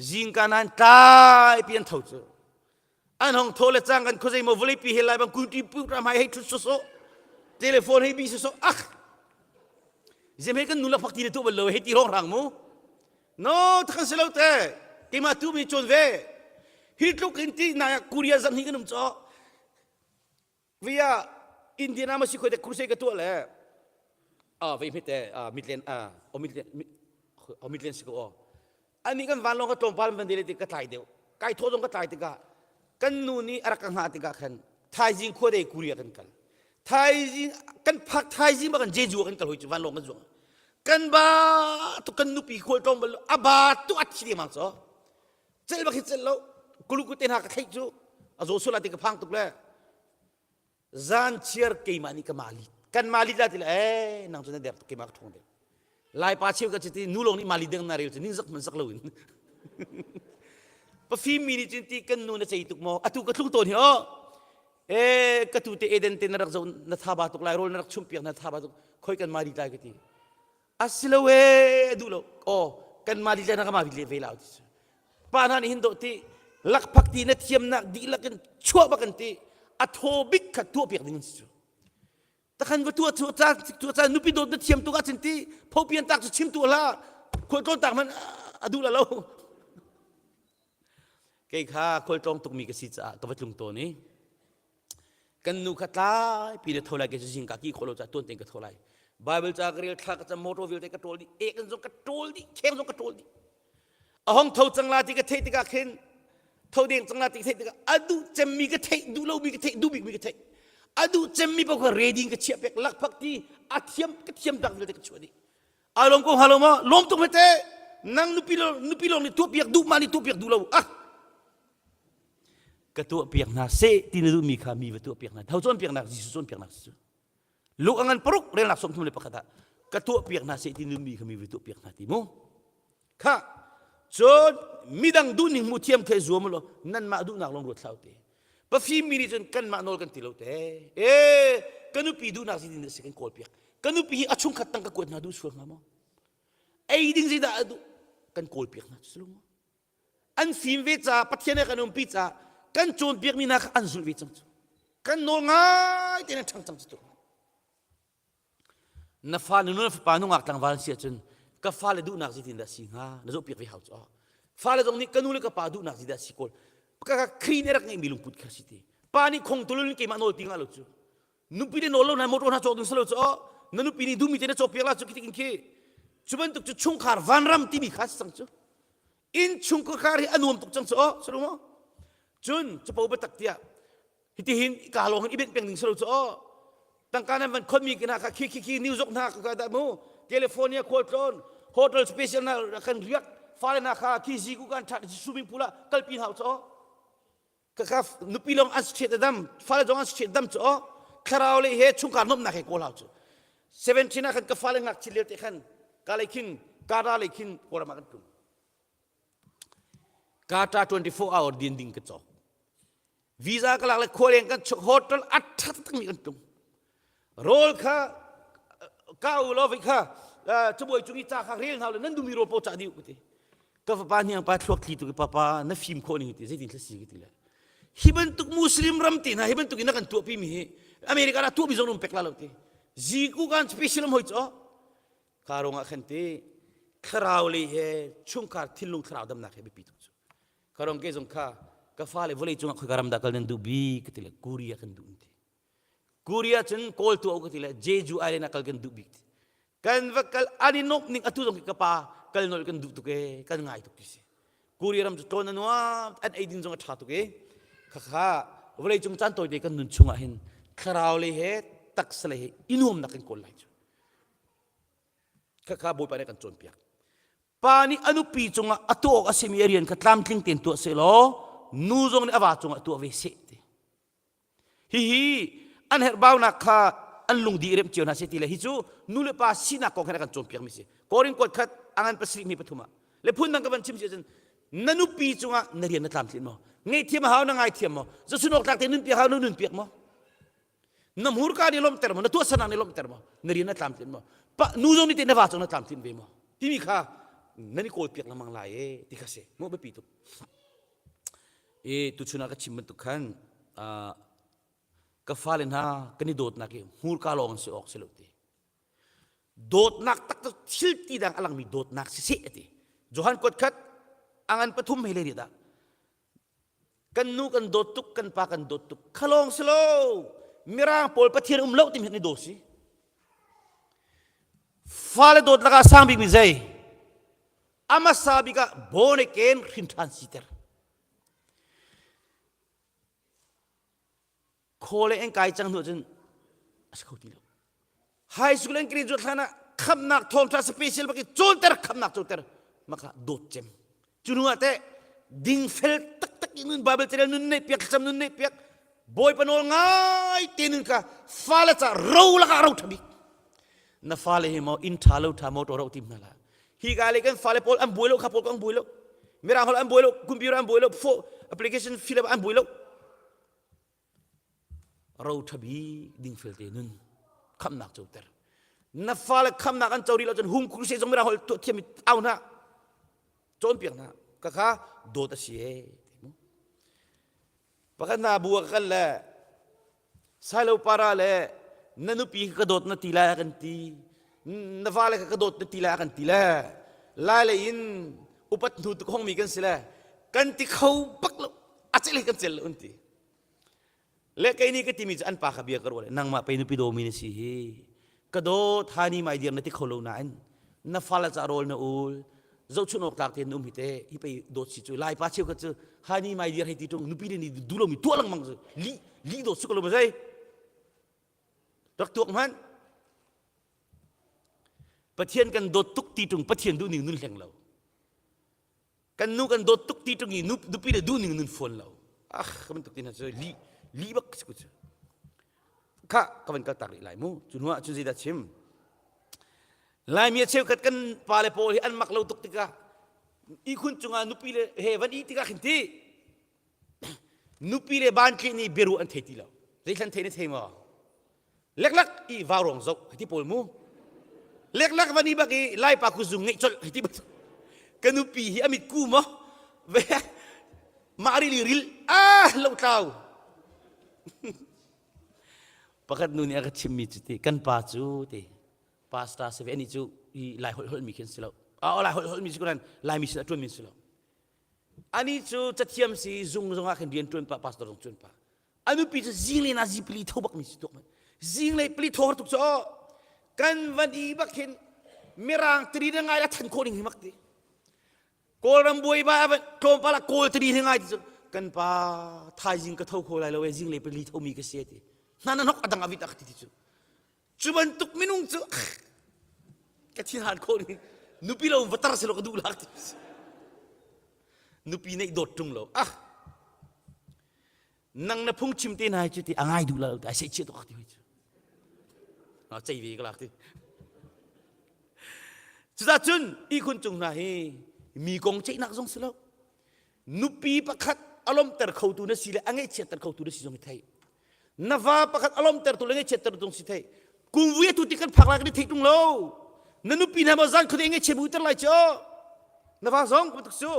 zingka nan tlai pi an tho cu an hong tho le cang kan khuazei maw vawlei pi he lai bang kunti pu ram hai hei thut so telephone hei bi so so ak zem he kan nu la phak ti le tu bal lo hei ti rong rang mu No, takhan si lo te. Keimah tu mi cawn ve. Hi tluk in ti na Korea zam hi kan um cho. Via Indiana ma si khoi te crusade ka tuah le. Ah, vei hmete ah midland ah o midland o midland si ko o. Ani kan van long ka tlawmpal van dele ti ka tlai deuh. Kai tho zong ka tlai tikah kan nu nih a rak ka hngah tikah khan thaizing khua dei Korea kan kal. Thaizing kan phak thaizing ba kan Jeju kan kal hoi chu van long kan zuang. Kan ba tu kan nupi khual tlawng bal a ba tu a thi dengmang cho. Cel bak hi cel lo kulu ku te hna ka theih cu a zaw sula ti ka phang tuk le zan chiar keimah nih ka mali kan mali la ti le eh nang cu na der tuk keimah ka ṭhawng deuh Laipa cheu ka chiti nu lawng nih mali deng na rel cu ning zak man zak lo in. Pafim mi nih cun ti kan nu na cei tuk maw atu ka thlung tawn hi o e ka tu te Eden te na rak zo na tha ba tuk lai rawl na rak chum piak na tha ba tuk khoi kan mali tlai ka ti asilo e duh lo o kan mali tlai na ka mali le ve lau ti pa hna nih hin do ti lakphak ti na thiamnak dihlak in chuah bak an ti a thaw bik kha tuah piak ding an si cu takhan va tuah cu caan tu caan nupi dawt na thiam tuk ahcun ti phopian tak cu chim tu hlah khualtlawn tak man a duh la lo kei kha khualtlawng tukmi ka si caah ka va tlung tawn i kan nu kha tlai pi le tho lai ke cu zing ka ki khawh lo caah tuan tein ka tho lai bible ca ka rel thla ka cam motor vialte ka ṭawl dih ek zong ka ṭawl dih kheng zong ka ṭawl dih a hong tho cang la ti ka theih tikah khin tho deng cang la ti ka theih tikah a duh cemmi ka theih duh lomi ka theih duh bikmi ka theih a duh cemmi paoh kha ready in ka chiah pek lakphak ti a thiam ka thiam tak vialte ka chuah dih ai lawm ko hnga lo maw lawm tuk hmete nang nupi lo nupi lawng nih tuah piak duh ma nih tuah piak duh lo ah ka tuah piak hna seh ti na duhmi kha mi va tuah piak hna tho cawn piak nak Jesuh cawn piak nak cu Luke a ngan paruk relnak 31 ah ka tuah piak hna seh ti mi kha mi va tuah piak hna ti mu kha cun midang duhning hmu thiam khe zuam law nanmah duhnak lawng ruat hlah te pafim mi nih cun kanmah nawl kan ti lo te e ka nupi duhnak si din si kan kawl piak ka nupi hi a chungkhat tang ka kuat hna duh sual hnga maw ei ding zeidah a duh kan kawl piak hna cu maw an fim ve caah Pathian he kan umpi caah kan cawnpiakmi hna kha an zulh ve cang cu kan nawl ngai tein an ṭhang cang cu na fa nu na fapa nungak tlangval si ahcun ka fale duhnak zeitin dah si hnga na zohpiak ve hau cu fale zong nih ka nu le ka pa duhnak zeidah si kawl ka ka Khrih nih rak ngeihmi lungput kha si ti pa nih khong tulul in keimah nawl ti ngah lo cu nupi nih nawl lo na motor hna cawk ding si lo cu na nupi nih duhmi te na cawk piak la cu khi tikin khi cu bantuk cu chungkhar vanram timi kha si cang cu innchungkhar hi a nuam tuk cang cu aw si maw cun capo biatak tiah hitihin ka lawng hin i benh peng ding si lo cu aw tangka nan van khonmi kina kha khi khi khi New York hna ka dah mu California khualtlawn hotel special na kan riak fale na kha khi ziku kan that swimming pool ah kalpi hau cu aw. Kaka nupi lawng an si dam, fale zong an si dam cu aw thlarau le he chungkhar nuamhnak he kawl hau cu. 17 ah khan ka fale ngakchia lio te khan ka lei khin Kara lei khin Kawlram ah kan tlung. Kata 24 hour din ding ka cawk. Visa ka lak le khualeng kan chuk hotel a ṭha takmi kan tlung. Rawl kha ka u lo vi kha cabuai cung i ca kha rel hna le nan dumi rawl paoh ca dih ka ti. Ka fapa hniang pa thluak thli tu papa na fim khawh ning ti zeitin thla si ka ti le. Hi bantuk Muslim ram te hna hi bantuk in na kan tuahpi mi hi America ah tuahmi zong um pek la lo ti. Ziku kan special am hoi cho. Ka rong ah khan ti thlarau lei he chungkhar thinlung thlarau damnak he biapi tuk cu. Ka rong ke zong kha ka fale vawlei cungah khoi ka ram dah kal nan duh bi ka ti le Korea kan duh ti. Korea cun kawl tu ka ti le Jeju Island ah kal kan duh bik ti. Kan va kal an i nok ning atu zong ka pa kal nol kan duh tuk e kan ngai tuk ti si. Korea ram cu tlawn a nuam an eidin zong a ṭha tuk e. Khakha vawlei cung caan tawite kan nun chungah hin thlarau lei he taksa lei he i nuamnak kan kawl lai cu. Khakha Bawipa nih kan cawnpiak. Pa nih a nupi cungah a tuah awk a simi a rian kha tlamtling tein tuah seh law nu zong nih a va cungah tuah ve seh ti. Hihi an herhbaunak kha an lungdi i remh cio hna seh ti le hi cu nu le pa sinak kong he kan cawnpiakmi si. Korin kuat khat a ngan pasarih mi pathum ah le phun dang ka van chim si ahcun na nupi cungah na rian na tlamtlin maw? Ngaihthiam a hau na ngaithiam maw? Zohchun awk tlak te nun piak hau na nun piak maw? Na hmurka nih lawmhter maw? Na tuahsernak nih lawmhter maw? Na rian na tlamtlin maw? Pa nu zong nih teh na va cungah na tlamtlin ve maw? Timi kha nan i kawlpiak lengmang lai e ti kha si. Maw biapi tuk. E tuchun ah ka chim bantuk khan ka fale hna kan i dawtnak hi hmurka lawng in si awk si lo ti. Dawtnak taktak thil ti dang a langmi dawtnak siseh a ti. Johan kuat khat angan pathum hei le ri dah. Kan nu kan dawt tuk, kan pa kan dawt tuk. Khalawng si lo. Mirang pawl Pathian um lo timi ni daw si. Fale dawt lakah sang bikmi zei? Amasa bik ah born again hrin ṭhan siter. Khaw le en kai cang hnu cun a si kho ti lo. High school an graduate hlan ah khamnak thawngṭha special bak i cawnter khamnak cawnter maka dawt cem. Cu hnu ah teh dingfel taktak in nun Bible carel nun neih piak thlacam nun neih piak Bawipa nawl ngai te nun kha fale ca ro lakah ro ṭha bik. Na fale hi maw inn ṭha lo ṭha motor ro tim hna la. Hi ka le kan fale pawl an buai lo kha pawl ko an buai lo. Mirang holh an buai lo, computer an buai lo, phone application fill up an buai lo. Ro ṭha bik dingfel te nun khamnak coter. Na fale khamnak an co rih lo cun hung crusade zong mirang holh tuah thiam au hna. Cawnpiak hna. Ka kha dawt a si ee. Pakhat hna bu ah ka kal le Sailo para le na nupi ka dawt na ti lai a kan ti. Na vale ka ka dawt na ti lai a kan ti le lai lei in upat hnu tuk hongmi kan si le kan ti kho bak lo a cel hi kan cel lo an ti. Le kei nih ka timi cu an pa kha bia ka ruah le nangmah pei nupi dawmi na si hi ka dawt hani mai dir na ti kho lo nain na fale ca rawl na ul zohchun awk tlak tein na um hi te hi pei dawt si cu lai pa cheu khat cu hani mai dir hei ti tung nupi le ni du lomi tuah lengmang cu li li dawt su ko lo ma zei rak tuak hmanh Pathian kan dawt tuk ti tung Pathian duh ning nun hleng lo Kan nu kan dawt tuk ti ṭung i nupi le duhning nun fawn lo. Ah, ka bantuk ti hna cu li li bak si ku cu. Kha ka van kal tak rih lai mu. Cu hnu ah cun zeidah chim? Laimi a cheukhat kan pale pawl hi an mak lo tuk tikah ihkhun cungah nupi le he van ih tikah khin ti nupi le ban tlih nih biaruah an thei ti lo. Zeithlan thei na thei maw? Leklak i vaurawng zoh hiti pawl mu leklak van i bak i laipa kuzung ngeih colh hiti bantuk ka nupi hi a mit ku maw ve mah ril i ril ah lo tlau pakhat nu nih a ka chimmi cu ti kan pa cu ti pastor si ve ani cu i lai holh holh mi khin si lo a lai holh holh mi si ko nan lai mi sin a tuan mi si lo ani cu cathiam si zung zong ah khin rian tuan pa pastor zong tuan pa A nupi cu zinglei na zipili tho bak mi si tuk man. Zinglei pali tho tuk cu kan van i bak hin mirang tiri na ngai la than khawh ding hi mak ti. Kawlram buai ba avan tlawmpal ah kawl tiri hi ngai ti cu kan pa thaizing ka tho kho lai lo e zinglei pali tho mi ka si ti. Hna na nok adang avit ak ti ti cu. Cu bantuk minung cu ka thin han khawh ding nupi lo va tar selo ka duh lak ti. Nupi neih dawt tung lo. Ah. Nang na phung chim te hna hi cu ti a ngai duh lo ai sei chia tuk ti cu. Na cei ve ka lak ti. Cucah cun ihkhun cung hna hi mi kong ceihnak zong si lo. Nupi pakhat a lawmhter khotu na si le a ngaihchiatter khotu na si zong i thei. Na va pakhat a lawmhtertu le ngaihchiattertu zong si thei. Kumvui atu ti kan phak lai kan i theih tung lo. Na nupi hna maw zan khuate ngaihchia bu ter lai cu. Na va zong bantuk cu.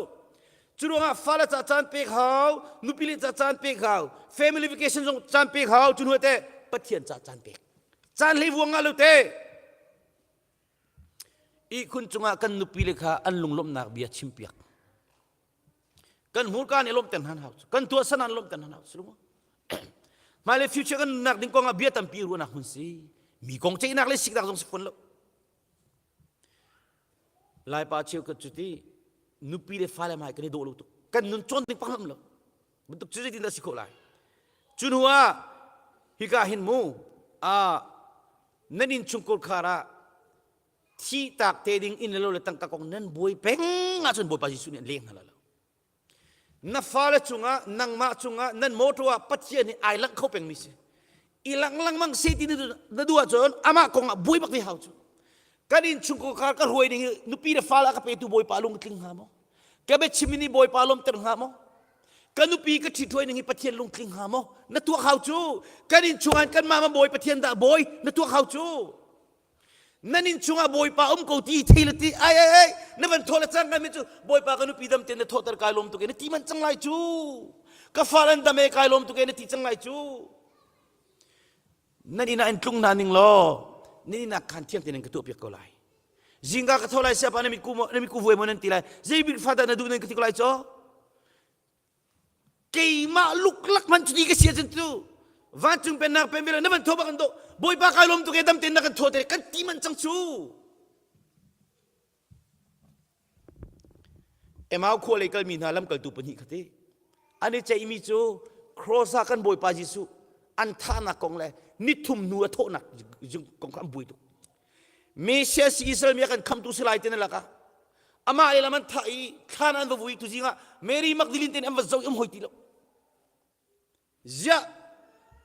Cu ruangah fale ca caan pek hau, nupi le ca caan pek hau, family vacation zong caan pek hau, cu hnu te Pathian ca caan pek. Caan hlei vuang ngah lo te. Ihkhun cungah kan nupi le kha an lunglawmhnak bia chimpiak. Kan hmurka nih lawmhter hna hau. Kan tuahsan an lawmhter hna hau. Hmailei future kan nunnak ding kong ah bia tampi ruahnak hmun si. Mi kong ceihnak le siknak zong si fawn lo. Laipa cheukhat cu ti nupi le fale hmai kan i dawh lo tuk. Kan nun cawn ding pakhat lo. Bantuk cu zeitin dah si khawh lai? Cu hnu ah hika hin mu ah nan innchungkhar khar ah thi tak te ding inn le lo le tangka kong nan buai peng ahcun Bawipa Jesuh nih an leng hna lo. Na fale cungah nangmah cungah nan motor ah Pathian nih ai langh kho pengmi si. I langh lengmang se ti na duh ahcun amah kong ah buai bak ve hau cu. Kan innchungkhar ka hruai ding hi nupi le fale a ka petu Bawipa lung tling hnga maw? Ka biachim nih Bawipa lawmter hnga maw? Ka nupi ka ṭhithuai ning hi Pathian lungtling hnga maw? Na tuak hau cu. Kan innchung ah kanmah ma bawi Pathian dah bawi na tuak hau cu. Nan innchung ah Bawipa um ko ti thei le ti ai ai ai na van thawh le cang kan mi cu Bawipa ka nupi dam te na thawhter kai lawm tuk e na ti man cang lai cu. Ka fal an dam e kai lawm tuk e na ti cang lai cu. Nan inn ah in tlung hna ning law nan inn ah khan thiang tein ka tuah piak ko lai. Zingka ka tho lai siapa na mitku na mitku vuai maw nan ti lai. Zei bik fa dah na duh nan ka ti ko lai caw. Keimah luklak man cuti ka sia cun tu vancung pennak pen vela na van tho bak an do Bawipa kai lawm tuk e dam tein na kan tho te kan ti man cang cu. Emau khua lei kalmi hna lamkaltu pahnih kha ti an i ceihmi cu cross ah kan Bawipa Jesuh an thahnak kong le nithum hnu a thawhnak kong kha an buai tuk. Messiah si Israel mi a kan khamtu si lai ti na lakah amah le lam an thah i thlan an va vui tu zingah Mary Magdalene te nih an va zoh i an hoi ti lo. Ziah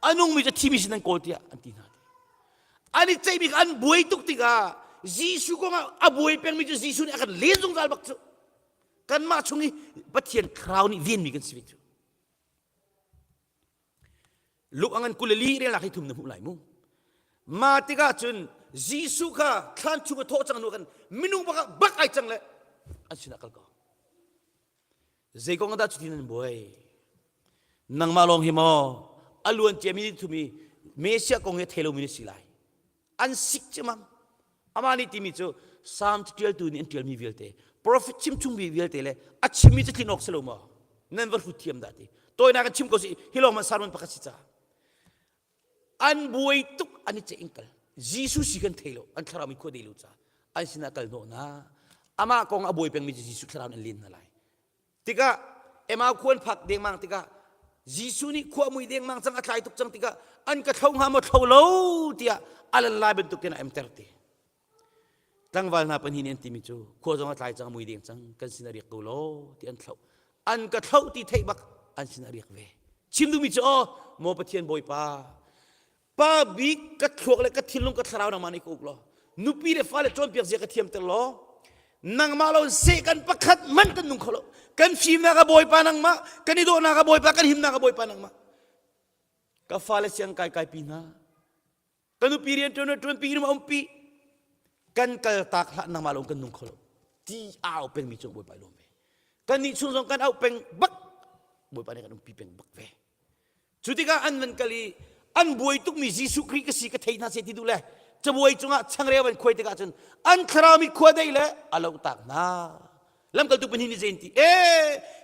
a nungmi cu thimi sin an kawl tiah an ti hna. An i ceihmi kha an buai tuk tikah Jesuh kong ah a buai pengmi cu Jesuh nih a kan len zungzal bak cu. Kanmah chung i Pathian thlarau nih venmi kan si ve cu. Luk a ngan 22 relnak hi thum na hmuh lai mu. Ma tikah cun Jesuh kha thlan chung a thawh cang hnu kan minung bak ah bak ai cang le an sinah kal ko. Zei kong dah cutin an buai? Nangmah lawng hi maw a luan ciami thumi Messiah kong hi thei lomi na si lai. An sik cimam. Amah nih timi cu Psalm ṭialtu nih an ṭialmi vialte, prophet chimchungmi vialte le a chimmi cu tlin awk si lo maw? Nan va hrut thiam dah ti. Tawinak in chim ko si, hi lawng man sermon pakhat si ca. An buai tuk an i ceih in kal. Jesuh si kan thei lo, an thlarau mi khua dei lo ca. An sinah kal hnawh na. Amah kong a buai pengmi cu Jesuh thlarau in an len hna lai. Tikah Emau khua an phak dengmang tikah Jesuh nih khua mui dengmang cang a tlai tuk cang tikah an ka thlo hnga maw thlo lo tiah a lan lai bantuk in a emter ti. Tlangval hna pahnih nih an timi cu khua zong a tlai cang a mui deng cang kan sin a riak ko law ti an thloh. An ka thloh ti theih bak an sin a riak ve. Chim duhmi cu aw maw Pathian Bawipa pa bik ka thluak le ka thinlung ka thlarau nangmah nih ka uk law nupi le fale cawnpiak zia ka thiamter law nangmah lo seh kan pakhat man kan nung kho lo kan fimnak a bawipa nangmah kan i dawhnak a bawipa kan himnak a bawipa nangmah ka fale siang kai kai pi hna ka nupi rian ṭuan ṭuan pi rum umpi kan kal tak hlah nangmah lo kan nung kho lo ti au pengmi cung bawipa lawm ve kan nih chung zong kan au peng bak bawipa nih kan umpi peng bak ve Cu tikah an van kal i an buai tukmi Jesuh Khrih ka si ka thei hna seh ti duh le cabuai cungah changreu an khuai tikah cun an thlarau mi khua dei le a lohtak hna. Lamkaltu pahnih nih zei an ti? E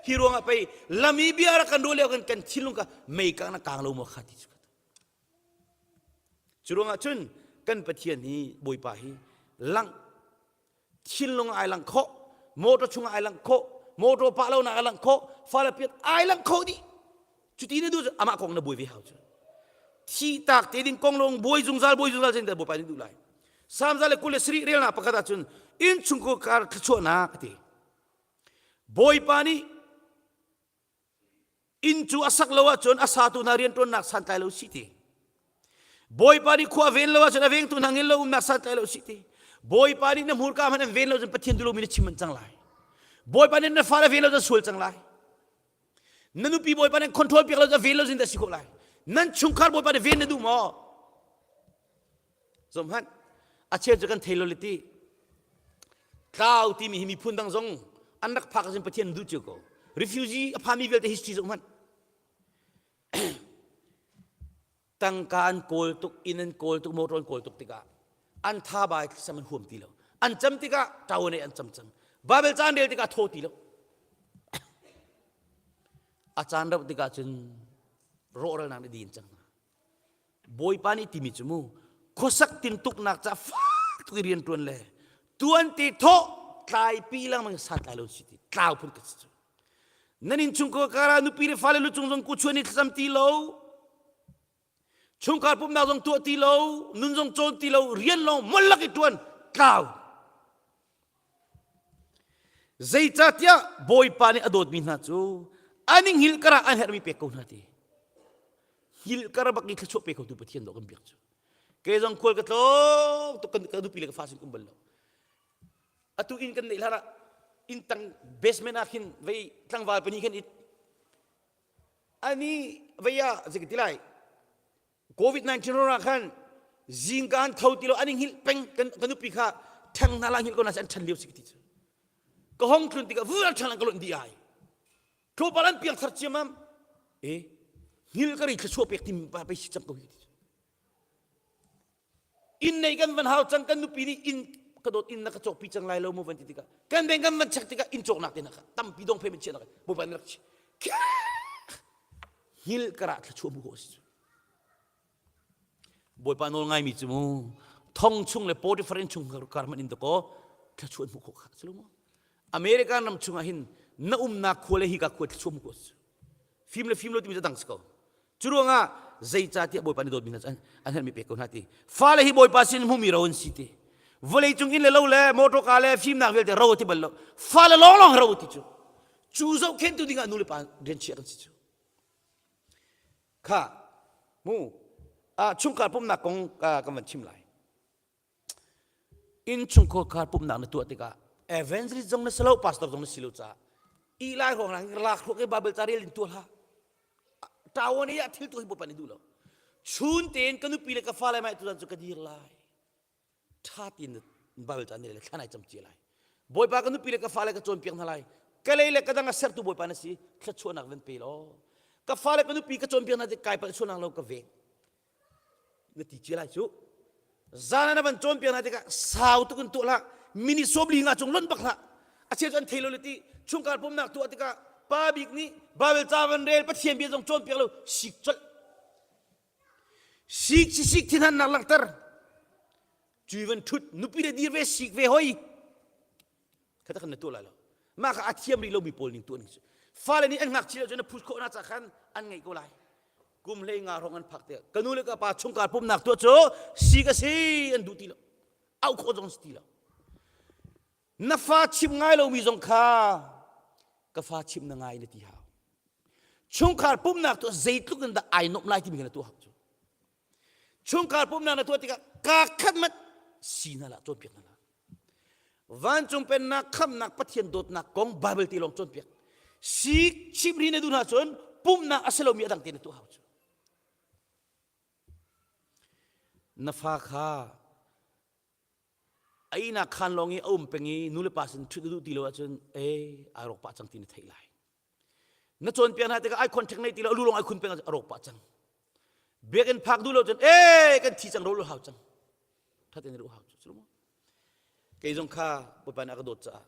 hi ruangah pei lam i bia rak kan ruah lio kan kan thinlung kha mei kang na kang lo maw kha ti cu. Cu ruangah cun kan Pathian hi Bawipa hi langh thinlung ai lang khawh motor chung ai lang khawh motor pah lo nak ai lang khawh fale piat ai lang khawh dih cuti na duh amah kong na buai ve hau cu thi tak te ding kong lawng buai zungzal buai zungzal chin bawipa nih duh lai Psalm za le 20 le sarih relnak pakhat ahcun innchungkhar kar thluachuahnak a ti Bawipa nih. Inn cu a sak lo ahcun a satu hna rianṭuannak santlai lo si ti. Bawipa nih khua ven lo ahcun a vengtu hna ngel lo umnak santlai lo si ti. Bawipa nih na hmurka hmanh an ven lo cun Pathian duh lomi na chim manh cang lai. Bawipa nih na fale ven lo cun sual cang lai. Na nupi Bawipa nih control piak lo cun a ven lo cun dah si khawh lai. Nan chungkhar Bawipa nih ven na duh maw? Zom hmanh a cheu cu kan thei lo le ti. Tlau timi hi miphun dang zong an rak phak ahcun Pathian duh cio ko. Refugee a phami vialte history zoh hmanh. Tangka an kawl tuk, inn an kawl tuk, motor an kawl tuk tikah an tha bai sam an huam ti lo. An cam tikah ṭau an cam cang. Bible ca an rel tikah thaw ti lo. A caan rauh tikah cun rawhralnak nih din cang hna. Bawipa nih timi cu mu khuasak tintuknak ca fak tuk i rian ṭuan le tuan te thawh tlaipi lengmang santlai lo si ti tlau phun ka si cu nan innchungkhar kara nupi le fale lucung zong ku chuan i thlacam ti lo chungkhar pumhnak zong tuah ti lo nun zong cawn ti lo rian lawng molak i ṭuan tlau zeicahtiah Bawipa nih a dawtmi hna cu an i hngilh karah an herhmi pek ko hna ti hngilh kar bak i thluachuah pe khotu Pathian dawh kan biak cu kei zong khual ka tlawng tuk kan nupi le ka fa sin kum bal lo atu inn kan neih hlan ah inn tang basement ah khin vei tlangval pahnih khan it ani vei ah zei ti lai COVID-19 ruangah khan zingka an tho ti lo an i hngilh peng kan ka nupi kha ṭheng hna la hngilh ko na an ṭhan lio si ka ti cu ka hong tlun tikah vur an ṭhan an ka lonh dih ai tlawmpal an piang thar ciamam e hngilh ka ri thluachuah pek tim pa pei si cang ko hi ti cu inn nei kan van hau cang kan nupi nih inn ka dawt inn na ka cawkpi cang lai lo mu van ti tikah kan beng kan van check tikah inn cawknak te na kha tampi dong payment chiah nak bawipa nih rak chi hngilh karah thluachuah mu ko si cu Bawipa nawl ngaimi cu mu thong chung le Potiphar inn chung kar hmanh in dakaw thluachuah hmuh khawh kha si lo maw American ram chungah hin na umnak khua le hika khua thluachuah hmuh khawh si fim le fim lo timi cu dang si ko cu ruangah zeicahtiah Bawipa nih dawtmi hna cu an herhmi pek ko hna ti fale hi Bawipa sin hmumi ro an si ti vawlei cung inn le lo le motor ka le fimnak vialte ro ti bal lo fale lawnglawng ro ti cu cu zohkhentu dingah nu le pa rian chiah kan si cu Kha mu ah chungkhar pumhnak kong kan van chim lai. Inn chungkhar pumhnak na tuah tikah evangelist zong na si lo pastor zong na si lo caah i lai ruang lang lak ruak i Bible ca rel in tuah hlah. Tawan i ah thil tuah hi Bawipa nih duh lo. Chun tein ka nupi le ka fale mai tuzan cu ka dir lai. ṭha tein Bible ca ne le thlan ai cam cia lai Bawipa ka nupi le ka fale ka cawnpiak hna lai ka lei le ka dang a sertu Bawipa na si thluachuahnak van pe law ka fale ka nupi ka cawnpiak hna tik kai palh sualnak lo ka veng na ti cia lai cu zan na van cawnpiak hna tikah sau tuk in tuah hlah minute sawmli nga cung lonh bak hlah a cheu cu an thei lo le ti chungkhar pumnak tuah tikah pa bik nih Bible ca van rel Pathian bia zong cawnpiak lo sik colh Sik si sik thinhannak langhter. Cui van ṭhut nupi le dir ve sik ve hoi. Kha tak na tuah lai lo. Mah kha a thiam rih lomi pawl ning tuah ning cu. Fale nih an ngakchia cun na phut khawh na ca khan an ngeih ko lai. Kum hlei nga hrawng an phak te ka nu le ka pa chungkhar pumnak tuah cu sik a si an duh ti lo. Auh khawh zong si ti lo. Na fa chimh ngai lomi zong kha ka fa chimh na ngai na ti hau. Chungkhar pumhnak tuah zeitluk in dah ai nuamh lai timi kha na tuah hau cu. Chungkhar pumhnak na tuah tikah kaa khat mat si hna lah cawnpiak hna lah. Vancung pennak khamnak Pathian dawtnak kong Bible ti lawng cawnpiak. Si chim ri na duh hna cun pumhnak a si lomi a dang te na tuah hau cu. Na fa kha A ihnak khaan lawng i a um peng i nulepa sin ṭhut a duh ti lo ahcun ee ai rawk pah cang ti na theih lai. Na cawnpiak hna tikah ai contact nei ti lo a lu lawng ai khun peng ahcun a rawk pah cang. Biakinn phak duh lo cun ee kan thi cang ro hau cang. That in ru hau cu mu. Kei zong kha Bawipa nih a ka dawt caah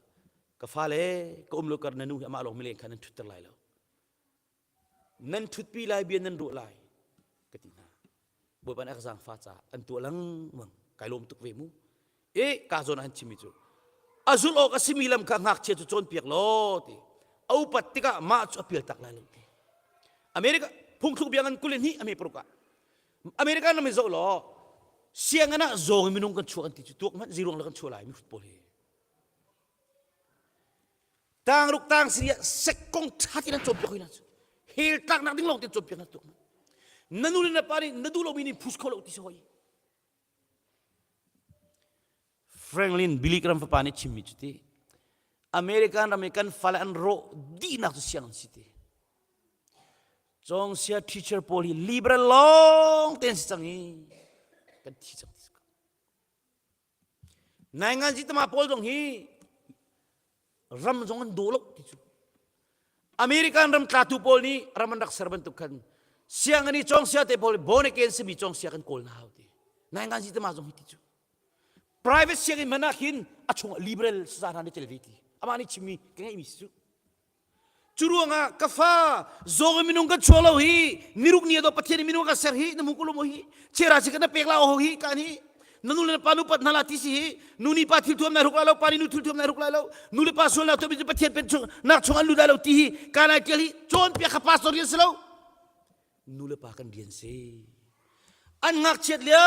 ka fale ka um lo kar na nu hi amah lawng mileng kha nan ṭhutter lai lo. Nan ṭhutpi lai bia nan ruah lai ka ti hna. Bawipa nih a ka zaangfah caah an tuah lengmang kai lawm tuk ve mu e ka zawn ah an chimmi cu a zulh awk a simi lam kha ngakchia cu cawnpiak law ti a upat tikah mah cu a pial tak lai lo ti America phungthluk bia ngan 22 ame paruk ah America ram i zoh law sianginn ah zawng in minung kan chuak an ti cu tuak hmanh ziruang le kan chuah lai mihrut pawl hi Tangruk tang siri ah sekkong ṭha tein an cawnpiak hoi hna cu. Hell tlaknak ding lawng te cawnpiak na tuk. Na nu le na pa nih na duh lomi nih phus kho lo ti si hoi. Franklin Billy Graham fapa nih chimmi cu ti American ram i kan fale an rawh dihnak cu siang an si ti. Cawngsia teacher pawl hi liberal lawng te an si cang i kan thi cang ti. Naingan si tama pawl zong hi ram zong an daw lo ti cu. American ram tlatu pawl nih ram an rak ser bantuk khan sianginn i cawngsia te pawl born again simi cawngsia kan kawl na hau ti. Naingan si tama zong hi ti cu. Private sianginn hmanh ah khin a chungah liberal saza hna nih tel ve ti. Amah nih chimmi ka ngeihmi si cu. Cu ruangah ka fa zawng in minung kan chuak lo hi niruk ni do Pathian in minung kan ser hi na mu ko lo hi chera si kan pek la ho hi kan hi na nu le na pa nu pat hna la ti si hi nu ni pa thil thuam na ruk lai lo pa ni nu thil thuam na ruk lai lo nu le pa sual na tuah mi Pathian pen chung nak chung an lut lai lo ti hi kan ai tial hi cawn piak kha pastor rian si lo nu le pa kan rian si an ngakchiat lio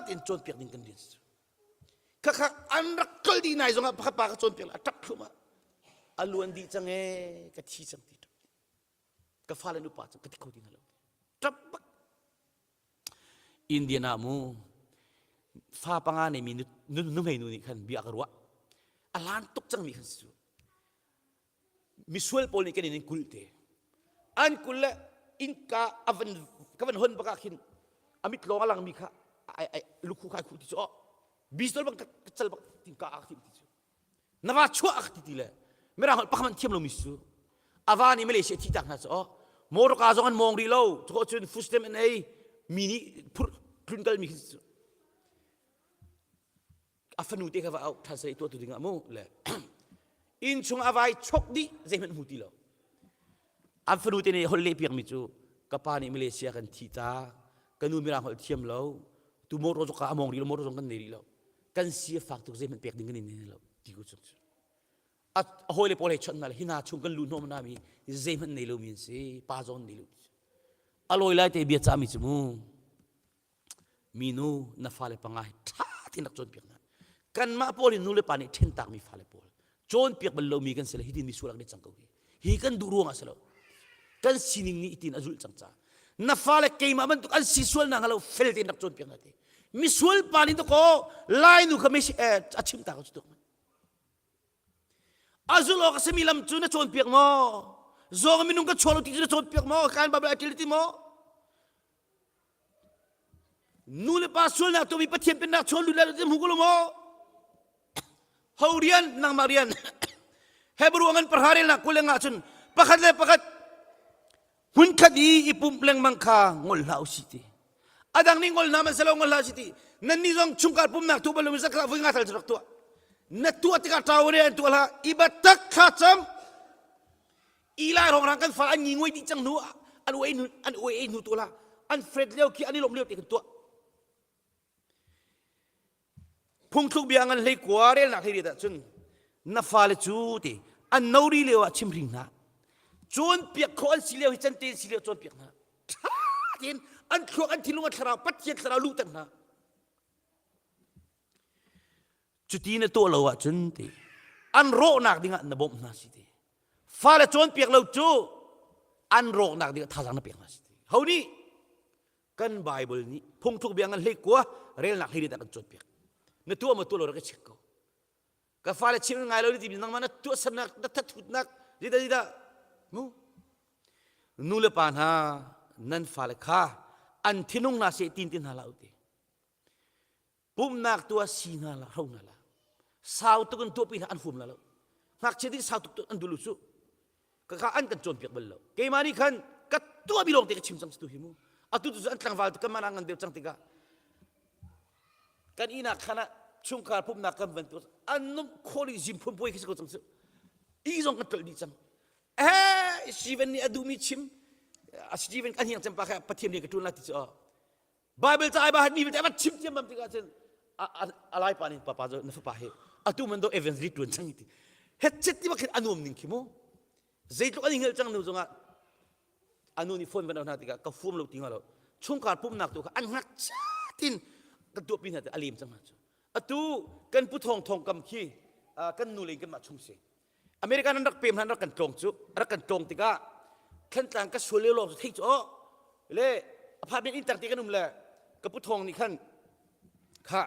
tin cawn piak ding kan rian si Khakha an rak tlol dih nai zongah pakhat pa ka cawnpiak a ṭap thluahmah. A luan dih cang ee, ka thi cang ti ṭap. Ka fale nupa cang ka ti kho ti hna lo. Ṭap bak. Indian ah mu fa panga neimi nuhmei nu nih khan bia ka ruah. A lan tuk cangmi khan si cu. Misual pawl nih kan in kulh te. An kul le innka a van ka van hon bak ah khin a mit lawng a langmi kha ai ai lukhu khai khu ti cu oh bistol bang ka cal bak tin ka ak ti ti cu na va chuah ak ti ti le mirang holh pakhat thiam lomi su ava nih Malaysia thi tak hna cu oh motorka zong an mong rih lo cu cun fustem an ei mi nih phur tlun kal mi khi cu a fanu te kha va auh translate tuah tu ding ah mu le inn chung a vai chok dih zeihmanh hmu ti lo an fanu te nih holh leh piak mi cu ka pa nih Malaysia kan thi ta ka nu mirang holh thiam lo tu motor zong ka among rih lo motor zong kan nei rih lo kan si a fak tuk zeihmanh pek ding kan in nei lo ti ku chung cu a hawile pawl he chawnh hna le hi hna chung kan lu hnawm na mi zeihmanh nei lo mi an si pa zong nei lo a lawi lai te bia ca mi cu mu Minu na fale panga hi ṭha tein rak cawnpiak hna. Kanmah pawl hi nu le pa nih ṭhentakmi fale pawl cawnpiak bal lomi kan si le hitin misual ah kan i cang ko hi. Hi kan duh ruangah si lo. Kan sining nih itin a zulh cang ca. Na fale keimah bantuk an si sual na lo fel tein rak cawnpiak hna ti. Misual pa nih dakaw Lainu kha mesi eh, a chim ta ko cu tuk. A zulh awk a simi lam cu na cawnpiak maw? Zawng minung ka chuak lo ti cu na cawnpiak maw? Kan Bible a ṭil ti maw? Nu le pa sualnak tuahmi Pathian pennak chung lut lai lo ti hmu ko lo maw? Ho rian nangmah rian Hebrew ngan pahra relnak kul le nga cun pakhat le pakhat hmunkhat i i pumh lengmang kha ngol hlah usih ti. A dang nih ngol hna man selo ngol hlah usih ti. Nannih zong chungkhar pumnak tu bal lomi zakhat vui nga tal cu rak tuah. Na tuah tikah ṭau ne an tuah hlah. I batak thla cam Eli rongrang kan fa an ngi ngoi dih cang hnu an uai hnu an uai ei hnu tu la an fret lio khi an i lawm lio te kan tuah phungthluk bia ngan hlei kua relnak hlei riat ahcun na fale cu ti an no ri lio ah chim hring hna cawnpiak khawh an si lio hi can te si lio cawnpiak hna ṭha tein an thluak an thinlung an thlarau Pathian thlarau luhter hna Cuti na tuah lo ahcun ti an rawhnak dingah na bawmh hna si ti. Fale cawnpiak lo cu an rawknak dingah thazaang na pek hna si ti. Ho nih kan Bible nih phungthluk bia ngan hlei kua relnak hlei dah kan cawnpiak. Na tuah maw tuah lo rak i check ko. Ka fale chim ngai lo ti nangmah na tuahsernak na thathutnak zida zida mu nu le pa hna nan fale kha an thinung hna seh tin tin hna hlah u ti. Pumhnak tu ah si hna la hro hna la. Sau tuk in tuahpi hna an huam la lo. Ngakchia ding sau tuk an dulu su. Ka ka an kan cawnpiak bal lo. Keimah nih khan ka tuahmi lawng te ka chim cang tu hi mu. Atu tu an tlangval tu kan mana ngan deuh cang tikah kan inak khan ah chungkhar pumhnak kan van tuah an num kholi zim phun puai khi si ko cang su. I zong kan tlolh dih cang. Eh, Steven nih a duhmi chim. Steven kan hiang cem pa kha Pathian nih ka ṭuan la ti cu. Bible ca ai ba mi vialte a chim thiam bam tikah cun a lai pa nih papa cu na fapa hi atu man do evangelist tuan cang ti het chet ti bakhin anuam ning khi mu zeitluk an hngel cang nu zongah anu nih phone van hna tikah ka fuam lo ti nga lo chungkhar pumnak tu kha an ngak chatin ka tuahpi hna te a lem cang hna cu atu kan pu thong thong kam khi kan nu le kan mah chung si American an rak pem hlan rak kan tlawng cu rak kan tlawng tikah. Thantlang ka sual lio lawng cu theih cu aw le apartment inn tang te kan um le ka pu thawng nih khan kha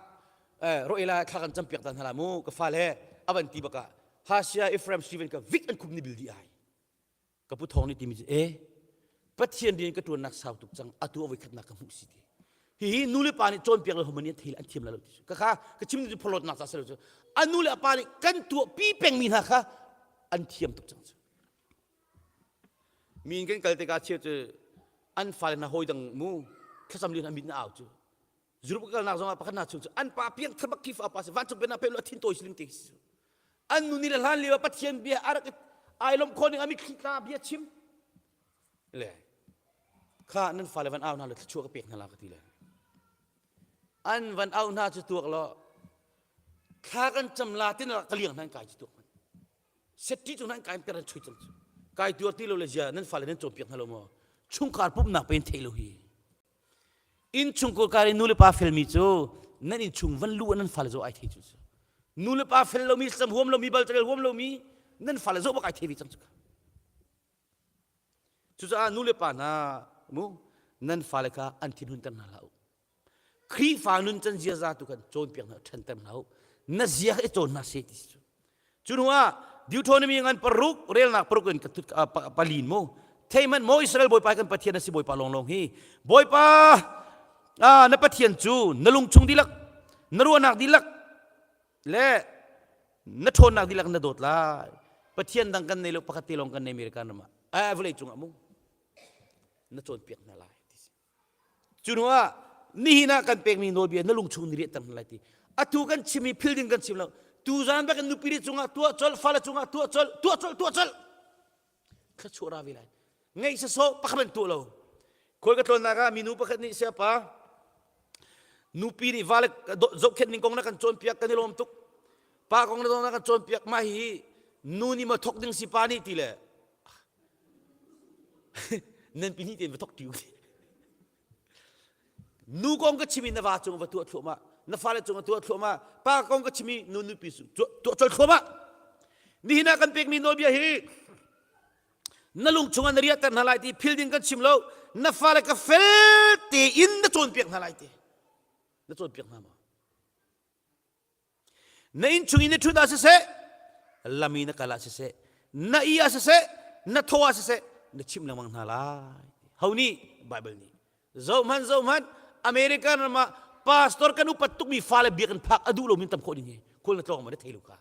roela thla kan campiak ta hna la mu ka fale avan ti baka Hasia Ephraim Stephen ka vik an khum ni bil di ai ka pu thawng nih timi cu e Pathian rian ka tuannak sau tuk cang atu a voikhatnak ka hmuh si ti hihi nu le pa nih cawnpiak le homani an thei an thiam la lo ti ka kha ka chim cu pholawtnak ca se lo cu a nu le a pa nih kan tuah pi pengmi hna kha an thiam tuk cang cu mi in kan kal tikah chia cu an fale hna hawi dang mu thlacam lio hna mit na au cu Europe ka kalnak zongah pakhat hna chung cu an pa piang thar bak khifa pa si vancung pennak pe lu a thin tawi siling te si an nu ni le hlan lio Pathian bia a rak ai lom kho ning a mitthli tla bia chim le kha nan fale van au hna le thluachuah ka pek hna la ka ti le an van au hna cu tuak lo thla kan cam la tin ka liang hna kai cu tuak man setti cu nan kai per an chui cang cu kai tuar ti lo le zia nan fale nan cawnpiak hna lo maw chungkhar pumnak pen thei lo hi Innchungkhar kar i nu le pa felmi cu nan innchung van luh ah nan fale zoh ai thei cu nu le pa fel lomi sam huam lomi balcarel huam lomi nan fale zoh bak ai thei ve cang cu cucaah nu le pa hna mu nan fale kha an thinhunter hna hlah u Khrihfa nun can ziaza tu khan cawnpiak hna ṭhanter hna u na zia kha i cawn hna seh ti si cu Cu hnu ah Deuteronomy ngan paruk relnak paruk in ka thut palin mu thei hmanh maw Israel Bawipa kan Pathian a si Bawipa lawnglawng hi Bawipa na Pathian cu na lungchung dihlak na ruahnak dihlak le na ṭhawnnak dihlak na dawt lai Pathian dang kan nei lo pakhat te lawng kan nei American ram ah vawlei cungah mu na cawnpiak hna lai Cu hnu ah nihin ah kan pekmi nawlbia na lungchung ni riahter hna lai ti. Atu kan chim i phil ding kan chim lo. Tuzaan bak in nupi le cungah tuah colh, fale cungah tuah colh, tuah colh, tuah colh. Thluachuah ra ve lai. Ngeih sasawh pakhat an tuah lo. Khual ka tlawnnak ah minu pakhat nih siapa nupi nih vale zohkhenh ning kong na kan cawnpiak kan i lawm tuk. Pa kong na kan cawnpiak mah hi nu nih ma thok ding si pa nih ti le nan pahnih tein va thok ṭi u nu kong ka chim i na va cung va tuah thluahmah na fale cung tuah thluahmah pa kong ka chim i nu nupi tuah col thluahmah nihin ah kan pekmi nawlbia hi na lung chungah na riahter hna lai ti phil ding kan chim lo na fale ka fel tein na cawnpiak hna lai ti na cawnpiak hna maw Na innchung i na ṭhut ah siseh, lam i na kal ah siseh, na i ah siseh, na thaw ah siseh, na chimh lengmang hna lai. Ho nih? Bible nih. Zohhmanh, zohhmanh, American ram ah pastor kan upat tukmi fale biakinn phak a duh lomi tam khawh ding hi khual na tlawng ma na thei lo ka.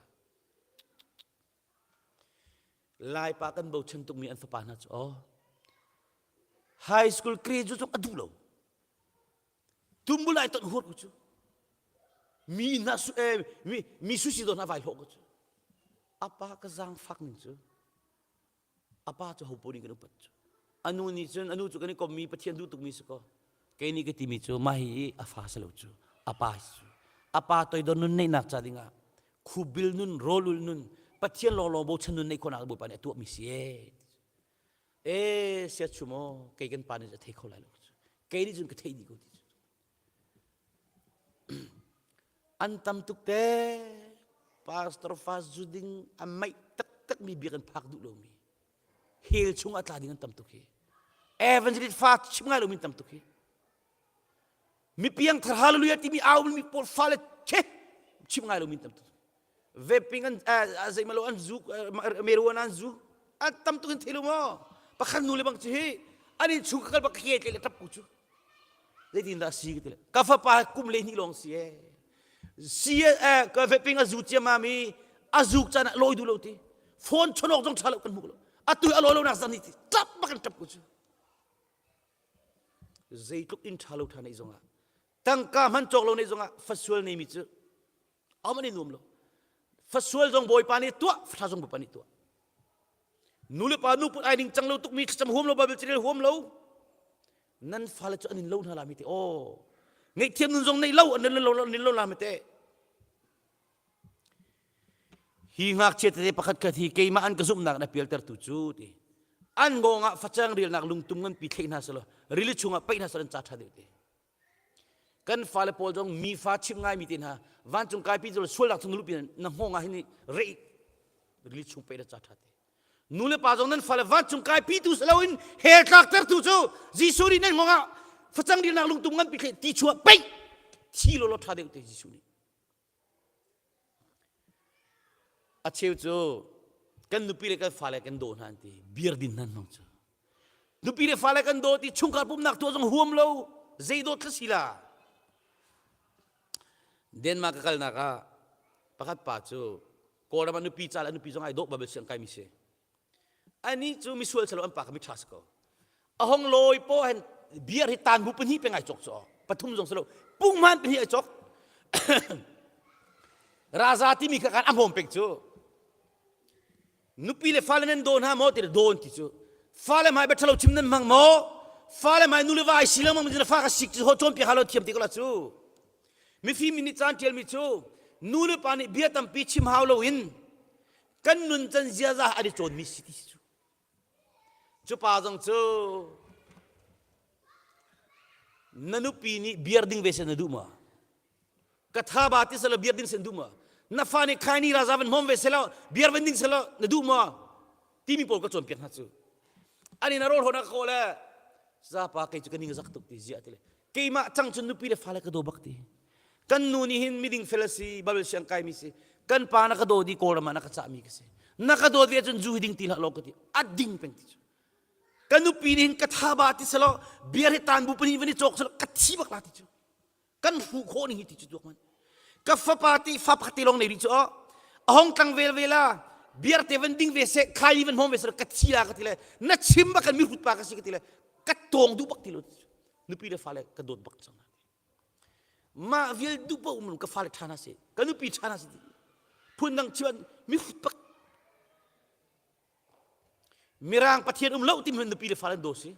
Laipa kan bochan tukmi an fapa hna cu oh high school graduate zong a duh lo. Tumbul ai ton huar ko cu. Mi na su eh, mi mi susi do na vai hlawh ko cu. Apa ka zaang fak ning cu. Apa cu ho ning kan upat cu. Anu nih cun anu cu kan i kommi Pathian duh tukmi si ko. Kei nih ka timi cu mah hi a fa si lo cu. Apa hi cu. Apa toidor nun neihnak ca dingah khubil nun rawlul nun Pathian lawnglawng bochan nun neih khawhnak Bawipa nih a tuahmi si ee. E sia chu maw kei kan pa nih a thei kho lai lo kei nih cun ka theih dih ko ti cu an tam tuk te pastor fa zu ding a maih taktak mi bia kan phak duh lomi hell chung a tla ding an tam tuk hi evangelist fa chim ngai lomi tam tuk hi mi piang thar hallelujah timi au mi pawl fale che chim ngai lomi tam tuk vaping an zeimalo an zu marijuana an zu an tam tuk in thei lo maw pakhat nu le bang cu hi an in chung ka kal bak ke tle le tap ku cu zeitin dah si ka ti le ka fapa kum le hnih lawng si e si e ka vaping a zu ciamam i a zuk caan ah lawi duh lo ti phone chonok zong tha lo kan hmu lo atu a lawi lo nak zan ni ti tap bak in tap ku cu zeitluk in tha lo tha nei zongah tangka hman cawk lo nei zongah fasual nei mi cu aman i nuam lo fasual zong bawipa nih tuah fatha zong bawipa nih tuah nu le pa nu put ai ning cang lo tukmi thlacam huam lo bible carel huam lo nan fale cu an in lo hna la mi te oh ngaihthiam nun zong nei lo an in lo an in lo la mi te hi ngakchia tete pakhat khat hi keimah an ka zumhnak na pialtertu cu ti an ngawng ah facang rialnak lungtum nganpi thlei hna selaw rili chungah paih hna selaw an ca ṭha deuh te kan fale pawl zong mi fa chim ngai mi te hna vancung kaipi cu sualnak chung lupi na hngawng ah hin rei rili chung paih na ca ṭha te. Nu le pa zong nan fale vancung kai pitu si loin hell tlaktertu cu Jesuh nih nan ngong ah facang dirnak lungtum nganpi thle ti chuah peih thi lo lo ṭha deuh te Jesuh nih. A cheu cu kan nupi le kan fale kan daw hna an ti beer din hna hmang cu. Nupi le fale kan daw ti chungkhar pumnak tuah zong huam lo zei dawt thla si la. Denmark ka kalnak ah pakhat pa cu Kawlram ah nupi ca le nupi zong ai dawh babel siang kai mi si. Ani cu misual salo an pa kha miṭha si ko. A hong lawi po hen beer hi tan bu pahnih peng ai cawk cu pathum zong salo punghman pahnih ai cawk. Raza timi kha kan a hmawm peng cu. Nupi le fale nan daw hna maw ti dawn ti cu. Fale hmai bia ṭhalo chim nan hmang maw? Fale hmai nu le va ai si lengmang mi fa ka sik cu ho cawnpiak hau lo thiam ti ko la cu. Mifim nih caan ṭialmi cu nu le pa nih bia tampi chim hau loin kan nuncan ziaza an i cawnmi si ti cu. Cu pa zong cu na nupi nih biar ding ve seh na duh maw? Ka tha ba ti selaw biar ding seh na duh maw? Na fa nih khaini raza van hmawm ve selaw biar van ding selaw na duh maw? Timi pawl ka cawnpiak hna cu. Ani na rawl hona ka kawl le zapa kei cu ka ning zak tuk ti ziah ti le keimah cang cun nupi le fale ka daw bak ti kan nu nih hin miding fel a si babel siang kaimi si kan pa na ka daw di kawlram ah na ka cahmi ka si na ka dawt ve cun zu hi ding ti hlah law ka ti a ding peng ti cu ka nupi nih hin ka tha ba ti selaw beer hi tan bu pahnih van i cawk selaw ka thi bak la ti cu kan hruh khawh ning hi ti cu tuak man ka fapa ti fa pakhat te lawng nei rih cu a hong tlang vel ve la beer te van ding ve se khai van hmong ve se ka thi la ka ti le na chim bak kan mi hrut pa ka si ka ti le ka tawng duh bak ti lo nupi le fale ka dawt bak cang mah vial duh paoh um ka fale ṭha hna seh ka nupi ṭha hna seh phun dang chuan mi bak mirang pathian um lo ti nupi le fale daw si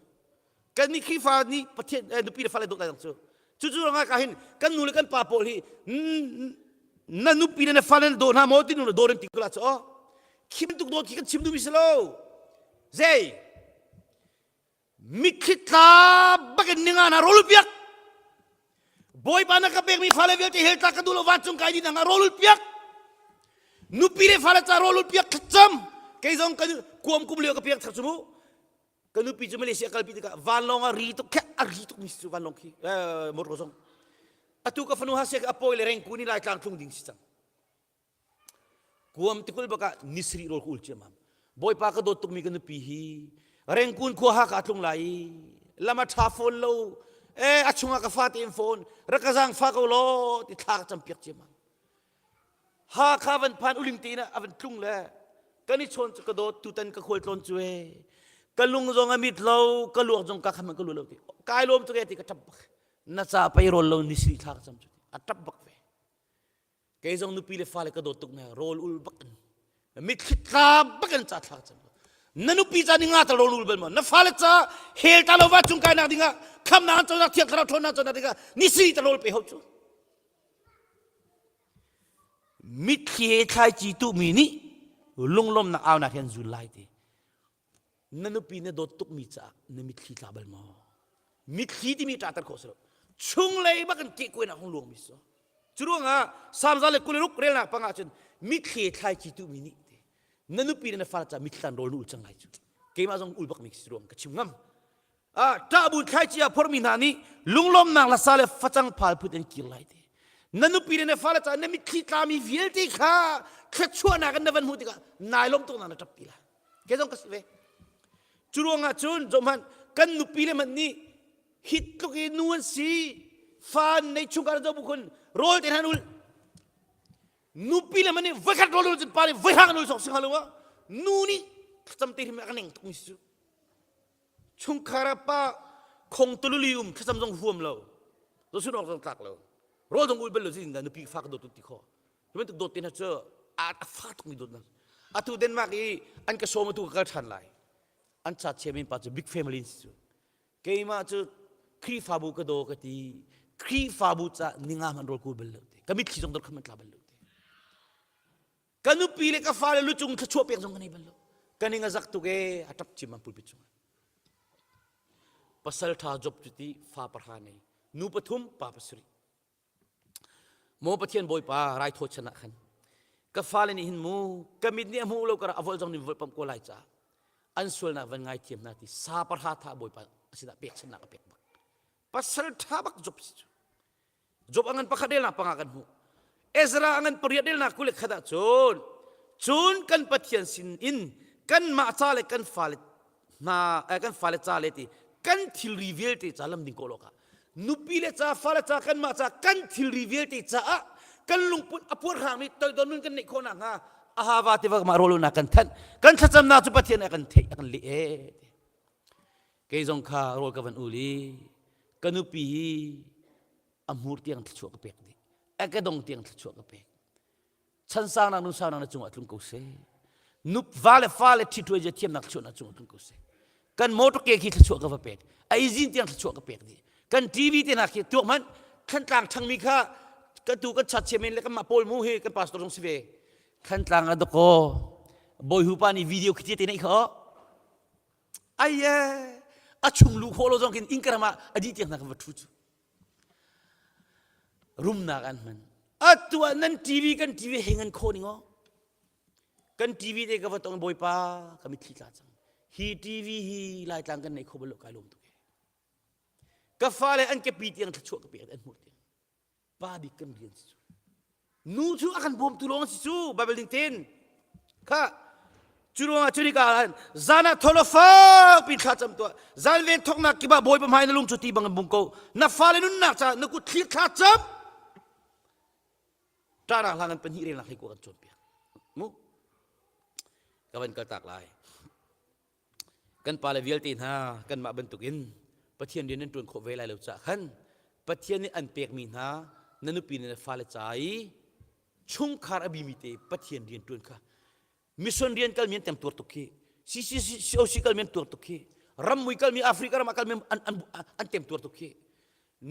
kan nih Khrihfa nih pathian eh, nupi le fale dawt lai cu cu cu ruangah ka hin kan nu le kan pa pawl hi na nupi le na fale na daw hna maw ti nu le daw nan ti ko la cu khi bantuk dawt khi kan chim duhmi si lo zei Mitthli tla bakin ninga na rawl piak. Bawipa na ka pekmi fale vialte hell tlak ka duh lo vancung kai ding ah rawl piak. Nupi le fale ca rawl piak thlacam. Kei zong kan kuam kum lio ka piak thak cu mu. Ka nupi cu Malaysia kalpi tikah vanlawng a ri tuk khe a ri tuk mi cu vanlawng khi motor zong. Atu ka fanu ha se a pawi le rengku ni lai tlang tlung ding si cang. Kuam tikulh bak ah ni sarih rawl ka ul ciammam. Bawipa ka dawt tukmi ka nupi hi Rengkun khua Haka a tlung lai i lam a ṭha fawn lo eh a chungah ka fate in fawn rak ka zaangfa ko law ti thla ka campiak ciammam. Hakha van phan uling te in a van tlung le kan i chawn cu ka dawt tutan ka khual tlawn cu e ka lung zong a mit lo ka luak zong ka khan ka lu lo ti kai lawm tuk e ti ka ṭap bak na ca pei rawl lo ni sarih thla ka cam cu ti a ṭap bak ve Kei zong nupi le fale ka dawt tuk ne rawl ul bak in mitthli tla bak in ca thla cam. Na nupi ca ni nga ta rawl ul bal ma na fale ca hel ta lo va cung kai nak dingah khamnak an conak thiang thlarau ṭhawnnak conak dingah ni si ta rawl pe ho cu. Mitthli he thlaici tuhmi nih lunglawmnak aunak hi an zul lai ti. Na nupi na dawt tukmi caah na mitthli tla bal maw? Mitthli timi ṭahter khawh si lo. Chunglei bak in kehkuainak hung luangmi si. Cu ruangah Salm za le 26 relnak pangah cun mitthli thlaici tuhmi nih ti na nupi le na fale caah mitthli rawl na ul cang lai cu. Keimah zong ul bakmi si ruang ka chim ngam. Ah, ṭah bu thlaici a phormi hna nih lunglawmnak lasa le facang phal phut in kir lai ti. Na nupi le na fale caah na mitthli tlami vialte kha thluachuahnak in na van hmuh tikah nai lawm tuk na na ṭap ti lai. Kei zong ka si ve. Cu ruangah cun zohhmanh kan nupi le hmanh nih hi tluk i nu an si fa an nei chungkhar zo bu khun rawl te hna ul nupi le hmanh nih voikhat rawl ul cun pa nih voihang an ul sawk si hnga lo ah nu nih thlacam te hrim a ka neng tuk mi si cu chungkhar ah pa khong tululi um thlacam zong huam lo zosun awk zong tlak lo rawl zong ul bal lo zin nupi fa ka dawt ti kho Hi bantuk dawt te hna cu a fa tukmi dawtnak. Atu Denmark i an ka sawm atu ka kal ṭhan lai. An ca chairman pa cu big family si cu. Keimah cu Khrihfabu ka daw ka ti. Khrihfabu ca ninga hmanh rawl kul bal lo ti. Ka mitthli zong dor khan tla bal lo ti. Ka nupi le ka fale lucung thluachuah pek zong ka nei bal lo. Ka ning a zak tuk ee a ṭap cim an pulpit chungah. Pasal ṭha job cu ti fa pahra nei. Nu pathum pa pasarih. Maw Pathian Bawipa raithaw chan ah khan ka fale nih hin mu ka mit nih a hmuh lo kar a vol zong nih volpam ko lai caah. An sualnak van ngaithiam hna ti sa parha tha Bawipa a sinah pekchanhnak a pek bak. Pasal ṭha bak Job si cu. Job a ngan pakhat relnak panga kan hmuh. Ezra a ngan pariat relnak 21 ah cun cun kan Pathian sin in kanmah ca le kan fale hna eh, kan fale ca le ti kan thilri vialte ca lam ding kawl awkah nupi le ca fale ca kanmah ca kan thilri vialte caah kan lungput a puarhrang mi toidor nun kan neih khawh nakhnga ahava tiva mah rawlulnak kan thanh kan thlacamnak cu Pathian a kan theih a kan leh e kei zong kha rawl ka van ul i ka nupi hi a hmur tiang thluachuah ka pek dih a ka dong tiang thluachuah ka pek chan saunak nun saunak na cungah tlung ko seh nup va le fa le ṭhituai zia thiamnak thluachuah na cungah tlung ko seh kan motor ke khi thluachuah ka va pek a izin tiang thluachuah ka pek dih kan TV te hna khi tuak hmanh Thantlang ṭhangmi kha ka tu kan chat chiamen le kanmah Paul mu hi kan pastor zong si ve Thantlang a dakaw bawi hu pa nih video khi te nei kha ai e a chung lu khawh lo zong khin innkaram ah a dih tiang hna kan va ṭhu cu rumnak an hman atu ah nan TV kan TV he ngan khawh ning aw kan TV te ka va tong bawipa ka mitthli tla cang hi TV hi laitlang kan nei kho bal lo kai lawm tuk e ka fale an kepi tiang thluachuah ka pek an hmuh tiang pa bik kan rian si cu nu cu a kan bawmtu lawng si cu Bible ning tein kha cu ruangah cu nika ah zan ah tholo fak pin thla cam tuah zan ven thoknak kip ah bawipa hmai na lung cu ti bang in bung ko na fale nunnak caah na kut thlir thla cam ṭahnak hla ngan pahnih relnak hlei kan cawnpiak mu ka van kal tak lai Kan pale vialte hna kanmah bantukin Pathian rian nan ṭuan khawh ve lai lo caah khan Pathian nih an pekmi hna na nupi le na fale ca i chungkhar a bimi te Pathian rian ṭuan kha mission rian kalmi an temtuar tuk khi CCCOC kalmi an tuar tuk khi rammui kalmi Africa ram ah kalmi an, an, an temtuar tuk khi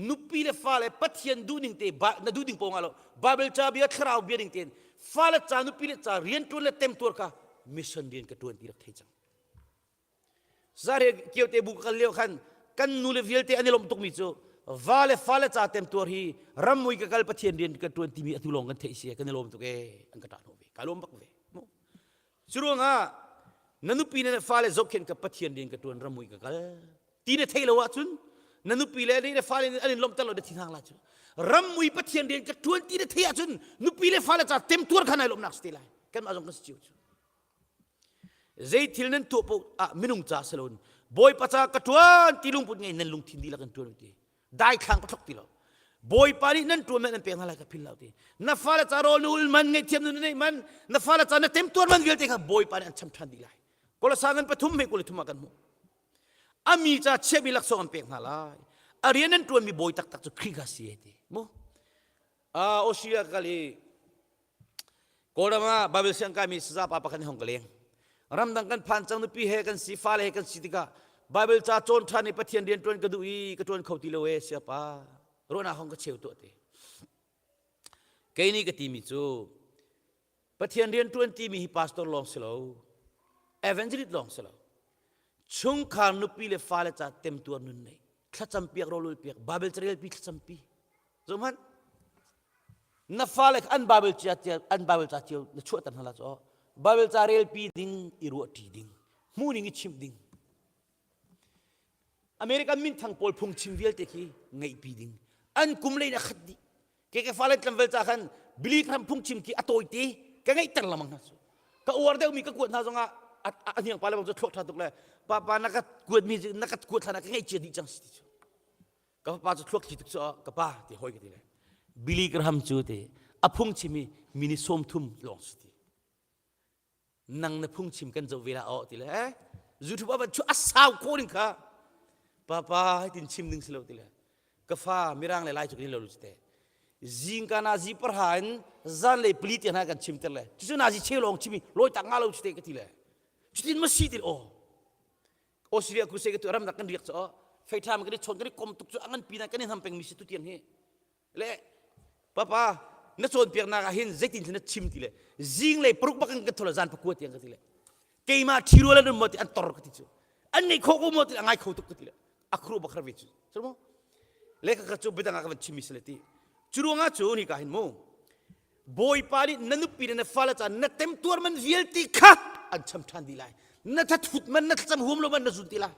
nupi le fale Pathian duhning te na duh ding paoh lo Bible ca bia thlarau bia ding tein fale ca nupi le ca rian ṭuan le temtuar kha mission rian ka ṭuan ti rak thei cang Zare kiote bu ka kal lio khan kan nu le vialte an i lawmh tukmi cu va le fa le ca temtuar hi rammui ka kal Pathian rian ka ṭuan timi atu lawng kan theih si kan i lawm tuk ee an ka ṭah hnawh ve ka lawm bak ve cu ruangah na nupi le fale zohkhenh ka Pathian rian ka ṭuan rammui ka kal ti na theih lo ahcun na nupi le le fale an in lawmhter lo na thinhang la cu rammui Pathian rian ka ṭuan ti na theih ahcun nupi le fale ca temtuar kha nai lawmhnak si te lai kanmah zong kan si cio cu Zei thil nan tuah paoh ah minung ca si loin Bawipa ca ka ṭuan ti lungput ngei nan lungthin dihlak in ṭuan ti. Daithlang ka thlok ti lo. Bawipa nih nan ṭuan nan pek hna lai ka phil lo ti. Na fale ca rawl na ul man ngaihthiam nun na neih man na fale ca na temtuar man vialte kha Bawipa nih an cham ṭhan dih lai. Kolosa ngan pathum he 23 ah kan hmuh. A mi ca chiahmi laksawng an pek hna lai. A rian nan ṭuanmi bawi taktak cu Khrih kha si ti. Mu. Ah Australia ka kal i Kawlram ah Bible siang kaimi saza pa pakhat nih hong ka leng. Ramdang kan phan cang nupi he kan si fale he kan si tikah Bible ca cawn ṭhan i Pathian rian ṭuan ka duh i ka ṭuan kho ti lo e siapa ruahnak hong ka cheu tuah te. Kei nih ka timi cu Pathian rian ṭuan timi hi pastor lawng si lo evangelist lawng si lo chungkhar nupi le fale ca temtuar nun nei thlacam piak rawlul piak Bible carel pi thlacam pi Zohhmanh. Na fale an Bible ca an Bible ca cio na chuahter hna la cu. Bible ca relpi ding i ruahṭi ding, hmuh ning i chimh ding. American minthang pawl phungchim vialte khi ngeihpi ding. An kum lei in a khat dih. Ke ke fale tlamvel ca khan Billy Graham phungchim khi a tawite ka ngeihter lengmang hna cu. Ka uar deuhmi ka kuat hna zongah a hniang pa le bang cu thluak ṭha tuk le papa na ka kuatmi na ka kuat hlan ah ka ngeih cia dih cang si ti cu. Ka pa cu thluak thli tuk cu ka pa ti hoi ka ti le Billy Graham cu ti a phungchim hi mini 30 lawng si ti nang na phungchim kan zoh ve la aw ti le eh YouTube ah chu a sau ko ding kha papa tin chim ding si lo ti le ka fa mirang le lai cu kan lo lu te zingka nazi parha in zan le pli te hna kan chim ter le cucu nazi cheu lawng chimi loi tak nga lo te ka ti le cutin ma si ti aw Australia crusade ka tu ramdak kan riak cu feitham kan i chawn kan i kom tuk cu a ngan pi na kan i hnam peng mi si tu tiang hi le papa na cawnpiaknak ah hin zeitin na chim ti le zing lei paruk bak in kan thola zan pakua tiang ka ti le keimah ṭhirual an um maw ti an tor ka ti cu an ngeih khawh ko maw ti a ngai kho tuk ka ti le a khru bakhar ve cu cu mo le ka ka cu biadang ah ka van chim mi si le ti cu ruangah cu ni ka hin mu Bawipa nih na nupi le na fale caah na temtuar man vialte kha an cham ṭhan dih lai. Na thathut man na thlacam huam lo man na zun ti lai.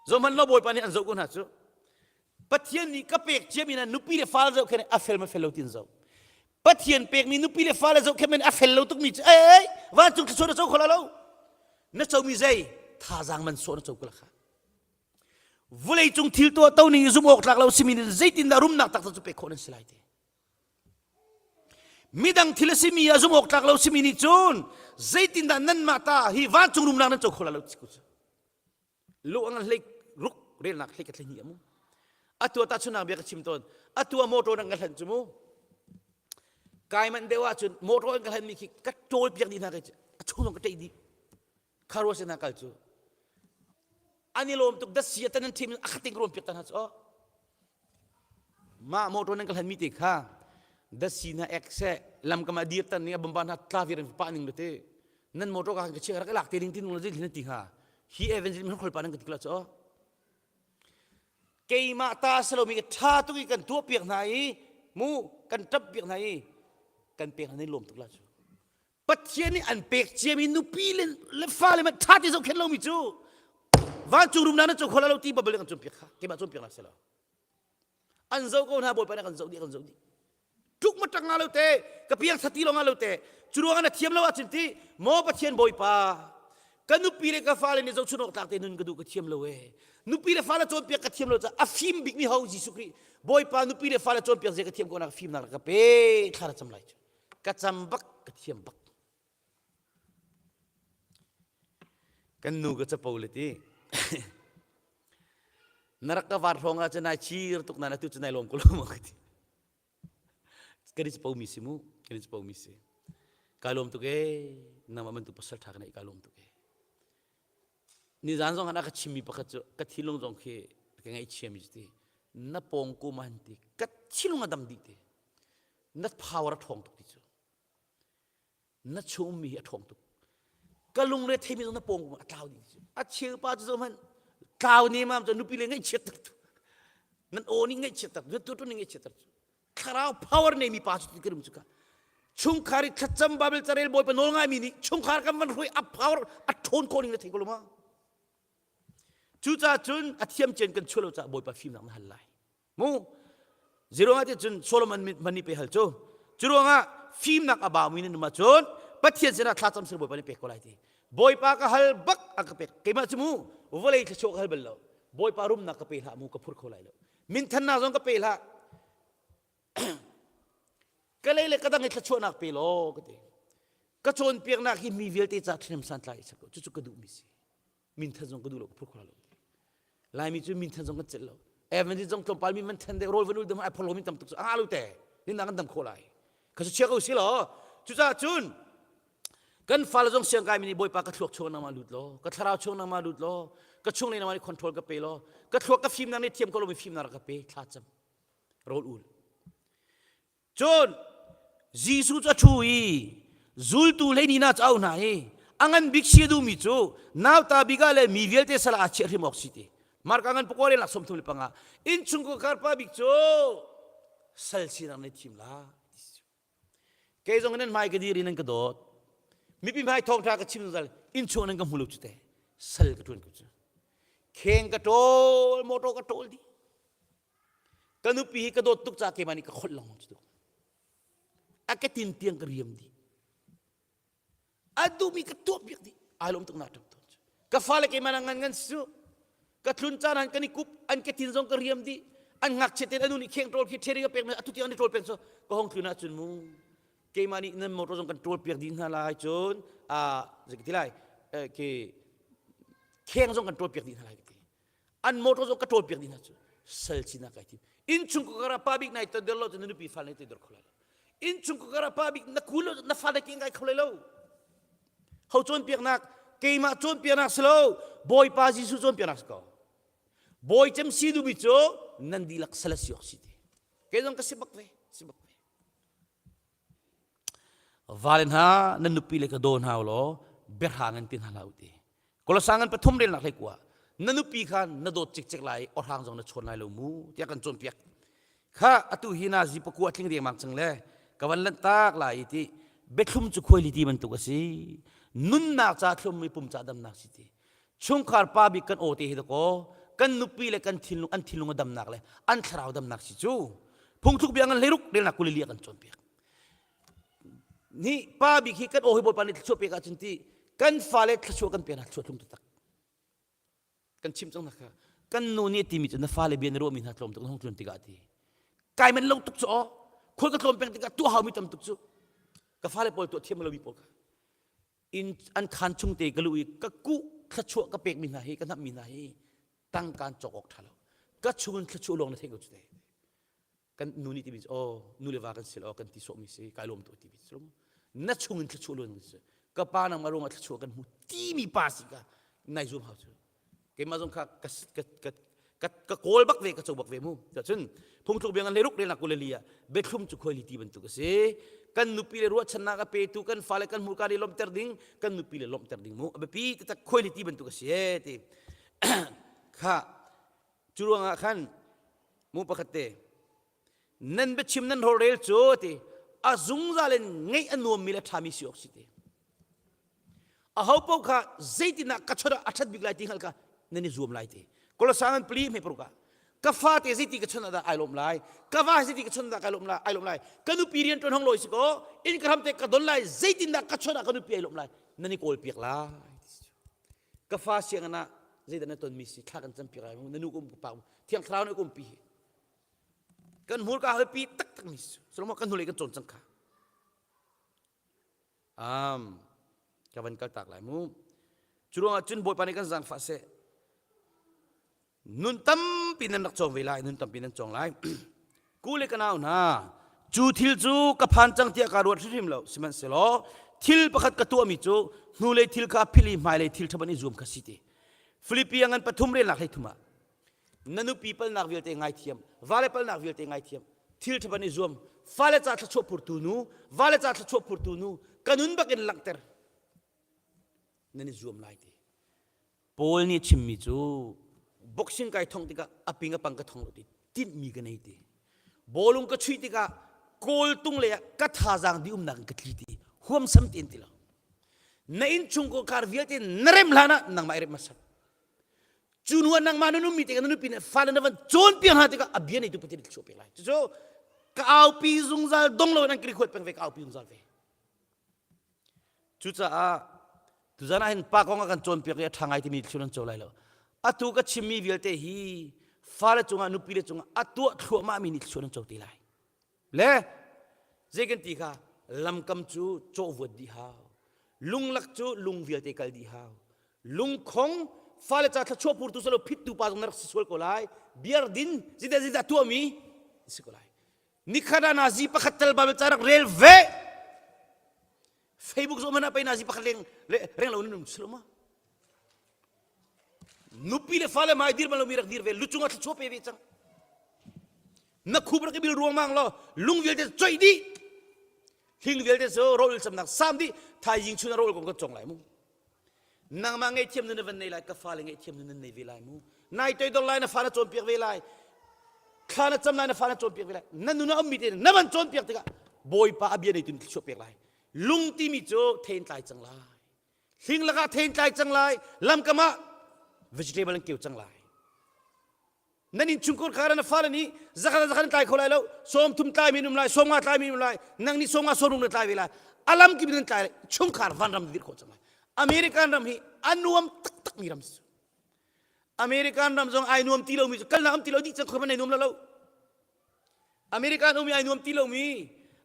Zohman lo Bawipa nih an zoh ko hna cu. Pathian nih ka pek ciami na nupi le fale zoh khen a fel ma fel lo tin zoh. Pathian pekmi nupi le fale zoh khen a fel lo tukmi cu ei vancung thluachuah na co kho lo. Na comi zei thazaang man sawh na co ko la kha. Vulei cung thil tuah to ning zum awk tlak lo simi nih zeitindah rumnak taktak cu pek khawh nan si lai ti. Midang thil a simi a zum awk tlak lo simi nih cun zeitindah nanmah ta hi vancung rumnak nan co kho la lo ti ku cu. Lu ang hlei ruk relnak hlei ka thlei ni amu. Atu ta chunang bia ka chim tawn. Atu a motor nan ka hlan cu mu. Kai man deuh ahcun motor an ka hlan mi khi ka ṭawl piak dih hna kai a chung ka ṭei dih. Kharua sin kal cu. An i lawm tuk dasi atan an thim a khating rawn piak ta hna cu. Mah motor nan ka hlan mi te kha dasi na ek se lam kama dir tan ning a bomba na tla vir an pa ning te nan motor ka ka chia rak lak te ding tin lo zin ti ha hi evangelism khol pa nan ka tikla cho keimah ta salomi ka tha tuk i kan tuah piak hna i mu kan tap piak hna i kan pek hna ni lawm tuk la cu Pathian nih an pek ciami nupi le, le fale man ṭha te zohkhenh lomi cu vancung rumnak nan co kho lo ti babal kan cawnpiak kha keimah cawnpiak la silo an zoh ko hna bawipa nih kan zoh dih kan zoh dih tluk ma ṭak nga lo te ka piang thati lo nga lo te cu ruangah na thiam lo ahcun ti maw Pathian bawipa ka nupi le ka fale nih zohchun awk tlak te nun ka duh ka thiam lo e nupi le fale cawnpiak ka thiam lo caah a fim bikmi ho Jesuh Khrih bawipa nupi le fale cawnpiak zei ka thiam ko nak fimnak ka pe thla ra cam lai cu ka cam bak ka thiam bak kan nu ka capo le ti na rak ka var hrawng ah cun nai chir tuk nan atu cu nai lawm ko lo maw ka ti kan i capo mi si mu kan i capo mi si kai lawm tuk e nangmah bantuk pasal tha ka nei kai lawm tuk e nizan zong han a ka chimmi pakhat cu ka thinlung zong khi ka ngaihchia mi cu ti na pawng kum han ti ka thinlung a dam dih ti na power a ṭhawng tuk ti cu na chung ummi hi a ṭhawng tuk ka lungre theimi zong na pawng a tlau dih cu a cheu pa cu zohhmanh tlau ne mam cu nupi le ngaihchiat tak tu nan aw nih ngaihchiat tak tu tu nih ngaihchiat tak cu thlarau power nei mi pa cu ti ka rum cu ka chungkhar i thlacam Bible carel bawipa nawl ngai mi nih chungkhar kan van hruai a power a ṭhawn khawh ning na thei ko lo ma cucaah cun a thiam cen kan chuah lo caah bawipa fimnak na hal lai Mu zeruangah ti cun Solomon mani pe hal cu curuangah fimnak a baumi nan um ahcun Pathian sinah thlacam sir Bawipa nih pek ko lai ti Bawipa ka hal bak a ka pek keimah cu mu vawlei thluachuah ka hal bal lo Bawipa rumnak ka pe hlah mu ka phur kho lai lo minthannak zong ka pe hlah ka lei le ka dang i thluachuahnak pe law ka ti ka cawnpiaknak hi mi vialte ca thlenem santlai a si ko cucu ka duhmi si minthan zong ka duh lo ka phur kho lo laimi cu minthan zong kan celh lo Evan zong tlawmpal mi man then de rawl van ul dum ai phor lo mi tam tuk cu anga lo te ninna kan dam kho lai ka su chia ko si lo cucaah cun kan fale zong siang kai mi nih bawipa ka thluak chung nangmah lut law ka thlarau chung nangmah lut law ka chung le nangmah nih control ka pe law ka thluak ka fimnak nih thiam ko lo mi fimnak ka pe thla cam rawl ul Cun Jesuh cu a ṭhu i zultu 12 hna cu a auh hna i a ngan bik si a duhmi cu nauta bik ah le mi vialte sal ah aa chiah hrim awk si ti. Marka ngan pakua le lak 35 innchungkhar pa bik cu sal sinak nan i thim la. Kei zong nan hmai ka dir i nan ka dawt. Mipi hmai thawngṭha ka chim zungzal innchung nan ka hmu lo cu te. Sal ka ṭuan ko cu. Kheng ka ṭawl, motor ka ṭawl dih. Ka nupi hi ka dawt tuk caah keimah nih ka kholh lengmang cu tuk. A ka tin tiang ka riam dih. A duhmi ka tuah piak dih. Ai lawm tuk na ṭap tawn cu. Ka fale keimah na ngan ngan si cu. Ka tlun caan han kan i kup, an ka tin zong ka riam dih. An ngakchia ten anu nih kheng ṭawl khi ṭhering a pek atu tiang an i ṭawl peng cu ka hong tlun ahcun mu keimah nih nan motor zong kan ṭawl piak dih hna lai cun a zei ka ti lai ke kheng zong kan ṭawl piak dih hna lai ka ti an motor zong ka ṭawl piak dih hna cu sal sinak kai tim innchung kara pa bik nai toidor lo cu na nupi fal nai toidor kho lai lo innchung kara pa bik na kul lo na fal nai ngai kho lai lo ho cawnpiaknak keimah cawnpiaknak si lo bawipa Jesuh cawnpiaknak si ko bawi cem si duhmi cu nan dihlak sal si awk si ti kei zong ka si bak ve si bak ve Vale hna nan nupi le ka daw hna law biahrang in ti hna hlah u ti. Kolosang an pathum relnak hlei kua na nupi kha na dawt cikcek lai orhang zong na chawn lai lo mu tiah kan cawnpiak. Kha atu hi na zi pakua tling riangmang cang le ka van lanh tak lai ti. Biathlum cu khuaili ti bantuk a si. Nunnak ca thlum mi pum ca damnak si ti. Chungkhar pa bik kan aw te hi dakaw kan nupi le kan thinlung an thinlung a damnak le an thlarau damnak si cu. Phungthluk bia ngan hleiruk relnak kulili a kan cawnpiak. Ni pa bik hi kan aw hi Bawipa nih thluachuah pek ahcun ti kan fale thluachuah kan pek hna thluachuah tlung taktak. Kan chim cang kha kan nu nih timi cu na fale bia na ruahmi hna tlawm tuk na hung tlun tikah ti. Kai man lo tuk cu aw. Khual ka tlawm peng tikah tuah haumi tam tuk cu. Ka fale pawl tuah thiam lomi pawl kha. In an khaan chung te ka luh i ka kuh thluachuah ka pekmi hna hi ka hnamhmi hna hi tangkaan cawk awk ṭha lo. Ka chungin thluachuah lawng na theih ko cu te. Kan nu nih timi cu aw nu le va kan si lo kan ti sawhmi si kai lawm tuk timi cu na chungin thluachuah luan si ka pa nangmah ruangah thluachuah kan hmu timi pa si ka nai zum hau cu keimah zong kha ka ka ka ka ka kawl bak ve ka co bak ve mu cun phungthluk biang an leruk relnak kuleli ah biathlum cu khuaili ti bantuk a si kan nupi le ruahchannak a petu kan fale kan hmurka nih lawmhter ding kan nupi le lawmhter ding mu a biapi taktak khuaili ti bantuk a si e ti kha Cu ruangah khan mu pakhat te nan biachim nan rawlrel cu ti a zungzal in ngeih a nuammi le ṭhami si awk si ti. Aho paoh kha zeitinah ka chawnh ah a ṭhat bik lai ti hngalh kha nan i zuam lai ti. Kolosa ngan pali hme paruk ah ka fate zeiti ka chawnh ah dah ai lawm lai ka va zeiti ka chawnh dah kai lawm lai ai lawm lai ka nupi rian ṭuan hong lawi si kaw inn ka hram te ka don lai zeitindah ka chawnh ah ka nupi ai lawm lai nan i kawl piak lai Ka fa sianginn ah zeidah na tonmi si thla kan campiak lai mu na nu kum ka pa thiang thlarau nih kumpi hi kan hmurka hapi taktak mi Solomon kan hnulei kan cawn cang kha um ka van kal tak lai mu cu ruangah cun bawipa nih kan zaangfah seh Nun tampi nan rak cawng ve lai, nun tampi nan cawng lai. Ku le ka nau hna, cu thil cu ka phan cang tiah kaa ruat hrimhrim lo. Sihmanhsehlaw thil pakhat ka tuahmi cu hnulei thil kha philh i hmailei thil ṭha ban i zuam kha si ti. Filipi a ngan pathum relnak hlei thum ah na nupi palnak vialte ngaithiam, vale palnak vialte ngaithiam, thil ṭha ban i zuam, fale ca thluachuah phurtu nu, vale ca thluachuah phurtu nu, ka nun bakin langhter nan i zuam lai ti. Paul nih chimmi cu boxing kai thong tikah a ping a pang ka thong lo ti tinhmi ka nei ti. Bawlung ka chuih tikah kawl tung lei ah ka thazaang di umnak in ka tli ti huamsam tein ti lo. Na innchung kar vialte na rem hlan ah nangmah i rem hmasat. Cu hnu ah nangmah na nummi tikah na nupi nih fale na van cawnpiak hna tikah a bia neitu Pathian nih thluachuah pek lai. Cucu ka aupi zungzal dong lo in an ka record peng ve ka aupi zungzal ve. Cucaah tuzan ah hin pa kong a kan cawnpiak i a ṭha ngai timi thil an co lai lo. Atu ka chimmi vialte hi fale cungah nupile cungah a tuah thluahmahmi nih thluachuah an co te lai. Le zei kan ti kha lamkam cu cawhvuat dih hau. Lunglak cu lung vialte kal dih hau. Lungkhong fale ca thluachuah purtu salo phittu pa zong na rak si sual ko lai. Biar din zeidah zeidah tuahmi si ko lai. Nikhat ah nazi pakhat tel Bible ca rak rel ve. Facebook zoh mana pei nazi pakhat leng reng lo nun silo ma. Nupi le fale mai dir bal mi rak dir ve lucung ah thluachuah pe ve cang. Na khup rak i bil ruang mang lo lung vialte coih dih. Hling vialte cu rawl camnak sam dih thaizing chun rawl kong kan cong lai mu. Nangmah ngaihthiam nun na van nei lai, ka fale ngaihthiam nun nan nei ve lai mu. Nai toidor lai na fa na cawnpiak ve lai. Thla na cam lai na fa na cawnpiak ve lai. Na nun a ummi te na van cawnpiak tikah Bawipa a bia nei tun thluachuah pek lai. Lung timi cu thein tlai cang lai. Hling lakah thein tlai cang lai. Lamkam ah vegetable an keu cang lai. Nan innchungkhar kha na fale nih zakhat zakhat an tlai kho lai lo sawm thum tlai mi um lai sawm nga tlai mi um lai nang nih sawm nga sawm rung na tlai ve lai alam kip nan tlai chungkhar vanram dir khawh cang lai American ram hi a nuam taktak mi ram si American ram zong ai nuam ti lomi cu kalnak am ti lo dih cang khoi ai nuam lo lo American um i ai nuam ti lomi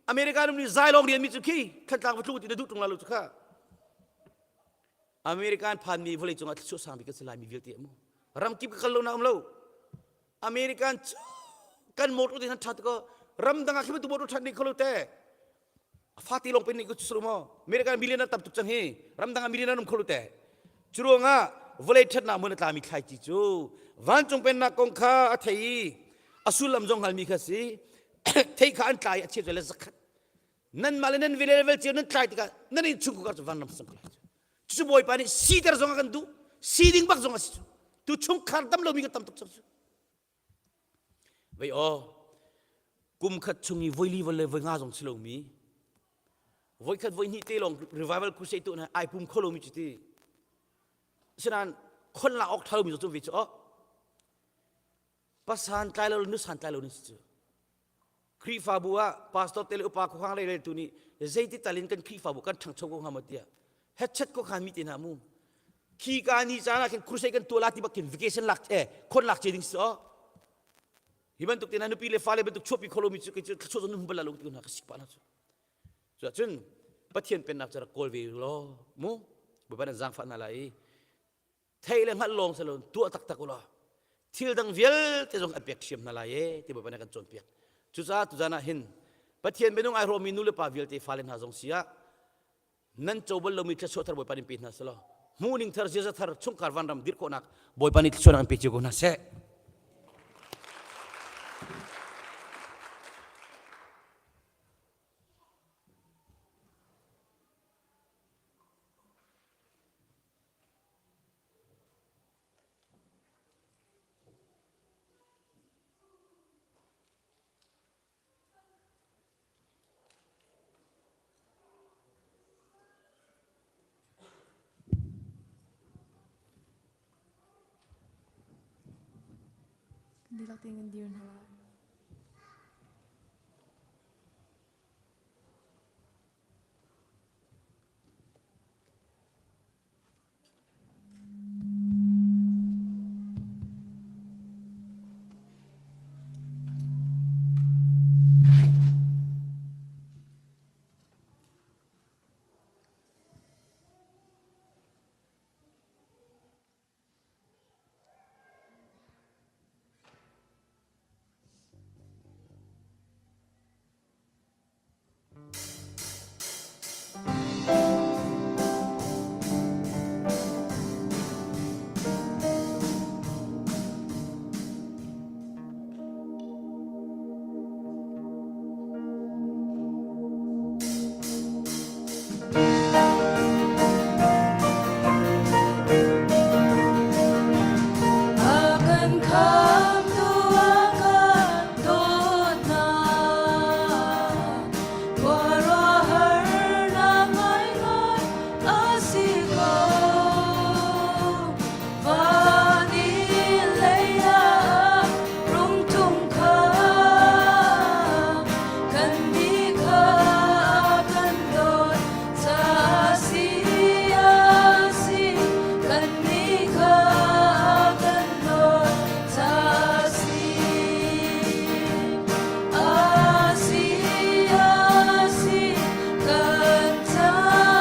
American um ni zai lawng rian mi cu khi thantlang va tlu ti na duh tung la lo cu kha American phanmi vawlei cungah thluachuah sang bik kan si lai mi vialte mu ramkip ka kal lo na um lo American cu kan motor te han tha ko ramdang ah khi bantuk motor that ni kho lo te fati long pen ni ko chu mo American million tam tuk cang hi ramdang ah million um kho lo te cu ruangah vawlei thatnak mun a tlami thlaici cu vancung pennak kong kha a thei i a sullam zong hngalmi kha si thei kha an tlai a chia le zakhat nanmah le nan vile level cio nan tlai tikah nan in chungkhar cu vanram sang ko lai cu bawipa nih siter zong a kan duh si ding bak zong a si cu tu chungkhar dam lomi kan tam tuk cang cu vei aw kum khat chung i voili vol le voi nga zong si lomi. Voikhat voihnih te lawng revival crusade tu na ai pum kho lomi cu ti. Asinain khon lak awk ṭha lomi cu ve cu oh. Pasan tlai lo nu san tlai lo ni cu. Khrihfabu ah pastor te le upa khuakhang lei tu nih zeiti tal in kan Khrihfabu kan ṭhangcho ko hnga maw tiah hetchet ko khan mi te hna mu khi ka ni caan ah khin crusade kan tuah la ti bak khin vacation lak eh khon lak ce ding si oh hi bantuk te na nupi le fale bantuk chuahpi kho lomi cu kei cu thluachuah zong nun bal lo ti hna ka sik pah na cu cuahcun Pathian pennak cu rak kawl ve law mu Bawipa nan zaangfah hna lai i theih le hngalh lawng si lo tuah taktak u law thil dang vialte zong an pek thiam hna lai e ti Bawipa nih kan cawnpiak cucaah tuzan ah hin Pathian minung ai rawmi nu le pa vialte fale hna zong si ah nan co bal lomi thluachuah thar Bawipa nih pe hna selaw hmuhning thar ziaza thar chungkhar vanram dirh khawhnak Bawipa nih thluachuahnak an pe cio ko hna seh. Kan dihlak tein kan dir hna lai. A kan khamtu a kan dawtnak khuaruahharnak ngaingai a si ko. Van in lei ah rungtum kha kannih kha a kan dawt caah si a si. Kannih kha a kan dawt caah si. A si, a si, kan caah.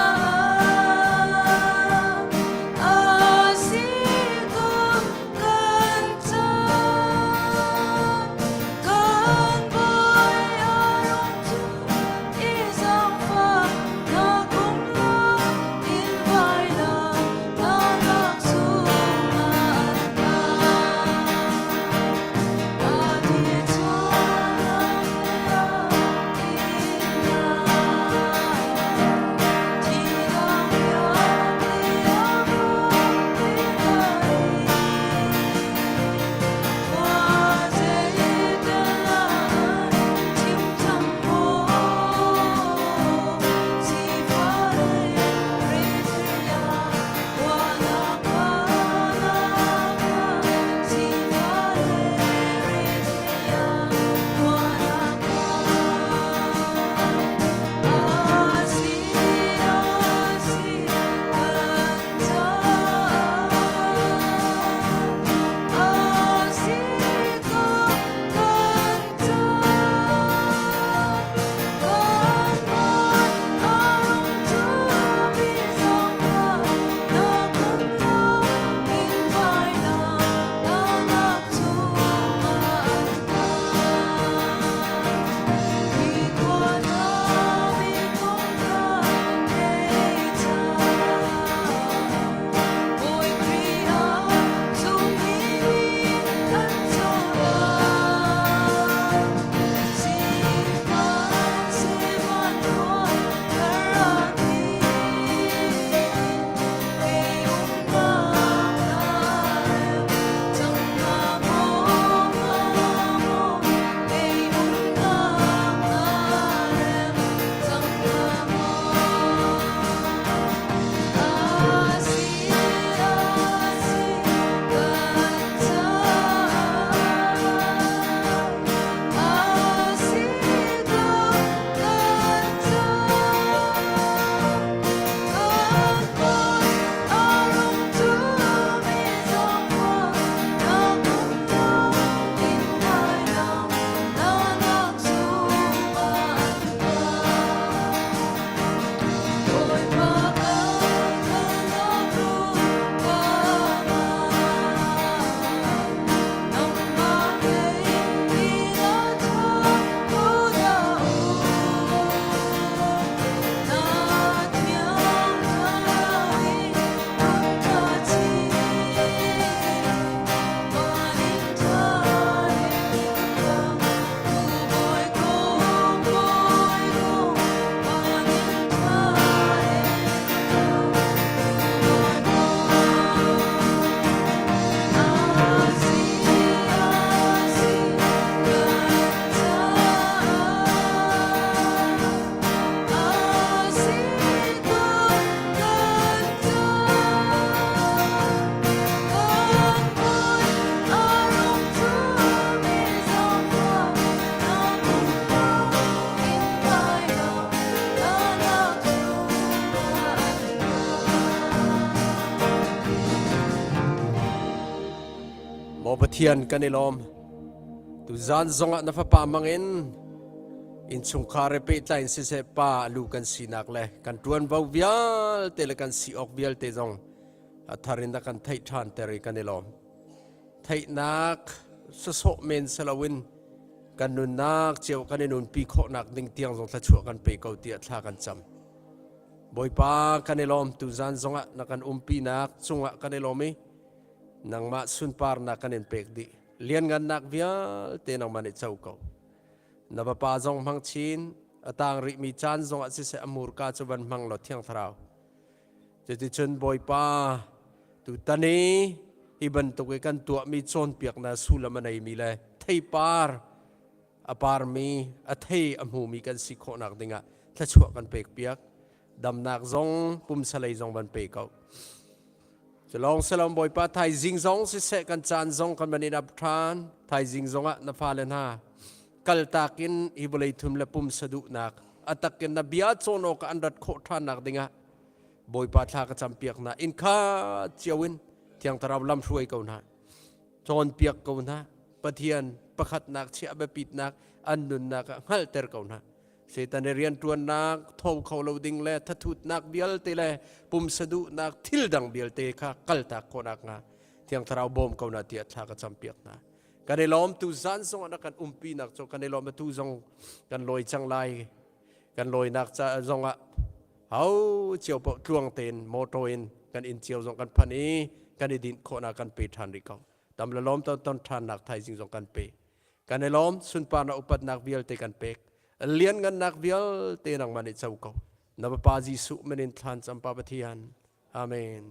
Pathian kan i lawm. Tuzan zongah na fapa mangin innchungkhar he pehtlai in siseh pa lu kan sinak le kan ṭuanvo vialte le kan si awk vialte zong a thar in na kan theih ṭhan ter i kan i lawm. Theihnak sasawh men si loin kan nunnak cio kan i nunpi khawhnak ding tiang zong thluachuah kan pe ko tiah thla kan cam. Bawipa kan i lawm tuzan zongah na kan umpinak cungah kan i lawm i nangmah sunparnak kan in pek dih. Lianngannak vialte nangmah nih co ko. Na vapa zong hmang chin, a tang rihmi caan zongah siseh a murka cu van hmang law Thiang Thlarau. Cuticun Bawipa tutan i hi bantuk i kan tuahmi cawnpiaknak sullam a neimi le theipar a parmi a thei a hmumi kan si khawhnak dingah thluachuah kan pekpiak. Damnak zong pumsalei zong van pe ko. Culawng salom Bawipa thaizing zong siseh kan caan zong kan van in ap ṭhan. Thaizing zongah na fale hna kaltak in hi vawlei thum le pumsa duhnak a takin na bia cawn awk an rat khawh ṭhannak dingah Bawipa thla ka campiak hna. Inn kha cio in Thiang Thlarau lam hruai ko hna. Cawnpiak ko hna. Pathian pakhatnak chiah biapitnak an nunnak ah hngalhter ko hna. Satan i rianṭuannak tho kho lo ding le thathutnak vialte le pumsa duhnak thil dang vialte kha kaltak khawhnak hnga Thiang Thlarau bawm ko na tiah thla ka campiak hna. Kan i lawm tu zan zong ah na kan umpinak cu kan i lawm atu zong kan lawi cang lai. Kan lawinak ca zong ah hau cio paoh tluang tein motor in kan inn cio zong kan phan i kan i dinh khawhnak kan pe ṭhan rih ko. Tam le lawm ton ton ṭhannak thaizing zong kan pe. Kan i lawm sunparnak upatnak vialte kan pek. Lianngannak vialte nangmah nih co ko. Na Fapa Jesuh min in thlan cam Pa Pathian. Amen.